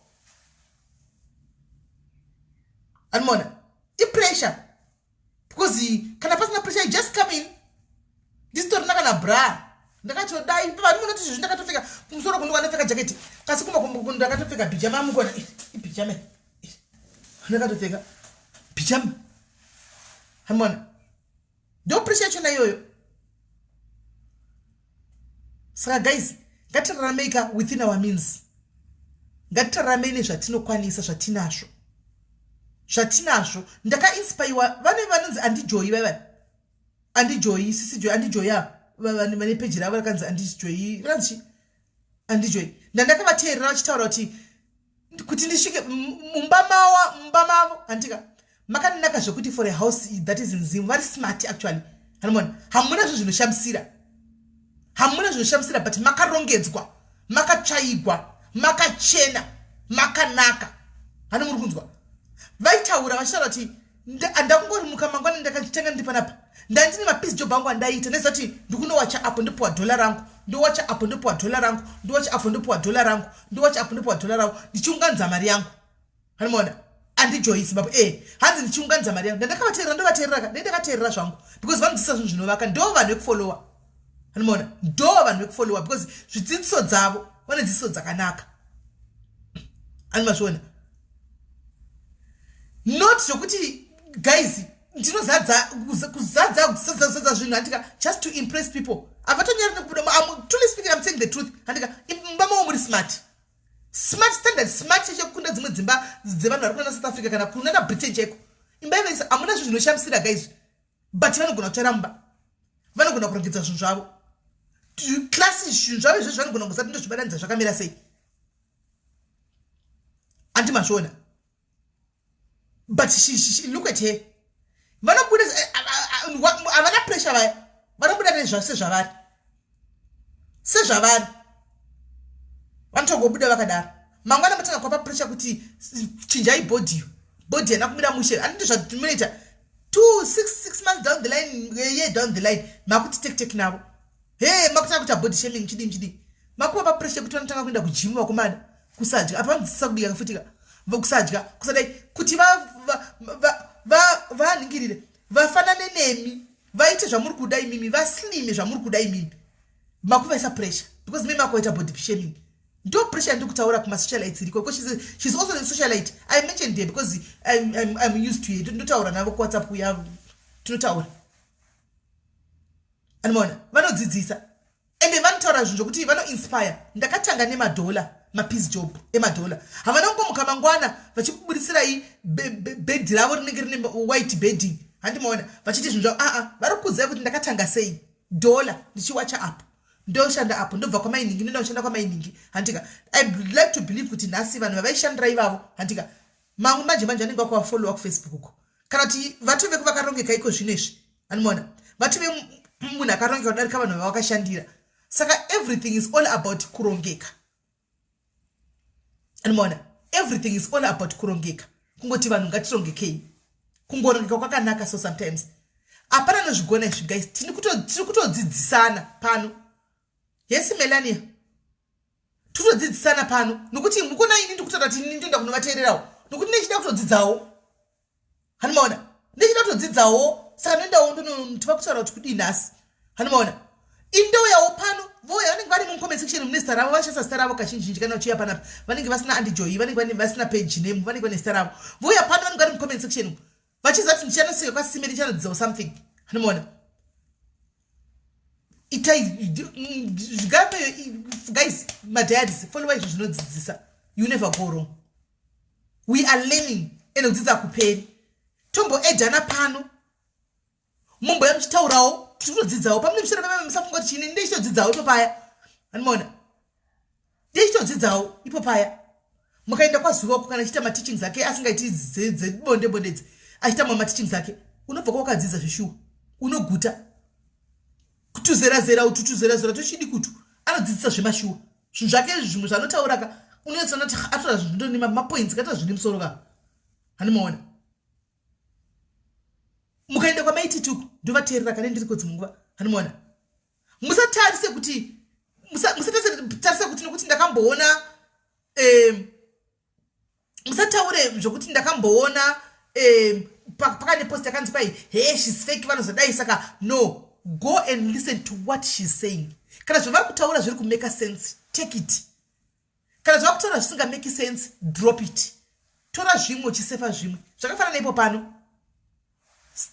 Hanimona? Ipressure. Because kana pasina pressure you just come in. Ndisitorina kana bra. Ndakatodai vanhu munoti izvozvi ndakatopfeka kumusoro kuno kwandapfeka jacket kasi kumakumbo ndakatopfeka pyjama mukona ipyjama ndakatopfeka pyjama hamona ndo pressure yachona iyoyo. Saka guys ngatiraramei ka within our means, ngatiraramei nezvatinokwanisa zvatinazvo zvatinazvo. Ndakainspaiwa vane vanonzi andijoyi vaiva andijoyi sisi joyi andijoyi ava vane peji ravo rakanzi andijoyi rakanzi chi andijoyi. Ndandakavateerera vachitaura kuti ndisvike mumba mawa mumba mavo handika makanaka zvekuti for a house that is in Zim vari smart actually. Hanimona hamuna zvinhu zvinoshamisira, hamuna zvinoshamisira but makarongedzwa, makatsvaigwa, makachena, makanaka. Hani muri kunzwa vaitaura vachitaura kuti ndakungorimuka mangwana ndakachitenga ndiri panapa ndandine mapiece job angu andaiita ndaiziva kuti ndikunowacha apo ndopiwa dhola rangu, ndowacha apo ndopiwa dhola rangu, ndowacha apo ndopiwa dhola rangu, ndowacha apo ndopiwa dhola rangu, ndichiunganidza mari yangu. Hanimona andijoyi Zimbabwe hanzi ndichiunganidza mari yangu. Ndandakavateerera ndovateerera ka ndai ndakateerera zvangu because vanodzidzisa zvinhu zvinovaka, ndo vanhu vekufolowa. Hanimona ndo vanhu vekufolowa because zvidzidziso dzavo vane dzidziso dzakanaka. Animazviona not zvokuti guys ndinozadza kuzadza kuzadza zvinhu handika just to impress people. Havatonyari nekubuda. I'm truly speaking, I'm saying the truth. Handika imba mavo muri smart, smart standard, smart chekukunda dzimwe dzimba dzevanhu vari kunana South Africa kana kunana Britain chaiko. Imba ivaisa hamuna zvinhu zvinoshamisira guys, but vanogona kutsvaira mumba, vanogona kurongedza zvinhu zvavo, class zvinhu zvavo izvozvo vanogona kuzati ndozvibatanidza zvakamira sei. Andi mazviona? But she, look at her. Vanobuda havana pressure vaya, vanobuda nezva sezvavari sezvavari vanotongobuda vakadaro. Mangwana matanga kupa pressure kuti chinjai body, body haina kumira mushe. Handiti zvatinoita 2 6 6 months down the line, a year down the line, makuti take take navo. Hey, makutanga kuita body shaming chidii chidii. Makuva pa pressure kuti vanotanga kuenda kugym vakomana, kusadya apa vanodzidzisa kubika futi ka, kusadya kusadai kuti vaningirire vafanane nemi, vaite zvamuri kuda imimi, vaslime zvamuri kuda imimi. Makuvaisa pressure because mimi makuvaita body shaming. Ndo pressure yandiri kutaura kumasocialites iriko because she's also a socialite. I mentioned her because I'm used to her. Ndotaura navo kuWhatsApp kuya tinotaura. Anomaona vanodzidzisa ende vanotaura zvinhu zvokuti vanoinspire. Ndakatanga nemadhola, mapiece job emadhola. Havana kungomuka mangwana vachikubudisirai bhedhi ravo rinenge rine white bedding. Handimaona vachiti zvinhu zvavo aa vari kukudzai kuti ndakatanga sei dhola ndichiwacha apo ndoshanda apo ndobva kwamainingi ndoenda kushanda kwamainingi. Handika I like to believe kuti nhasi vanhu vavaishandira ivavo handika mamwe manje manje vanenge vakuvafollowa kuFacebook uko kana kuti vatove vakarongeka iko zvino izvi. Anomaona vatove munhu akarongeka kudarika vanhu vavakashandira. Saka everything is all about kurongeka. Anomaona everything is all about kurongeka. Kungoti vanhu ngatirongekei, kungorongeka kwakanaka. So sometimes hapana anozvigona izvi guys, tiri kutodzidzisana pano. Yes Melania, tikutodzidzisana pano nokuti mukona ini ndikutaura kuti ini ndoenda kunovateererawo nokuti ndechida kutodzidzawo. Hanimaona ndechida kutodzidzawo, saka ndoendawo ndonotiva kutaura kuti kudii nhasi. Hanimaona indouyawo pano voya vanenge vari mucomment section mune zita ravo, vashandisa zita ravo kazhinji kana uchiuya panapa vanenge vasina andijoyi, vanenge vasina page name, vanenge vane zita ravo. Vouya pano vanenge vari mucomment section vachiziva kuti ndichanosvika kwasimeri ndichanodzidzawo something. Hanimaona. Itai zvigape guys, madiaries, followa izvo zvinodzidzisa. You never go wrong. We are learning ende kudzidza kuperi. Tomboedhana pano, mumboya muchitaurawo, tiri kutodzidzawo pamune mushure pamwe. Musafunga kuti chini, ndeichitodzidzawo ipo paya. Anomaona, ndeichitodzidzawo ipo paya. Mukaenda kwazuva uko, kana achiita mateachings ake, asingaiti dzebonde bondedzi, achiita mamwe mateachings ake, unobva kwawakadzidza zveshuwa, unoguta kutuzerazera utu tuzerazera tochidi kutu. Anodzidzisa zvemashuwa zvinhu zvake, zvimwe zvaanotaura ka, unotsona kuti atora zvinhu nemapoints kaita zvine musoro ka. Handimaona, mukaenda kwamaitituku, ndovateerera kane ndiri kodzi munguva. Handimaona, musatarise kuti, musatarise kuti nokuti ndakamboona, musataure zvokuti ndakamboona pakane post yakanzi kwai, "He, she's fake, vanozodai." Saka no, go and listen to what she's saying. Kana zvavari kutaura zviri kumake sense, take it. Kana zvava kutaura zvisingamake sense, drop it. Tora zvimwe uchisefa zvimwe. Zvakafanana ipo pano,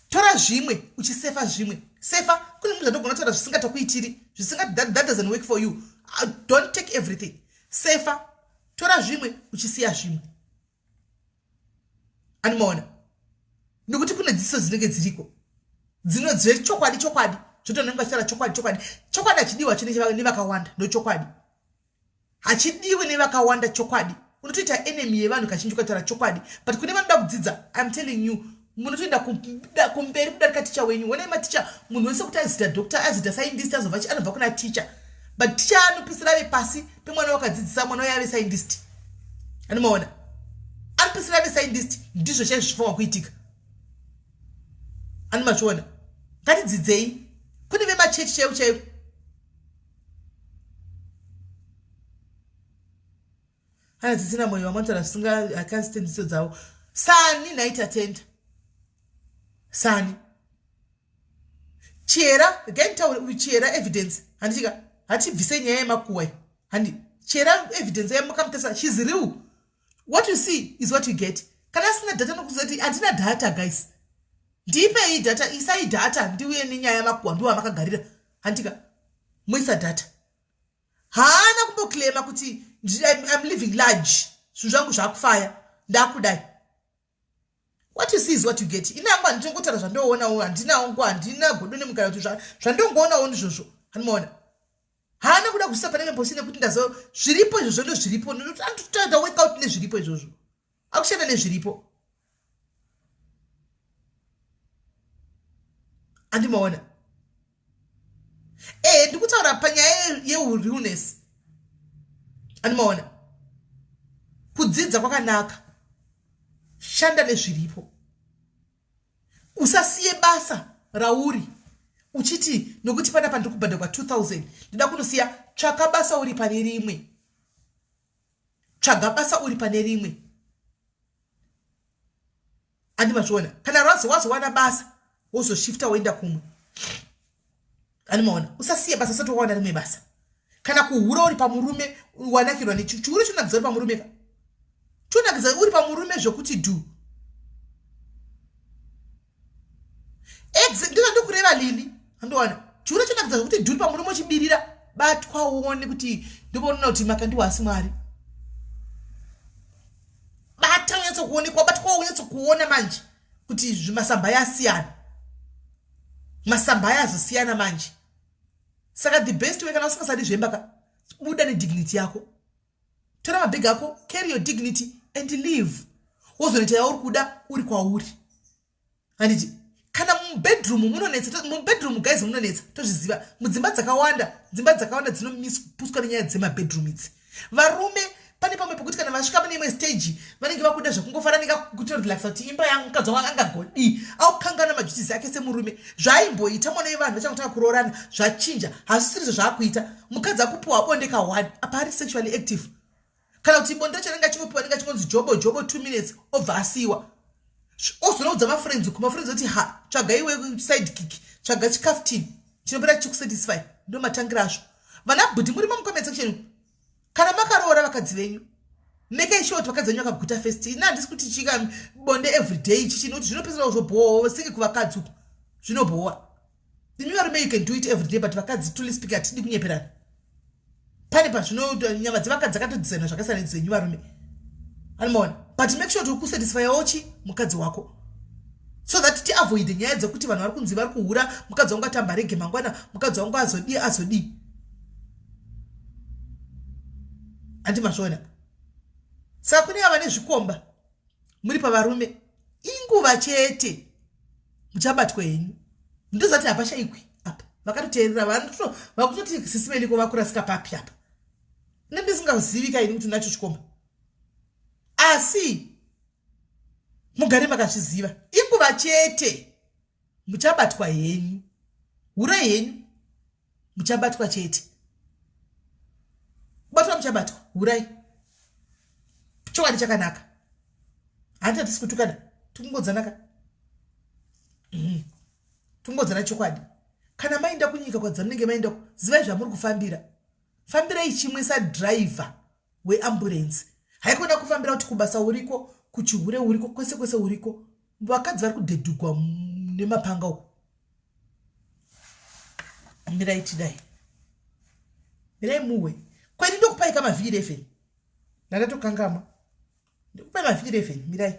tora zvimwe uchisefa zvimwe. Sefa. Kune zvimwe zvatogona kutaura zvisingatakuitiri, zvisinga that doesn't work for you. Don't take everything. Sefa, tora zvimwe uchisiya zvimwe. Animaona, nekuti kune dzidziso dzinenge dziriko dzino dzechokwadi chokwadi, zvotonenge vachitaura chokwadi chokwadi. Chokwadi hachidiwa cho nevakawanda. Ndo chokwadi hachidiwi nevakawanda. Chokwadi unotoita enemy yevanhu kazhinji ukataura chokwadi, but kune vanoda kudzidza, I'm telling you, munotoenda kumberi kudarika ticha wenyu. Onai maticha, munhu wese kuti azoita doctor, azoita scientist, azobva, anobva kuna ticha, but ticha anopisira ave pasi pemwana wakadzidzisa mwana uyo ave scientist. Anomaona, anopisira ave scientist. Ndizvo chaizvo zvifanwa kuitika. Anomachiona, ngatidzidzei kune vemachechi chaivo chaivo. Ana dzisina mwoyo vamanotaura zvisinga akanzitendiso dzavo. Sani naitatenda sani chera gaintaure, chera evidence. Handitika hatibvise nyaya yemakuwa, handi chera evidence yamakamutesa. She's real. What you see is what you get. Kana asina data, nokuziva kuti handina data. Guys, ndipei data, isai data ndiuye nenyaya yamakuwa. Ndiwo amakagarira, handika muisa data. Haana kumboclaima kuti, "I'm living large, zvinhu zvangu zvakufaya, ndakudai." What you see is what you get. Inangu handitongotaura zvandoonawo, handinawo, handina godo nemukana kuti zvandongoonawo ndizvozvo. Handimaona, haana kuda kuisa pane membosi nekuti ndazo zviripo izvozvo, ndo zviripo. Anotoita workout nezviripo izvozvo, akushanda nezviripo. Andimaona, ehe, ndikutaura panyaya yeurealness. Andimaona, kudzidza kwakanaka. Shanda nezviripo. Usasiye basa rauri uchiti nokuti panapa ndiri kubhadharwa 2000, ndida kunosiya. Tsvaka basa uri pane rimwe, tsvaga basa uri pane rimwe. Andimazviona, kana razo wazowana basa, wozoshifta woenda kumwe. Andimaona, usasiye basa usati wawana rimwe basa. Kana kuhura uri pamurume, wanakirwa nechihure, chinonakidza uri pamurume ka, chonakidza uri pamurume zvokuti dhu. Ndizvo ndikureva lili. Andowana, chihure chonakidza zvokuti dhuri pamurume uchibirira. Batwa uone kuti ndopaunoona kuti Makandiwa asi Mwari. Bata unyatsokuonekwa, batwa unyatsokuona manje kuti zvimasamba yasiyana, masamba aya azosiyana manje. Saka the best way, kana usingasadi zvemba ka, buda nedignity yako, tora mabhegi ako, carry your dignity and live. Wozonoita yauri kuda uri kwauri, handiti? Kana mubedroom munonetsa, mubedroom guys munonetsa, tozviziva. Mudzimba dzakawanda, dzimba dzakawanda dzinomiswa nenyaya dzemabedroom idzi. Varume pane pamwe pekuti kana vasvika pane imwe stage, vanenge vakuda zvekungofara kutorelaxa kuti imba yangu, mukadzi wangu angagodii. Aukangana maduties ake semurume zvaaimboita. Mwana wevanhu vachangotanga kuroorana, zvachinja, hazvisirizvo zvaakuita. Mukadzi akupiwa bonde ka1 apa ari sexually active, kana kuti bonde racho rinenge achingopiwa, rinenge achingonzi jobo jobo 2 minutes, obva asiyiwa, ozonoudza mafriends. Kumafriends oti, "Ha, tsvaga iwe side kick, tsvaga chikaftini chinopera chichikusatisfy." Ndo matangira azvo. Vana bhudhi murimo mucomment section, kana makaroora vakadzi venyu, make sure kuti vakadzi venyu vakaguta first. Ina handisi kuti chika bonde every day chichi, nokuti zvinopedzisira kuzobhowawo senge kuvakadzi uku zvinobhowa. Imi varume you can do it every day, but vakadzi truly speak hatidi kunyeperana. Pane pazvino nyama dzevakadzi dzakatodhizainwa zvakasiyana nedzenyu varume. Anomaona? But make sure kuti ukusatisfyawo chi mukadzi wako. So that tiavoid nyaya dzekuti vanhu vari kunzi vari kuhura, mukadzi wangu atamba rege mangwana, mukadzi wangu azodii azodii. Handi mazviona? Saka kune ava nezvikomba muri pavarume inguva chete muchabatwa henyu. Ndozati hapashaikwi apa vakatoteerera vakutoti sisi veliko vakurasika papi apa. Nde ndisingazivi kaini kuti unacho chikomba. Asi mugare makazviziva inguva chete muchabatwa henyu. Hurai henyu muchabatwa chete. Kubatwa muchabatwa hurai. Chokwadi chakanaka. Hanti hatisi kutukana tikungodzanaka. Tingodzana chokwadi. Kana maenda kunyika kwadzamunenge maenda zivai zvamuri kufambira. Fambirai chimwe sadriver weambulensi. Haikona kufambira kuti kubasa uriko, kuchihure uriko, kwese kwese uriko. Vakadzi vari kudhedhugwa nemapanga uko. Mirai tidai. Mirai muwe. Kweni ndokupai kama V11. Ndakatokangamwa. Ndikupai ma V11 mirai.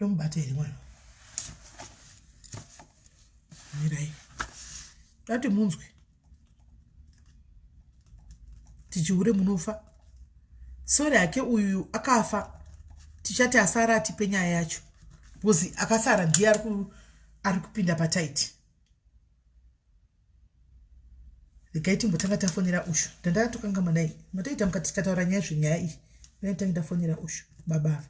Ndomubata here mwana? Mirai. Dati munzwe. Tichihure munofa. Sorry hake uyu akafa. Tichati asara atipe nyaya yacho. Because akasara ndiye ari kupinda pataiti. Regai timbotanga tafonera ushu. Ndandatokangamwa nai. Matoita mukati tikataura nyaya zvenyaya iyi. Ndaitange ndafonera ushu baba ava.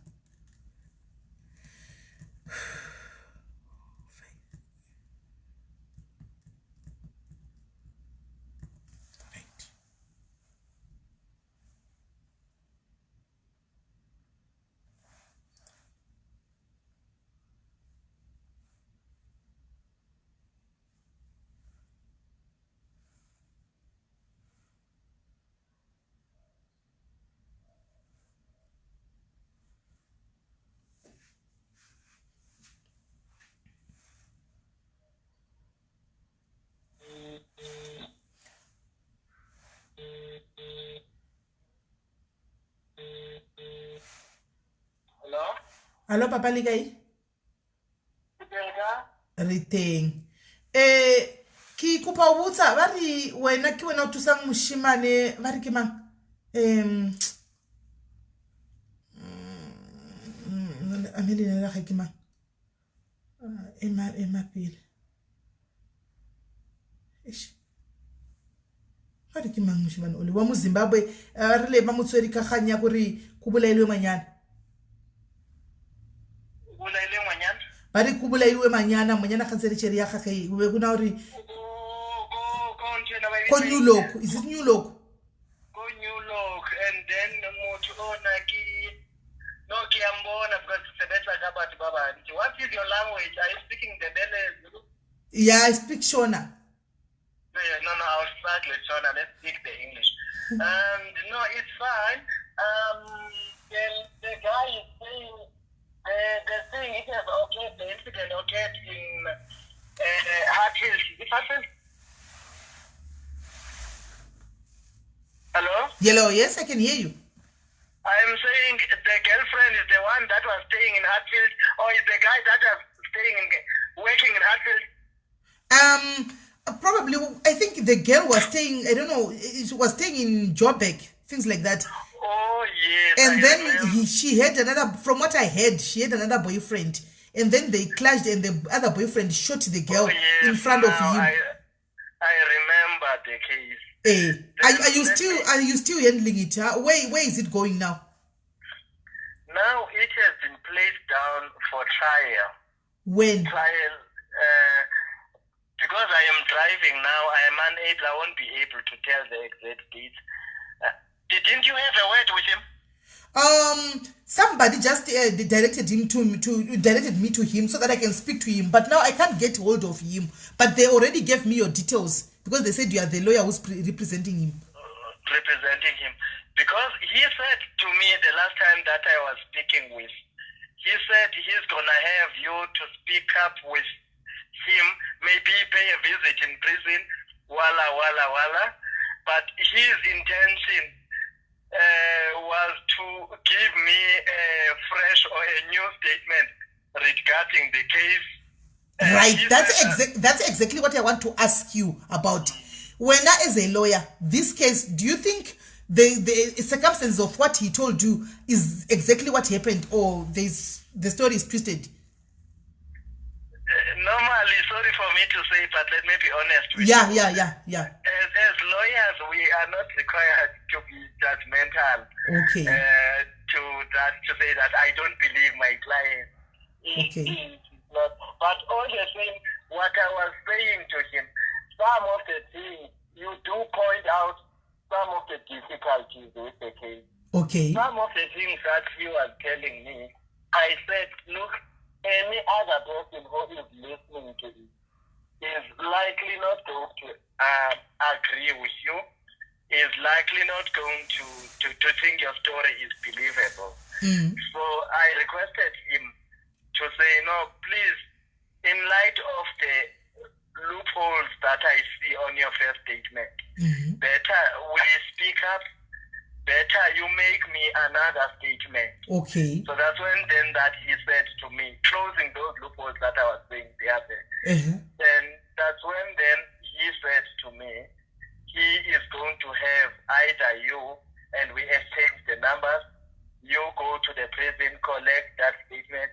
Right. Hello? Hello, Papa Likai. Re teng. Eh, ke kopa ho botsa ba re wena ke wena o thusang moshimane ba re ke mang? A me leina la gage ke mang? Ema ema pele. Eish. Ba re ke mang moshimane ole wa mo Zimbabwe a rile ba mo tshwere ka kgang ya gore go bolailwe ngwanyana. Bolaile ngwanyana? Ba re go bolailwe ngwanyana, ngwanyana ga ntse tšhere ya gage go be go na gore Ko ko New Look, is it New Look? Ko New Look, and then motho ona ke no ke a mbona because sebetsa ka batho ba bantsi. What is your language? Are you speaking Ndebele? Yeah, I speak Shona. Yeah, no, no, I'll struggle with Shona. Let's speak the English. No, it's fine. The guy is saying the thing it has occurred, the incident occurred in Hatfield. Is it Hatfield? Hello? Hello, yes, I can hear you. I'm saying the girlfriend is the one that was staying in Hatfield, or is the guy that was working in Hatfield? Probably, I think the girl was staying, I don't know, she was staying in Joburg, things like that. Oh, yes. And I then remember. she had another, from what I heard, she had another boyfriend. And then they clashed and the other boyfriend shot the girl Oh, yes. in front of Now him. I remember the case. Are you still handling it? Huh? Where is it going now? Now it has been placed down for trial. When? Trial. Because I am driving now, I am unable, I won't be able to tell the exact dates. Didn't you have a word with him? Somebody just directed him to directed me to him so that I can speak to him. But now I can't get hold of him. But they already gave me your details because they said you are the lawyer who's representing him. Representing him. Because he said to me the last time that I was speaking with, he said he's gonna have you to speak up with him, maybe pay a visit in prison, wala, wala, wala. But his intention was to give me a fresh or a new statement regarding the case. Right, that's exactly what I want to ask you about. When as a lawyer, this case, do you think the circumstances of what he told you is exactly what happened, or the story is twisted? Normally, sorry for me to say, but let me be honest with you. As lawyers, we are not required to be judgmental. To say that I don't believe my client. Not, but all the same, what I was saying to him, some of the things you do point out, some of the difficulties with the case. Some of the things that he was telling me, I said, look, any other person who is listening to it is likely not going to agree with you, is likely not going to think your story is believable. So I requested him to say, no, please, in light of the loopholes that I see on your first statement, better we speak up, better you make me another statement. So that's when then that he said to me, closing those loopholes that I was saying the other. Then that's when then he said to me, he is going to have either you and we exchange the numbers, you go to the prison, collect that statement,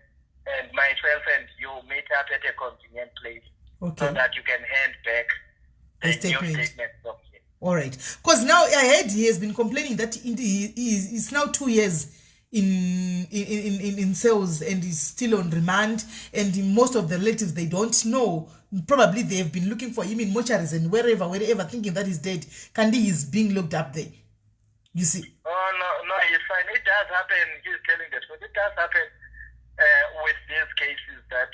and myself and you meet up at a convenient place so that you can hand back the the new statement. Statement from him. All right. Because now I heard he has been complaining that it's now 2 years in cells and he's still on remand, and most of the relatives, they don't know. Probably they have been looking for him in mortuaries and wherever, thinking that he's dead. Kandi is being looked up there. You see? Oh, no, no, he's fine. It does happen. He's telling the truth. It does happen with these cases that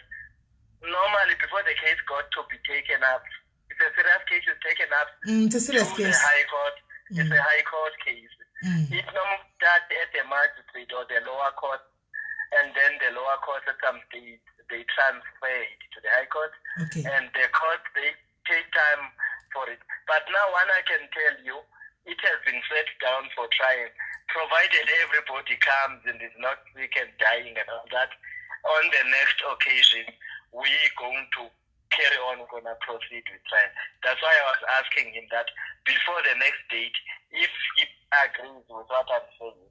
normally before the case got to be taken up, it's a serious case is taken up. It's a serious to the case. High Court. It's a High Court case. It normally starts at the magistrate or the lower court, and then the lower court at some stage they transfer it to the High Court. And the court, they take time for it. But now one I can tell you, it has been set down for trial, provided everybody comes and is not sick and dying and all that. On the next occasion, we're going to carry on, we're going to proceed with trial. That's why I was asking him that before the next date, if he agrees with what I'm saying,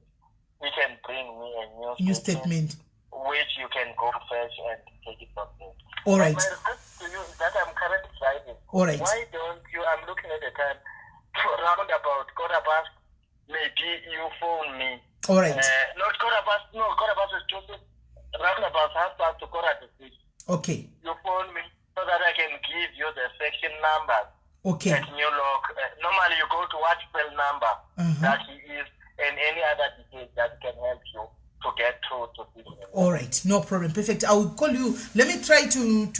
he can bring me a new, New statement, which you can go fetch and take it from there. All right. My request to you is that I'm currently driving. All right. Why don't you, I'm looking at the time, round about 1:15, maybe you phone me. All right. Not 1:15, no, 6:15 is too soon. Round about half past to 5:45. You phone me so that I can give you the section numbers. At New Lock. Normally you go to what cell number that he is and any other details that can help you to get through to see him. All right, no problem. Perfect. I will call you. Let me try to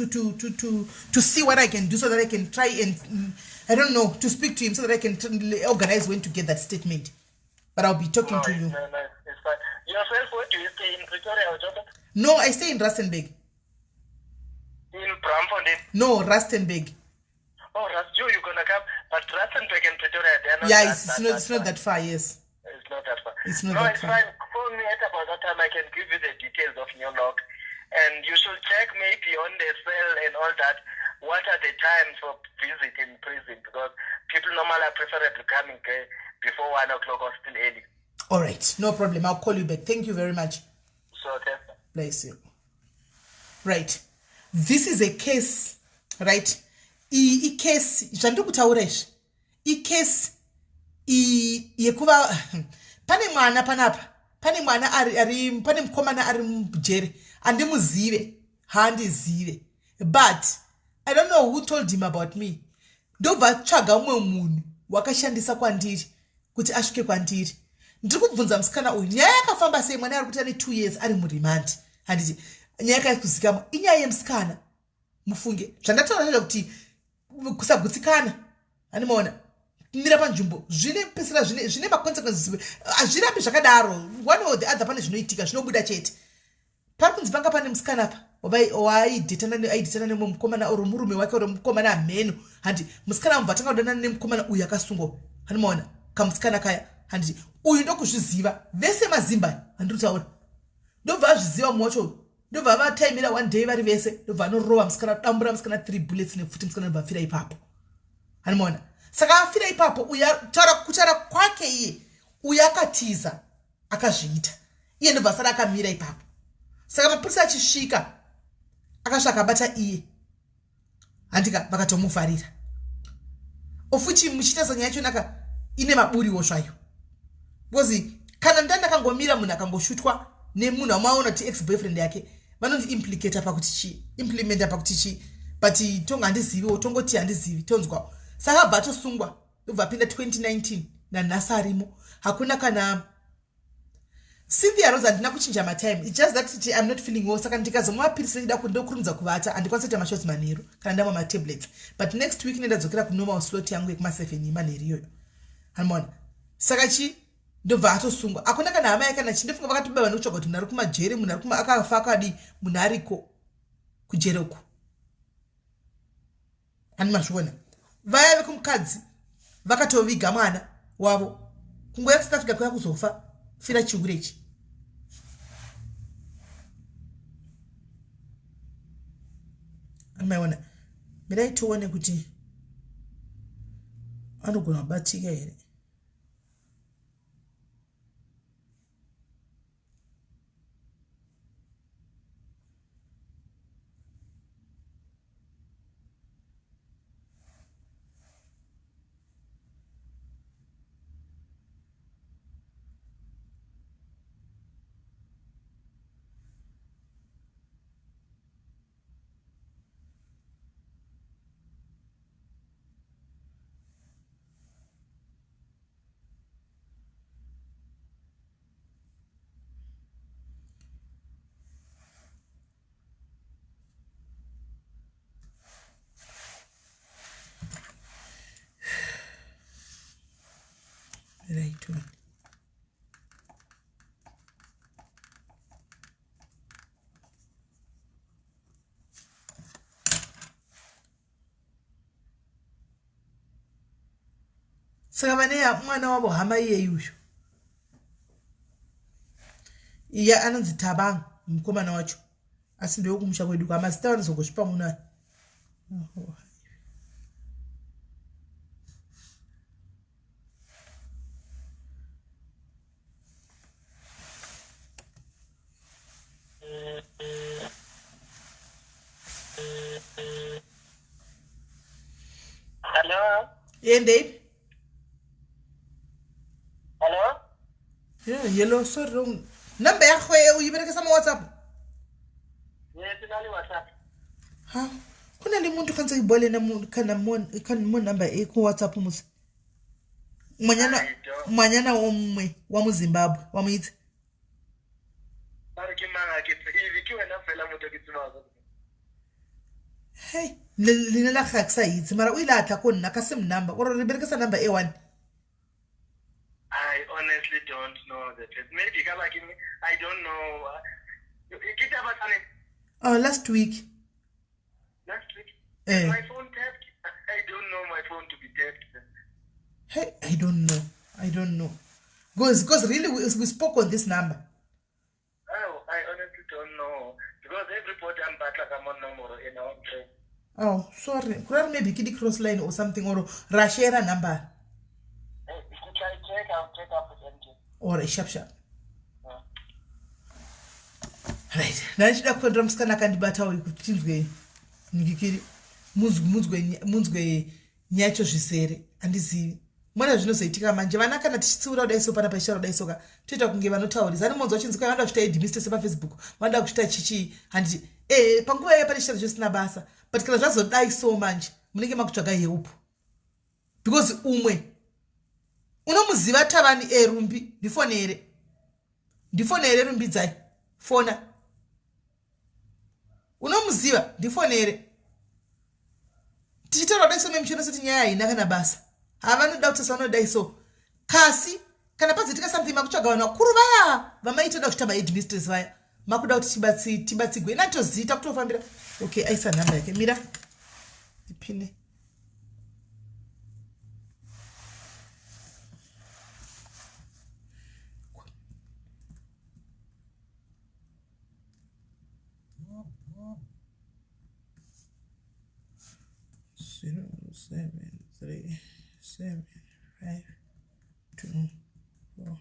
see what I can do so that I can try and, I don't know, to speak to him so that I can organize when to get that statement. But I'll be talking No, to you. No, no, it's fine. Yourself, where do you stay? In Pretoria or Joburg? No, I stay in Rustenburg. In Braamfontein? No, Rustenburg. Oh, you're going to come. But Rustenburg and Pretoria, they're not Yeah, that bad, it's not far. that far, yes. It's not that far. It's not No, that it's far. fine. Phone me at about that time. I can give you the details of New Lock. And you should check maybe on the cell and all that, what are the times for visit in prison? Because people normally are preferably coming before 1 o'clock or still early. All right. No problem. I'll call you back. Thank you very much. So, okay. Bless you. Right. This is a case, right? I case, zvandiri kutaura izvi, icase yekuva pane mwana panapa, pane mwana ari, ari, pane mukomana ari mujere, handimuzive, handizive, but I don't know who told him about me. Ndobva atsvaga umwe munhu wakashandisa kwandiri kuti asvike kwandiri. Ndiri kubvunza musikana uyu nyaya yakafamba sei mwana ari kuti ane 2 years ari muremand. Handiti nyaya yakakuzikamwa inyaya yemusikana. Mufunge zvandataura zvacho kuti kusagutsikana handimaona kumira panzvimbo zvine pesera zvine zvine maconsequences hazvirambi zvakadaro one or the other pane zvinoitika zvinobuda chete pari kunzi panga pane musikana apa waaidhetana nemumwe mukomana or murume wake or mukomana hameno handi musikana mubva atanga kudanana nemukomana uyu akasungwa handimaona kamusikana kaya handiti uyu ndokuzviziva vese mazimba handiri kutaura ndobva azviziva mumwe wacho uyu ndobva vataimira one day vari vese ndobva anorova musikana dambura musikana three bullets nepfuti musikana ndobva afira ipapo handimaona saka afira ipapo uyu kutaura kwake iye uyu akatiza akazviita iye ndobva asara akamira ipapo saka mapurisa achisvika akasvika akabata iye handika vakatomuvharira ofuchi muchiita sanyaya yacho naka ine maburiwo zvayo because kana nda ndakangomira munhu akangoshutwa nemunhu amaona kuti ex boyfriend yake vanondi implicata pakuti chii implementa pakuti chii but tonga handiziviwo tongoti handizivi tonzwawo saka abva atosungwa ndobva apinda 2019 nanhasi arimo hakuna kana Cynthia Rose handina kuchinja matime it's just that kuti I'm not feeling well saka ndikazomwa mapirisi ndida kuti ndokurumidza kuvata handikwanisi kuita mashots manheru kana ndamwa matablets but next week nendadzokera kunormal slot yangu yekuma 7 manheru iyoyo handimaona saka chi ndobva atosungwa hakuna kana hama yake kana chi ndofunga vakatobaiwa nekutsvaga kuti munhu ari kumajeri munhu ari kuma akafa akadii munhu ariko kujere uku Ani mazviona vaya vekumukadzi vakatoviga mwana wavo kunguva yekuSouth Africa kuya kuzofa fira chihure ichi. Maiona mirai tione kuti anogona kubatika here. Right one. Saka vane mwana wavo hama iyeyi uyu iya anonzi Tabang mukomana wacho asi ndewekumusha kwedu kwa mazita vanozongozvipa muno aya. Hello? Yendei. Hello? Yeah, hello, sorry wrong. Number ya gwe o iberekisa mo WhatsApp? Yes, na le WhatsApp. Ha? Go na le motho ga ntse ke bua le ena mo kana mo kana mo number e ko WhatsApp mose. Ngwanyana ngwanyana o mongwe wa mo Zimbabwe wa mo itse. Ba re ke mang a ke tsebe ke wena fela motho ke tsebang. Hey, leina la gagwe ke sa itse mara o ile a tla ko nna ka same number gore re berekisa number e one. I honestly don't know the place. Maybe ka ba ke I don't know. Ke taba tsane. Oh, last week. Last week. Eh. My phone tapped. I don't know my phone to be tapped. Hey, I don't know. I don't know. Because really we spoke on this number. Oh, I honestly don't know. Because everybody I'm batla ka mo nomoro ena wa ntle. Oh, sorry. Kurari maybe ke di cross line or something or ra share number. Hey, if you try check, I'll check up with MJ. Or sharp sharp. Right. Ndachida kufonera musikana akandibata uyu kuti tinzwe ngikiri munzwe munzwe nyacho zvisere handizivi mona zvinozoitika manje vana kana tichitsiura kudai so pana paishara kudai soka toita kunge vanotaurisa ani monzwa chinzi kwai vanoda kuchita headmistress pafacebook vanoda kuchita chichii handiti ee panguva iye pane chitara zvisina basa. But kana zvazodai so manje munenge makutsvaga help because umwe unomuziva Tavani Erumbi, ndifonere, ndifonere Rumbidzai, fona. Unomuziva, ndifonere. Tichitaura dai so memuchiona seti nyaya haina kana basa, havanoda kuti savanodai so, kasi kana pazoitika something makutsvaga vanhu vakuru vaya vamaitoda kuchita maheadmistress vaya, makuda kuti tibatsigwe. Ina tozita kutofambira. Okay, aisa nhamba yake, mira ipine. Zero seven three seven five two four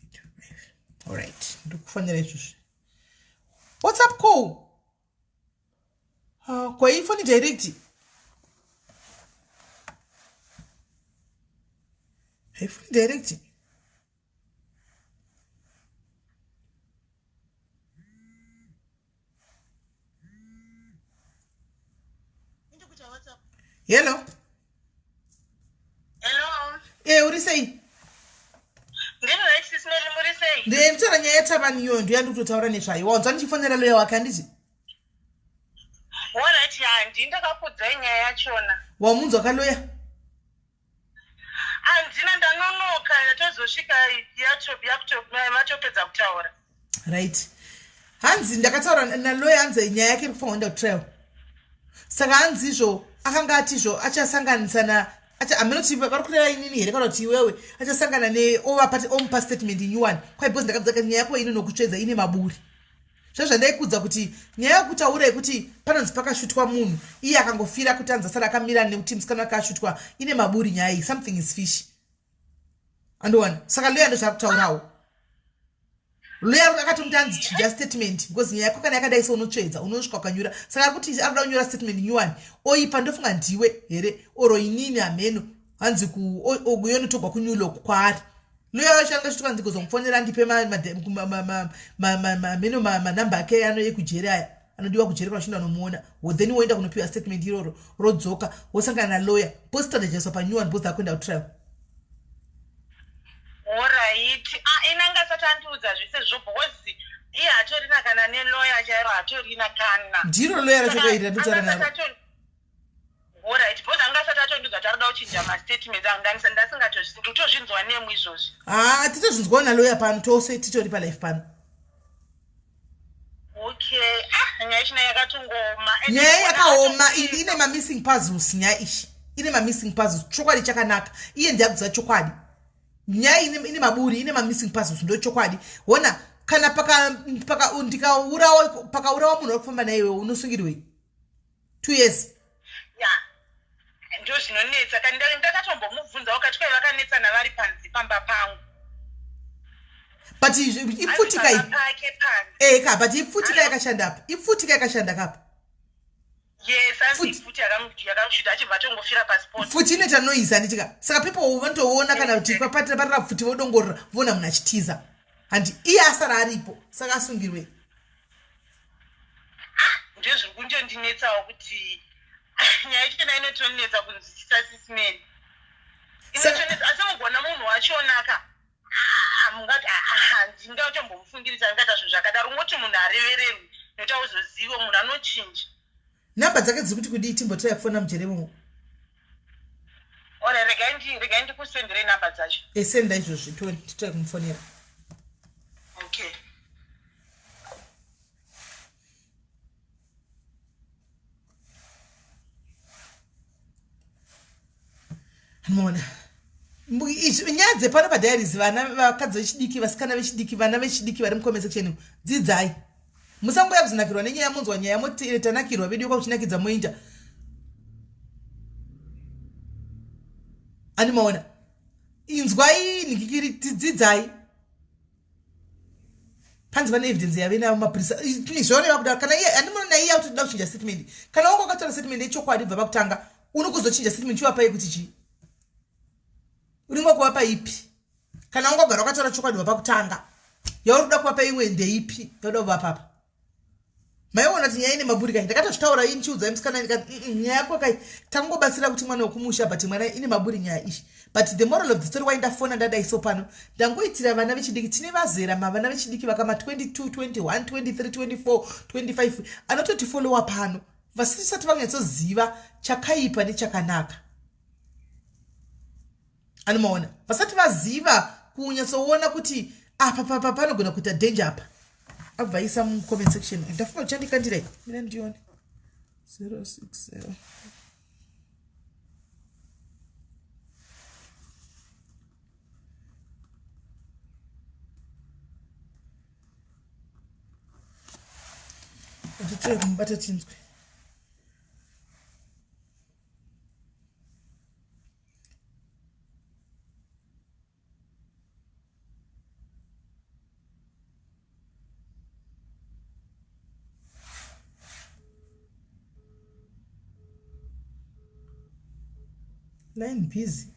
eight five. All right, ndikufanira izvozvi. WhatsApp call. Kwa ifoni direct. Haifoni direct. Hello. Hello. Eh, uri sei? Ndiri right, Sis Melly, muri sei? Ndinotaura nyaya yaTavani iyoyo, ndiyo yandikutotaura nezvayo. Wanzwa ndichifonera loya wake, handiti? Alright, handi ndakakuudzai nyaya yachona. Wamunzwa kaloya? Handina, ndanonoka, yatozosvika yacho vatopedza kutaura. Right. Hanzi ndakataura naloya, hanzi nyaya yake iri kufanira kuenda kutrial. Saka hanzi izvo akanga atizvo achasanganisa na haminoti vari kureva inini here kana kuti iwewe, achasangana neovapa omupa statement new one kwai, because ndakabvunza nyaya yako ino nokutsvedza ine maburi. Zvezvandaikudza kuti nyaya yekutaura yekuti panonzi pakashutwa munhu iye akangofira kuti anzi asara akamira nekuti musikana wake ashutwa, ine maburi nyaya iyi, something is fish, andowana. Saka loya ndozvaakutaurawo. Loya akatomuti anzi chinja statement because nyaya yako kana yakadai so unotsvedza, unosvika ukanyura. Saka ari kuti ari kuda kunyora statement new one oipa, ndofunga ndiwe here oro inini, hameno. Hanzi yonotogwa kuNew kwaari loya wacho anga chituka nzi kuzomufonera, andipe meno manhamba ake ano ekujeri aya anodiwa kujeri kana uchinda nomuona. Then woenda kunopiwa statement iroro, rodzoka, wosangana naloya, postrategiswa panew one because akuenda kutrial. Alright. Ah, ina ngasati andiudza zvese zvo because iye hatorina kana neloya chairo, hatorina kana. Ndiro loya racho kairi ratotaura naro. Alright, because anga asati atondiudza kuti arikuda kuchinja mastatements angu, ndasingatozvi ndikutozvinzwa nemu izvozvi. Haa, titozvinzwawo naloya pano, tose titori palife pano. Okay. Ah, nyaya ichina yakatongooma. Nyaya yakaoma iyi, ine mamissing puzzles. Nyaya iyi ine mamissing puzzles. Chokwadi chakanaka, iye ndiyakuziva chokwadi. Nyaya ine maburi, ine mamissing puzzles, ndo chokwadi. Ona kana paka paka ndikaurawa, pakaurawa munhu wakufamba naye, iwewe unosungirwei? 2 years. Ya, ndo zvinonetsa. Kani ndakatombomubvunzawo kati kwai vakanetsana vari panze pamba pangu. But ipfuti kai? Pamba pake panze. Eka, but ipfuti ka yakashanda apa, ipfuti ka yakashanda kapa? Yes, anzi pfuti yakamushuta achibva atongofira paspot. Pfuti inoita noise, handitika? Saka people vanotoona kana kuti papatira parira pfuti, vodongorora, voona munhu achitiza, handi iye asara aripo. Saka asungirwei? Ndizvo zviri kundondinetsawo kuti nyaya yachona inotonetsa kunzwisisa, Sis Melly, inotonetsa. Asi mugona munhu wachonaka mungati handingatombomufungirisa angaita zvinhu zvakadaro. Ungoti munhu arevererwi nokuti auzozivo munhu anochinja. Namba dzake dziri kuti kudii? Timbotirai kufona mujere imomo. Ora, regai ndikusenderei namba dzacho. Esenda izvozvi, titrai kumufonera. Okay. Mona nyaya dzepano padiaries, vana vakadzi vechidiki, vasikana vechidiki, vana vechidiki vari mucomment section, dzidzai. Musangoya kuzonakirwa nenyaya, munzwa nyaya moti tanakirwa vedu, kwakuchinakidza moinda ani. Maona, inzwai nhikikiri, tidzidzai. Panzi pane evidence yave nayo mapurisa zvaoneva kudaro. Kana iye andimona iye akutoda kuchinja statement, kana wanga wakatora statement yechokwadi bva pakutanga, unokuzochinja statement chivapa yekuti chii? Unenge kuvapa ipi kana wanga wagara wakatora chokwadi bva pakutanga? Yauri kuda kuvapa imwe ndeipi yauda kuvapa apa? Maiona kuti nyaya ine maburi kai? Ndakatozvitaura ini chiudzai musikana ndikati nyaya yako kai tangobatsira kuti mwana wekumusha, but mwana ine maburi nyaya ishi. But the moral of the story, why ndafona ndadai so pano, ndangoitira vana vechidiki, tine vazera mavana vechidiki vakama 22, 21, 23, 24, 25 anototifolowa pano, vasisati vanyatsoziva chakaipa nechakanaka. Anomaona vasati vaziva kunyatsoona kuti apa papa panogona kuita danger apa. Abva aisa mucomment section, ndafunga kuchandikandirai, mina ndione 060. Atitire kumubata tinzwe. Line busy,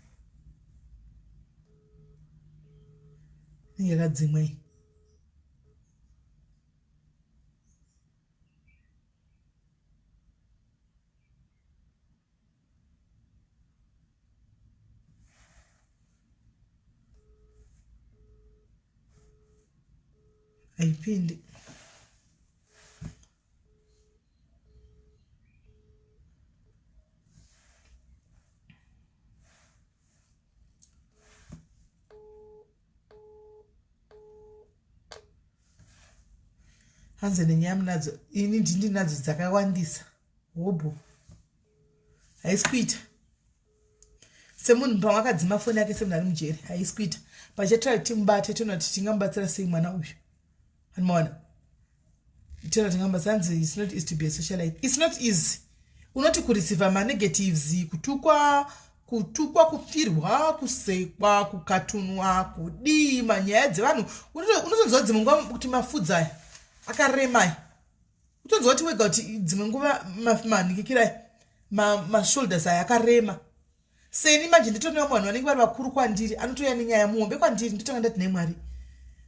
inenge yakadzimwa iyi. Haipindi. Hanzi nenyaya munadzo, ini ndindinadzo dzakawandisa. Hobho haisi kuita semunhu pamwe akadzima foni yake, semunhu ari mujeri, haisi kuita. Pachatira timubate, toona kuti tingamubatsira sei mwana uyu. Anomaona, toona tingamubatsira. Hanzi it's not easy to be a socialite. It's not easy. Unoti kureceiva manegatives, kutukwa, kutukwa, kupfirwa, kusekwa, kukatunwa, kudii, manyaya dzevanhu. Unotonzwa dzimwe nguva kuti mafudzi aya akaremai. Utonzwa kuti wega kuti dzimwe nguva manhikikirai mashoulders aya akarema. Seni manje nditori nevamwe vanhu vanenge vari vakuru kwandiri, anotouya nenyaya muhombe kwandiri, ndotanga ndati, "Nhai Mwari,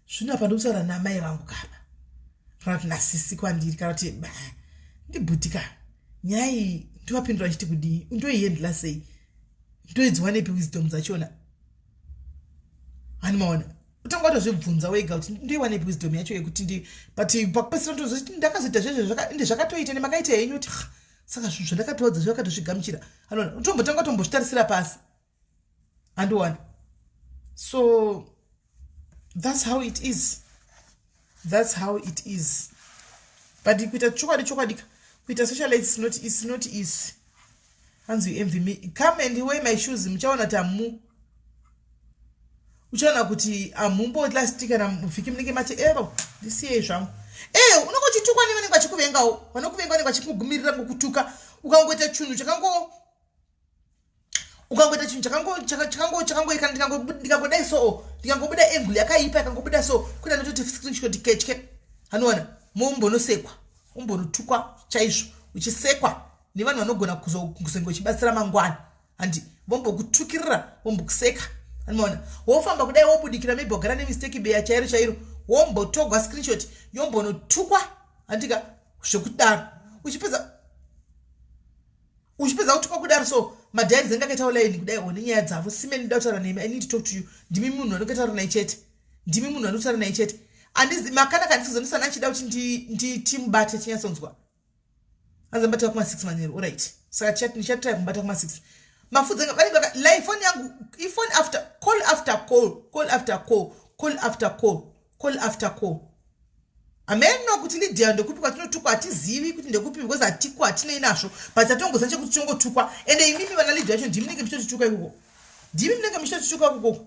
zvino apa ndikutaura namai vangu kapa, kana kuti nasisi kwandiri, kana kuti ndibhutika, nyaya iyi ndovapindura chiti kudii? Ndoihendla sei? Ndoidziwanepi wisdom dzachona?" Hani maona, utanga watozvibvunza wega kuti ndoiwanepi wisdom yacho yekuti ndi, but pakupedzisira ndozoti ndakazoita zvezvo, ende zvakatoita nemakaita henyu, kuti saka zvinhu zvandakatowadza zvakatozvigamuchira. Anoona utombotanga tombozvitarisira pasi, handiwana. So that's how it is, that's how it is. But kuita chokwadi, chokwadika, kuita socialite is not easy. Hanzi, "You envy me? Come and wear my shoes." Muchaona kuti hamu, uchaona kuti hamumbolasti kana muvhiki munenge mati ero ndisiyei zvangu. E, unonge uchitukwa nevanenge vachikuvengawo, vanokuvenga vanenge vachikugumirira ngokutuka. Ukangoita chinhu chakango, ukangoita chinhu chakangoika, ndikangodai so, ndikangobuda angle yakaipa, ikangobuda so, kuna nototi screenshot ketye. Hanowana mumbonosekwa, umbonotukwa chaizvo, uchisekwa nevanhu vanogona kuzonge uchibatsira mangwana, handi vombokutukirira, vombokuseka. Anoona wofamba kudai, wobudikira, maybe wagara nemistake beya chairo chairo, wombotogwa screenshot, yombonotukwa, handika zvekudaro. Uchipedza kutukwa kudaro, so madiary dzenga akaitawo line kudai o nenyaya dzavo. Simeni, ndoda kutaura nemi, I need to talk to you. Ndimi munhu anokataura naye chete, ndimi munhu anotaura naye chete. Andizi makanaka, handisizondisana achida kuti timubate tinyatsonzwa. Anzambata kuma6 manheru, alright. Saka ndichatry kumubata kuma6. Mafudzi vanenge lai foni yangu ifoni after call after call, call after call, call after call, call after call. Hameno kuti Lydia ndekupi kwatinotukwa, hatizivi kuti ndekupi, because hatikwa, hatinei nazvo, but hatongoziva chekuti tongotukwa. Ende imimi vana Lydia vacho ndimi munenge muchitotituka ikoko, ndimi munenge muchitotituka ikoko.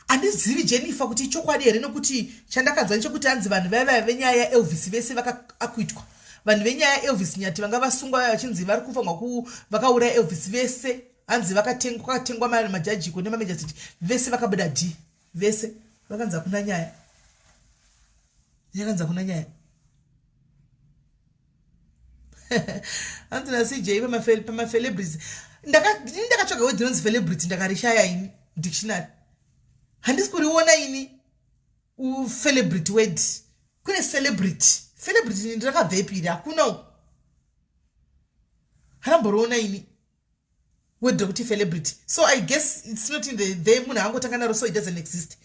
Handizivi Jennifer kuti ichokwadi here, nokuti chandakanzwa nechekuti hanzi vanhu vaya vaya venyaya yaElvis vese vakaakuitwa. Vanhu venyaya yaElvis Nyati vanga vasungwa vaya vachinzi vari kufanwa vakauraya Elvis vese, hanzi vakatengwa majajiko nemamejasiti, vese vakabuda d, vese vakanzi hakuna nyaya, yakanzi hakuna nyaya. Hanzi naCJ pamacelebrities, ndakatsvaga word rinonzi celebrity, ndakarishaya ini dictionary, handisi kuriona ini. Celebrity word, kune celebrity. Celebrity ndirakabvepi iri? Hakuna, haramboriona ini word rekuti celebrity. So I guess it's not in the there. Munhu angotanga naro, so it doesn't exist.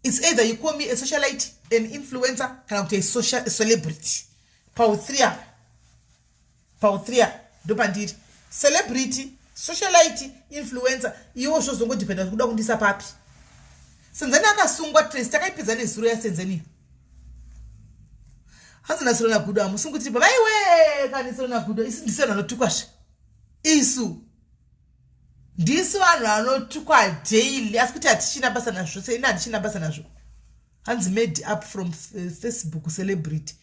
It's either you call me a socialite, an influencer, kana kuti a social a celebrity. Pau3 apa, pau3 apa ndopandiri: celebrity, socialite, influencer. Iwo zvozongodependa kuda kundisa papi. Senzeni akasungwa. Trace takaipedza nezuro yaSenzeni. Hanzi naSirona Gudo, hamusungutiripa vaiwe kani. Sirona Gudo, isu ndisi vanhu vanotukwazve. Isu ndisu vanhu vanotukwa daily, asi kuti hatichina basa nazvo. Seini handichina basa nazvo. Hanzi made up from Facebook celebrity.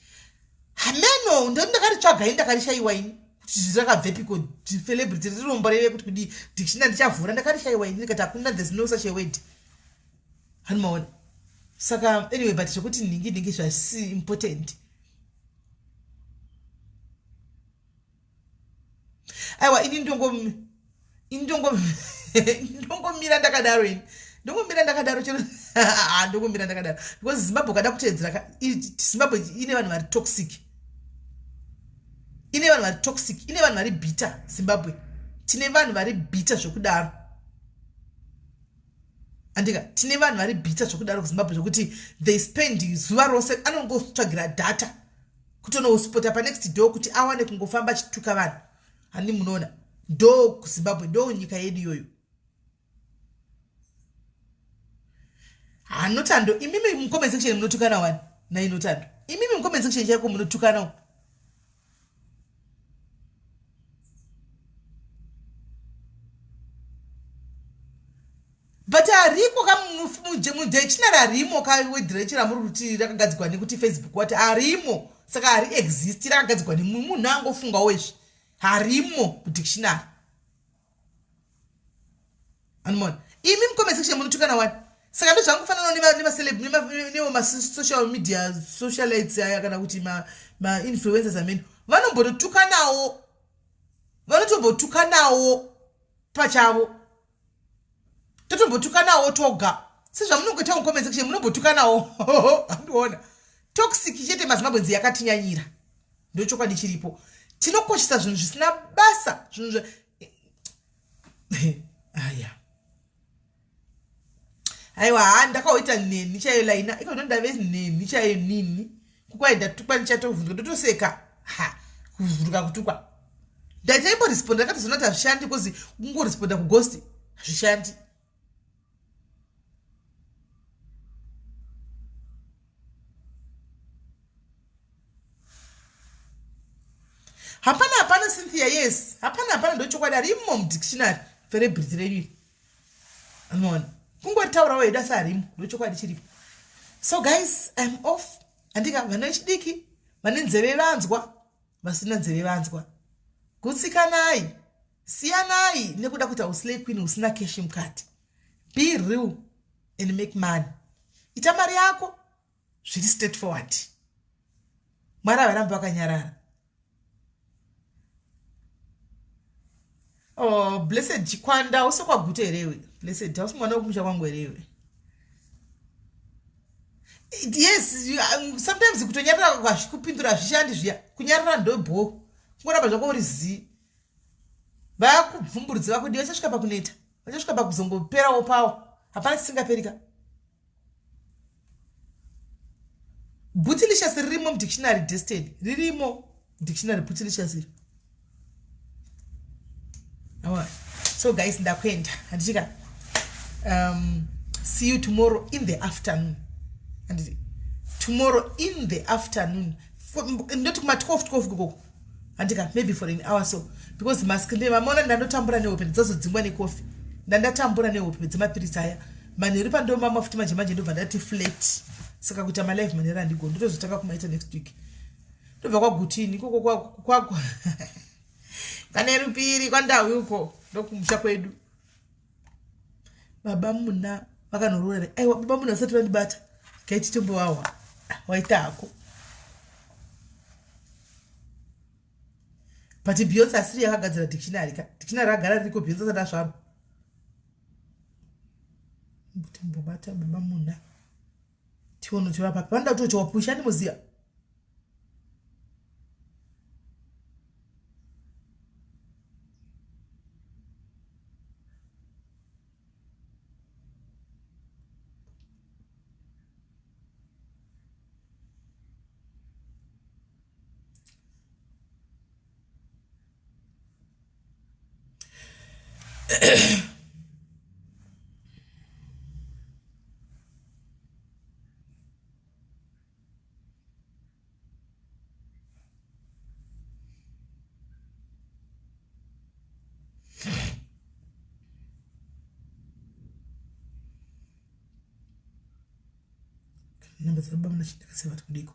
Hameno, ndoti ndakaritsvaga ini, ndakarishayiwa ini kuti zvirakabvepiko. Celebrity rirombo reve kuti kudii? Dictionary ndichavhura, ndakarishayiwa ini, ndikati hakuna, there's no such a word. Hanimaona. Saka anyway, but zvekuti nhingi nhingi zvasi important. Aiwa, ini ndongo ini ndongo ndongomira ndakadaro. Ini ndongomira ndakadaro chero, ndongomira ndakadaro, because Zimbabwe ukada kuteedzera, Zimbabwe ine vanhu vari toxic, ine vanhu vari toxic, ine vanhu vari bitter. Zimbabwe tine vanhu vari bitter zvekudaro, andika? Tine vanhu vari bitter zvekudaro kuZimbabwe, zvekuti they spend zuva rose anongotsvagira data kutonospota panext door kuti awane kungofamba achituka vanhu. Handi munoona? Ndo kuZimbabwe, ndo nyika yedu iyoyo. Hanotando, imimi mucomment section munotukana wani nainotando. Imimi mucomment section chaiko munotukana. But hariko kamudictionary, harimo kaword rechi ramuri kuti rakagadzirwa nekuti Facebook wati harimo. Saka hari exist, rakagadzirwa nemunhu angofungawo izvi. Harimo mudictionary, anomona. Imi mucomment section munotukana wani. Saka ndozvangofanana nemaceleb, nevo masocial media socialites aya, kana kuti mainfluencers amene vanombototukanawo, vanotombotukanawo pachavo. Totombotukanawo toga sezvamunongoita mucomment section, munombotukanawo. Andiona toxic chete. MaZimbabweans yakatinyanyira, ndochokwadi chiripo. Tinokoshesa zvinhu zvisina basa, zvinhu aya. Aiwa, ha, ndakaoita neni chaiyo laina ikono, ndave neni chaiyo nini kukwai ndatukwa, ndichatovhunduka, ndotoseka. Ha, kuvhunduka kutukwa. Ndaitaimboresponda, ndakatozoona kuti hazvishandi, because kungoresponda kughost hazvishandi. Hapana, hapana. Cynthia, yes, hapana, hapana, ndochokwadi. Harimo mudictionary celebrity renyu iri, anoona kungotaurawo hedu, asi harimo, ndochokwadi chiripo. So guys, I'm off, handika? Vana vechidiki vane nzeve vanzwa, vasina nzeve vanzwa. Gutsikanai, siyanai nekuda kuita uslay queen usina cash mukati. Be real and make money. Ita mari yako zviri straight forward. Mwari havaramba vakanyarara. Oh, Blessed Chikwanda, usi kwaGuto herewe? Blessed, hausi mwana wekumusha kwangu herewe? Yes, sometimes kutonyarara kupindura hazvishandi zviya. Kunyarara ndobho, kungoramba zvako uri zii. Vakubvumburudzi vakudi vachasvika pakuneta, vachasvika pakuzongoperawo pawo. Hapana chisingaperika. Bootylicious ririmo mudictionary, Destiny, ririmo dictionary bootylicious iri. So guys, ndakuenda, handichika. See you tomorrow in the afternoon, handiti? Tomorrow in the afternoon, ndoti kuma 12 12 kukoko, handika? Maybe for an hour so, because mask ndemaona ndandotambura nehope, ndidzazodzingwa nekofi. Ndandatambura nehope dzemapirisi aya manheru pandomama futi manje manje, ndobva ndati flat. Saka kuita malive manheru handigoni, ndotozotanga kumaita next week. Ndobva kwaGutini ikoko, kwakwa kane rupiri kwandau uko, ndokumusha kwedu. Baba muna vakanoroora. Aiwa, baba muna vasati vandibata, kaiti tombowawa waita hako. But Beyonce asiri yakagadzira dictionary ka. Dictionary ragara ririko Beyonce asati azvarwa. Timbobata baba muna. Tione kuti vapapi vanoda kuti wapusha andimoziva. Namba dzababa munachindakaseva kudiko.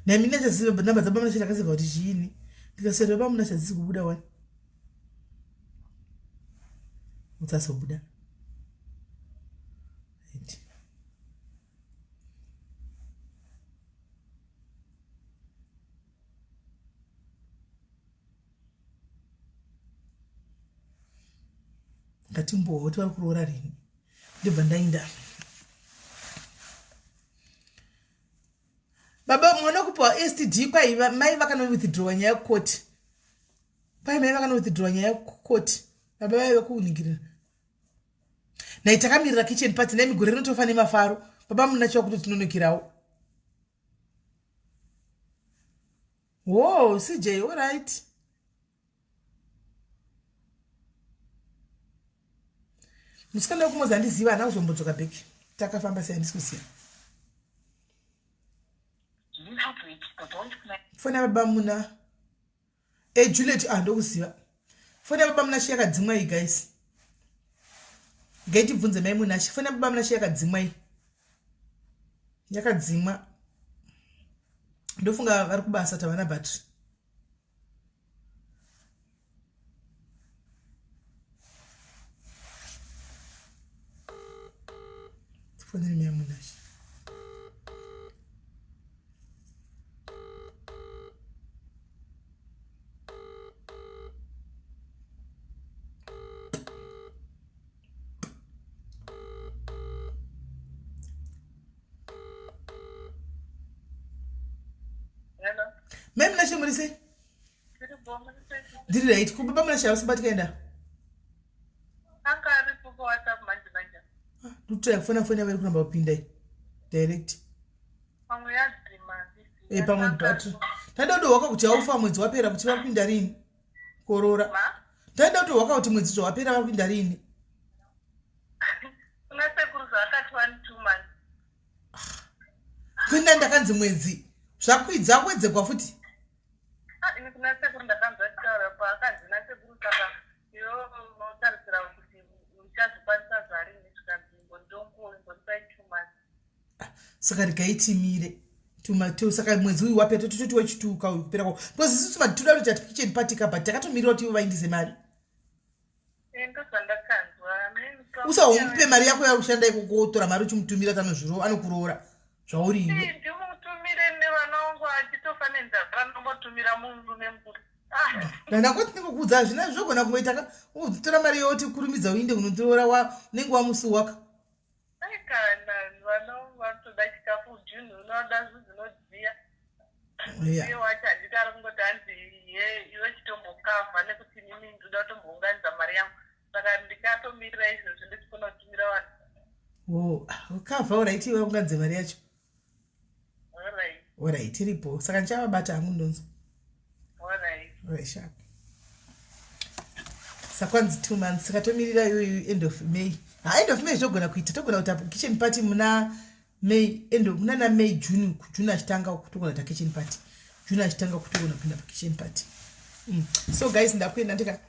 Nami ndachaziva namba dzababa munashe ndakaziva kuti chiini ndikaswera baba munashe hadzisi kubuda wani utsazobuda right. Ngatimbohwa kuti vari kuroora rini ndibva ndainda baba mwana kupiwa std kwaiva mai vakanowithdrawa nyaya yekukoti kwai mai vakanowithdrawa nyaya yekukoti baba vaive kuningirira nai takamirira kitchen party nai migore rinotofa nemafaro baba muna chiva kuti tinonokirawo wo cj alright musikana wekumoza andiziva haana kuzombodzoka back takafamba sei handisi kuziva foni yababa muna e eh, juliet ah ndokuziva foni yababa munashe yakadzimwa iyi guys ngaitibvunze mai munashe foni yababa munashe yakadzimwa iyi yakadzimwa ndofunga vari kubasa tavana battery Tifonere mai Munashe. Mai Munashe muri sei? Ndiri right. Kubaba Munashe havasi kubatika enda. Anga aripo pa WhatsApp manje manje. Ah, ndikutoya kufona foni yavo iri kuramba kupinda iyi. Direct. Pamwe yadzima. Eh pamwe battery. Taida kuti waka kuti haufa mwedzi wapera kuti vari kuinda rini? Korora. Taida kuti waka kuti mwedzi zvawapera vari kuinda rini? Kuna sekuru zvakati 1 2 months. Kuinda ndakanzi mwedzi zvakwidza kwedzegwa futi. Ah, ini kuna sekuru ndakanzwa achitaura paakanzi nasekuru saka iwe unotarisira kuti uchazvikwanisa zvarini zvikanzi imbondongoimbondipai 2 months. Ah, saka regai timire tumato saka mwedzi uyu wapera tototi wechituka uyu kupera kwao because isusu matoda kuti ati kitchen party ka but takatomirira kuti ivo vaindise mari. Eh, ndozvandakanzwa. Usaumupe mari yako yauri kushanda ikoko wotora mari uchimutumira tanozviro anokuroora zvauri iwe. Eh, ndimutumire nevana vangu achitofa nenzara anombotumira murume mukuru. Ah. Ndangoti ndingokuudza hazvina zvogona kungoita ka utora mari yoti kurumidza uinde kunondiroora unenge wamusuwaka. Ai kana vana vangu vanotoda chikafu June unoda zvinhu zvinodziya. Yeah. Iye wacho handiti ari kungoti hanzi ye iwe chitombokavha nekuti inini ndoda kutombounganidza mari yangu saka ndikatomirira izvozvo ndichikona kutumira vanhu. Oh, ukavha alright iwe unganidze mari yacho. Alright. Alright iripo saka ndichavabata hangu ndonzwa. Alright. Alright sharp. Saka kwanzi 2 months saka tomirira iyoyo end of May. Ha end of May zvogona kuita togona kuita kitchen party muna May end of muna na May June June achitanga togona kuita kitchen party. June achitanga kutogona kupinda pa kitchen party. So guys ndakuenda ndika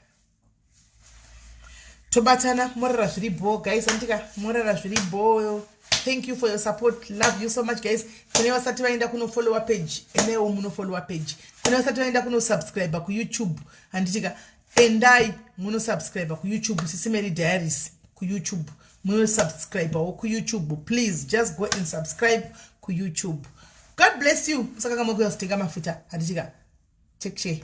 tobatana morara zviri bho guys andika morara zviri bho. Thank you for your support, love you so much guys. Kune vasati vaenda kunofollowa page enewo munofollowa page. Kune vasati vaenda kunosubscribe kuYouTube handitika endai munosubscribe kuYouTube Sisi Mary Diaries kuYouTube munosubscribewo kuYouTube. Please just go and subscribe. kuYouTube. God bless you. Musakanganwe kuya kutenga mafuta, handitika? Take care.